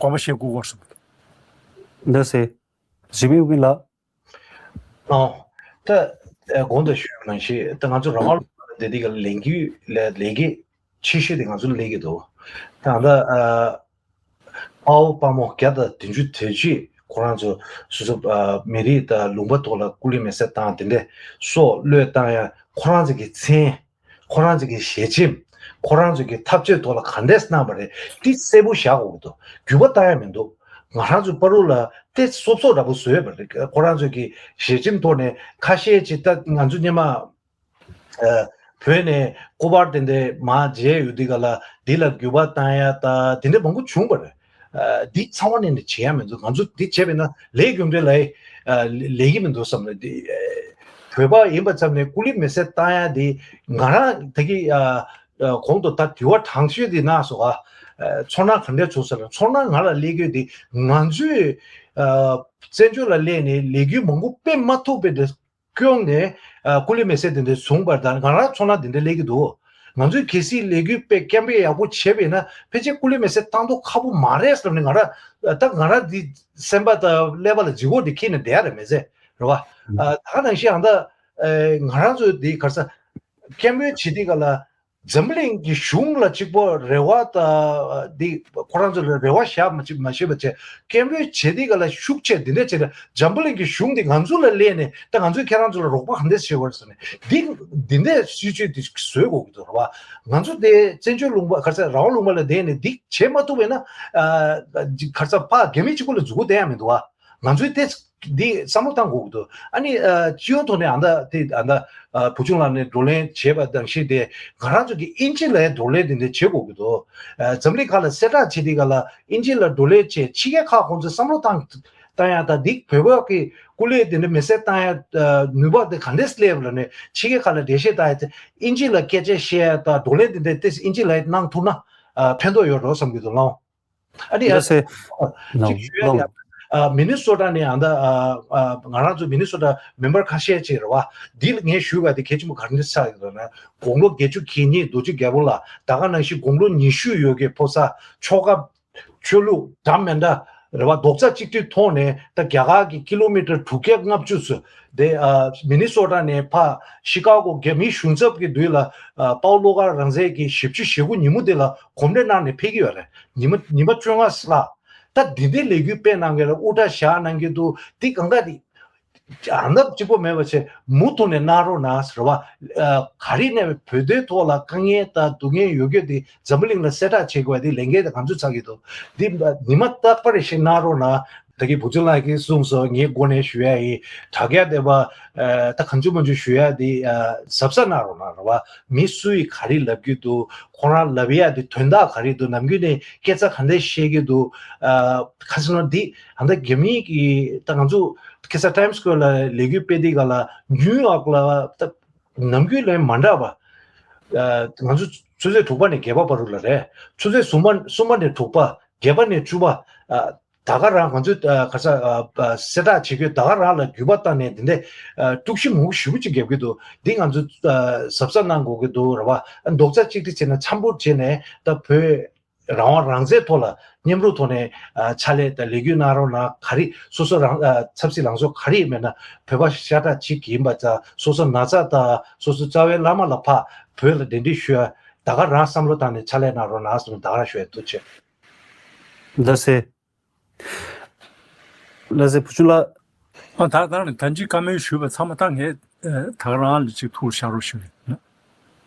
དགོངས་པ་བཞེས་དགོས་སྐོར་གསུངས་འདུག་ལགས་སེ། ཞི་མི་དབྱིན་ལགས། ཨོ། ད་ཨ་གོང་དུ་ཞུས་པ་ནང་བཞིན་ད་ང་ཚོ་རང་དབང་ལུང་པ་ལ་བསྡད་དུས་ཀྱི་ལས་འགུལ་ལས་ལས་འགུལ་ཆེ་ཤོས་དེ་ང་ཚོ་ལ་སླེབས་ཀྱི་འདུག་ད་ད་ཨ་དཔའ་བོ་དཔའ་མོ་བརྒྱ་དང་བདུན་ཅུ་དོན་གཅིག་ཁོ་རང་ཚོ་སོ་སོ་ཨ་མི་རིགས་དང་ལུང་པ་ཐོག་ལ་སྐུ་ལུས་མེ་སྲེག་བཏང་དེ་འདྲ་སྲོག་བློས་བཏང་ཡ་ཁོ་རང་ཚོ་གི་མཚན། ཁོ་རང་ཚོ་གི་ཞལ་ཆེམས། ཁོ་རང་ཚོ་གི་འཐབ་རྩོད་ཐོག་ལ་ག་འདྲས་གནང་བ་རེད། འདི་གསལ་པོ་བཞག་དགོས་ཀྱི་འདུག་འགྱུར་བ་བཏང་ཡ་མི་འདུག་ང་རང་ཚོ་བར་དུ་ལ་དེ་སོབ་སོབ་འདྲ་པོ་བཟོས་པ་རེད། ཁོ་རང་ཚོ་གི་ཞལ་ཆེམས་ཐོག་ནས་ཁ་ཤས་ཅིག་ད་ང་ཚོ་སྔོན་མ་ཨ་བོད་ནས་སྐུ་པར་དེ་འདྲ་མར་མཇལ་ཡོད་དུས་ག་ལ་འདི་ལ་འགྱུར་བ་བཏང་ཡ་ད་དེ་འདྲ་མང་པོ་བྱུང་བ་རེད། ཨ། འདི་ཚང་མ་ནས་ནས་བྱེད་ཡ་མི་འདུག་ང་ཚོ་འདི་བྱས་པས་ན་ལས་རྒྱུ་འབྲས་ལ་ཨ་ལས་ཀྱི་མི་འདུག་བསམ་ནས་འདི་ཨ་བོད་པ་ཡིན་པ་ཙམ་ནས་སྐུ་ལུས་མེ་སྲེག་བཏང་ཡ་འདི་ང་རང་ད་གི་ཨ་ཨ་གོང་དུ་ད་དུས་བ་དྲང་ཤོས་འདི་ན་སོ་ཨ་ཨ་ཚོར་སྣང་ག་འདྲས་བྱུང་ཟེར་ན་ཚོར་སྣང་ང་ལ་སླེབས་རྒྱུ་འདི་ང་ཚོས་ཨ་བཙན་བྱོལ་ལ་སླེབས་ནས་ལས་འགུལ་མང་པོ་སྤེལ་མ་ཐུབ་པའི་འདི་སྐྱོང་ནས་ཨ་སྐུ་ལུས་མེ་སྲེག་དེ་འདྲ་བཟུང་བར་དང་ང་རང་ཚོར་སྣང་དེ་འདྲ་སླེབས་ཀྱི་འདུག་ང་ཚོས་གལ་སྲིད་ལས་འགུལ་སྤེལ་སྐད་འབོད་ཡག་པོ་བྱས་པས་ན་ཕལ་ཆེར་སྐུ་ལུས་མེ་སྲེག་བཏང་མདོག་ཁ་པོ་མ་རེད་བསམ་ནས་ང་རང་ད་ང་རང་འདི་སེམས་པ་དང་ཀླད་པ་ལ་ལྗིད་ཁོག་དེ་འཁྱེར་ནས་བསྡད་ཡ་རེད་མེད་ཚེ་རེད་བ། ཨ་ད་ག་ནང་བཞིན་ཨ་ད་ཨ་ང་རང་ཚོ་འདི་ག་རེ་ཟ་སྐད་འབོད་བྱེད་དུས་ག་ལ། འཛམ་བུ་གླིང་གི་གཞུང་ལ་གཅིག་པོ་རེ་བ་དང་འདི་ཁོ་རང་ཚོ་ལ་རེ་བ་བཞག་མ་བྱེད་མ་བྱེད་པ་བྱས་སྐད་འབོད་བྱེད་དེ་ག་ལ་ཤུགས་ཆེ་འདི་འདྲ་བྱས་ཏེ་འཛམ་བུ་གླིང་གི་གཞུང་འདི་ང་ཚོ་ལ་སླེབས་ནས་ད་ང་ཚོས་ཁྱེད་རང་ཚོ་ལ་རོགས་པ་ག་འདྲས་བྱེད་དགོས་རེད་ཟེར་ནས་འདི་འདི་འདྲའི་སྲིད་བྱུས་འདི་བཟོས་དགོས་ཀྱི་འདུག་རེད་བ། ང་ཚོ་དེ་བཙན་བྱོལ་ལུང་པ་ག་ཚད་རང་དབང་ལུང་པ་ལ་བསྡད་ནས་འདི་བྱེད་མ་ཐུབ་པས་ན་ག་ཚད་ཕ་རྒྱ་མི་གཅིག་པུ་ལ་མཛུབ་གུ་བསྟན་ཡ་མི་འདུག་བ། ང་ཚོས་དེ་འདི་བསམ་བློ་བཏང་དགོས་ཀྱི་འདུག་ཨ་ནི་ཨ་སྤྱི་ཡོངས་ཐོག་ནས་ཨ་མདའ་དེ་ཨ་མདའ་ཨ་བུ་ཆུང་ལགས་ནས་བགྲོ་གླེང་བྱས་པ་དང་ཤེས་ཏེ་ང་རང་ཚོ་གི་ཨིན་ཇི་ལ་ཡང་བགྲོ་གླེང་དེ་འདྲ་བྱེད་དགོས་ཀྱི་འདུག་ཨ་འཛམ་གླིང་ཁག་ལ་གསལ་བསྒྲགས་བྱེད་དུས་ག་ལ་ཨིན་ཇི་ལ་བགྲོ་གླེང་བྱས་ཕྱི་རྒྱལ་ཁག་ཁོང་ཚོས་བསམ་བློ་བཏང་བཏང་ཡ་ད་འདི་བོད་པ་གི་སྐུ་ལས་དེ་འདྲ་མེ་སྲེག་བཏང་ཡ་ནུས་པ་དེ་ག་འདྲས་སླེབས་ལ་ནས་ཕྱི་རྒྱལ་ཁག་ལ་འགྲེལ་བཤད་བཏང་ཡ་དེ་ཨིན་ཇི་ལ་སྐད་ཆ་བཤད་ཡ་ད་བགྲོ་གླེང་དེ་འདྲ་དེ་ཨིན་ཇི་ལ་ཡང་གནང་ཐུབ་ན་ཨ་ཕན་ཐོགས་ཡོད་འགྲོ་བསམ་གྱི་འདུག་ལགས། ཨ་ནི་ཡ་ལགས་སེ། ཅིག་ཞུ་ཡ་ཡ། ཨ་མི་ནི་སོ་ཊ་ནས་ཨ་ད་ཨ་ཨ་ང་རང་ཚོ་མི་ནི་སོ་ཊ་མེམ་བར་ཁ་ཤས་ཅིག་རེད་བ། འདི་ལ་ངས་ཞུ་བ་དེ་གལ་ཆེན་པོ་ག་རེ་ཆགས་ཡོད་ན་དགུང་ལོ་བརྒྱད་ཅུ་གྱ་གཉིས་རྡོ་རྗེ་རྒྱལ་པོ་ལ་ད་ག་ནང་བཞིན་དགུང་ལོ་ཉི་ཤུ་ཡོད་མཁན་ཕོ་གསར་ཆོལ་ཁ་ཆོས་ལུགས་འདྲ་མི་འདྲ་རེད་བ་རྡོག་རྩ་གཅིག་སྒྲིལ་ཐོག་ནས་ད་རྒྱ་གར་གྱི་ཀི་ལོ་མི་ཊར་དྲུག་བརྒྱ་ལྔ་བཅུ་ཙམ་དེ་ཨ་མི་ནི་སོ་ཊ་ནས་ཕ་ཤི་ཀ་གོ་རྒྱ་མིའི་གཞུང་ཚབ་ཀྱི་མདུན་ལ་ཨ་དཔའ་བོ་བློ་དཀར་རང་བཙན་གྱི་བཞི་བཅུ་ཞེ་དགུ་ཉིན་མོ་དེ་ལ་གོམ་བགྲོད་གནང་ནས་ཕེབས་ཀྱི་ཡོད་རེད། ཉི་མ་ཉི་མ་བཅོ་ལྔ་ལྷག་ད་འདི་འདྲའི་ལས་འགུལ་སྤེལ་གནང་མཁན་ལ་དབུ་སྐྲ་བཞར་གནང་གི་འདུག་འདི་གང་ག་འདི་ཨ་ནབ་གཅིག་པོ་མེད་པ་བྱས་མུ་མཐུད་ནས་གནང་རོགས་གནང་ཟེར་བ། ཨ་ག་རེ་ནས་བོད་དོན་ཐོག་ལ་དཀའ་ངལ་དང་སྡུག་བསྔལ་ཡོད་རྒྱུ་འདི་འཛམ་བུ་གླིང་ལ་གསལ་བསྒྲགས་བྱེད་དགོས་པ་འདི་ལས་འགན་དེ་ང་ཚོ་ཚང་གི་འདུག་འདི་ཉི་མ་རྟག་པར་རེ་བཞིན་གནང་རོགས་གནང་། ད་གི་བུ་ཆུང་ལགས་ཀྱིས་གསུངས་སོང་། ངའི་སྒོ་ནས་ཞུ་ཡ་ཡིན། དྲ་རྒྱ་དེ་བ་ཨ་ད་གང་བྱུང་མང་བྱུང་ཞུ་ཡ་འདི་ཨ་གཟབ་གཟབ་གནང་རོགས་གནང་རེད་བ། མི་སུ་ཡིས་ག་རེ་ལབ་ཀྱི་འདུག་ཁོ་རང་ལབ་ཡ་དེ་དོན་དག་ག་རེ་འདུག་ནམ་རྒྱུན་ནས་སྐད་ཆ་ག་འདྲས་བཤད་ཀྱི་འདུག་ཨ་ཁ་སང་འདི་ཨ་ད་རྒྱ་མིའི་གི་ད་ང་ཚོ་ཁ་སང་ཊའིམ་སི་སྐུ་ཝེར་ལ་ལས་འགུལ་སྤེལ་དུས་ག་ལ་ནིའུ་ཡོག་ལ་ད་ནམ་རྒྱུན་ལས་མ་འདྲ་བ་ཨ་ང་ཚོ་ཆུ་ཚོད་དྲུག་པ་ནས་བརྒྱད་པ་བར་དུ་ལ་རེད། ཆུ་ཚོད་གསུམ་པ་གསུམ་པ་ནས་དྲུག་པ་བརྒྱད་པ་ནས་བཅུ་པ་ཨ། ད་ག་རང་ང་ཚོས་ཨ་ག་ས་ཨ་ཨ་གསལ་བསྒྲགས་བྱེད་རྒྱུ་ད་ག་རང་ལ་འགྱུར་བ་བཏང་ནས་འདི་འདྲ་ཨ་དཀྲུག་ཤིང་མང་པོ་ཞེ་པོ་ཅིག་རྒྱབ་ཀྱི་འདུག་འདི་ང་ཚོས་ཨ་གཟབ་གཟབ་གནང་དགོས་ཀྱི་འདུག་རེད་བ། རྡོག་རྩ་གཅིག་སྒྲིལ་བྱས་ནས་འཆམ་པོ་བྱས་ནས་ད་བོད་རང་དབང་རང་བཙན་ཐོག་ལ་མཉམ་རུབ་ཐོག་ནས་ཨ་ཕྱག་ལས་དང་ལས་འགུལ་གནང་རོགས་གནང་། ག་རེ་སོ་སོ་རང་ཨ་ཆབ་སྲིད་ལངས་ཕྱོགས་ག་རེ་མེད་ན་བོད་པ་ཤ་ཁྲག་གཅིག་ཡིན་པ་དང་སོ་སོ་ན་ཚ་དང་སོ་སོ་རྩ་བའི་བླ་མ་ལ་ཕར་བོད་ལ་གདན་འདྲེན་ཞུ་ཡ་ད་ག་རང་བསམ་བློ་བཏང་ནས་ཕྱག་ལས་གནང་རོགས་གནང་ཟེར་ནས་ད་ག་རང་ཞུ་ཡ་འདུག་ཆེ། ལགས་སེ། ལགས་སེ་བུ་ཆུང་ལགས། ཨ་ད་ད་ནི་ད་ཅི་བཀའ་མོལ་ཞུས་པ་ཚང་མ་ད་ངས་ད་ག་རང་ལ་ཅིག་ཐུགས་ཤར་རོགས་ཞུ་ཡིན།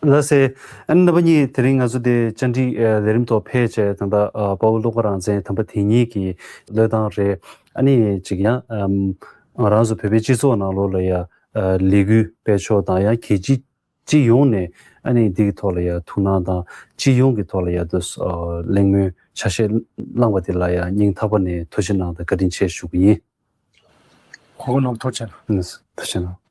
ལགས་སེ། ཨ་ནི་རྣམ་པ་གཉིས་དེ་རིང་ང་ཚོ་དེ་བཅར་འདྲི་ལས་རིམ་ཐོག་ཕེབས་བྱས་ད་ལྟ་དཔའ་བོ་བློ་དཀར་རང་བཙན་དམ་པ་དེ་ཉིད་ཀྱི་བློས་བཏང་རེད། ཨ་ནི་ཅིག་ཡང་ང་རང་ཚོ་བོད་པའི་སྤྱི་ཚོགས་ནང་ལོགས་ལ་ཡ་ལས་འགུལ་སྤེལ་ཕྱོགས་དང་ཡང་རྒྱལ་སྤྱི་སྤྱི་ཡོངས་ནས་ཨ་ནི་འདི་གི་ཐོག་ལ་ཡ་ཐུགས་སྣང་དང་སྤྱི་ཡོངས་ཀྱི་ཐོག་ལ་ཡ་དུ་གླེང་མོལ་ཆ་ཤས་བླངས་པ་དེ་ལ་ཡ་སྙིང་ཐག་པ་ནས་ཐུགས་རྗེ་གནང་དང་བཀའ་དྲིན་ཆེ་ཞུ་གི་ཡིན། གོ་སྐབས་གནང་ཐུགས་རྗེ་གནང་། ཐུགས་རྗེ་གནང་།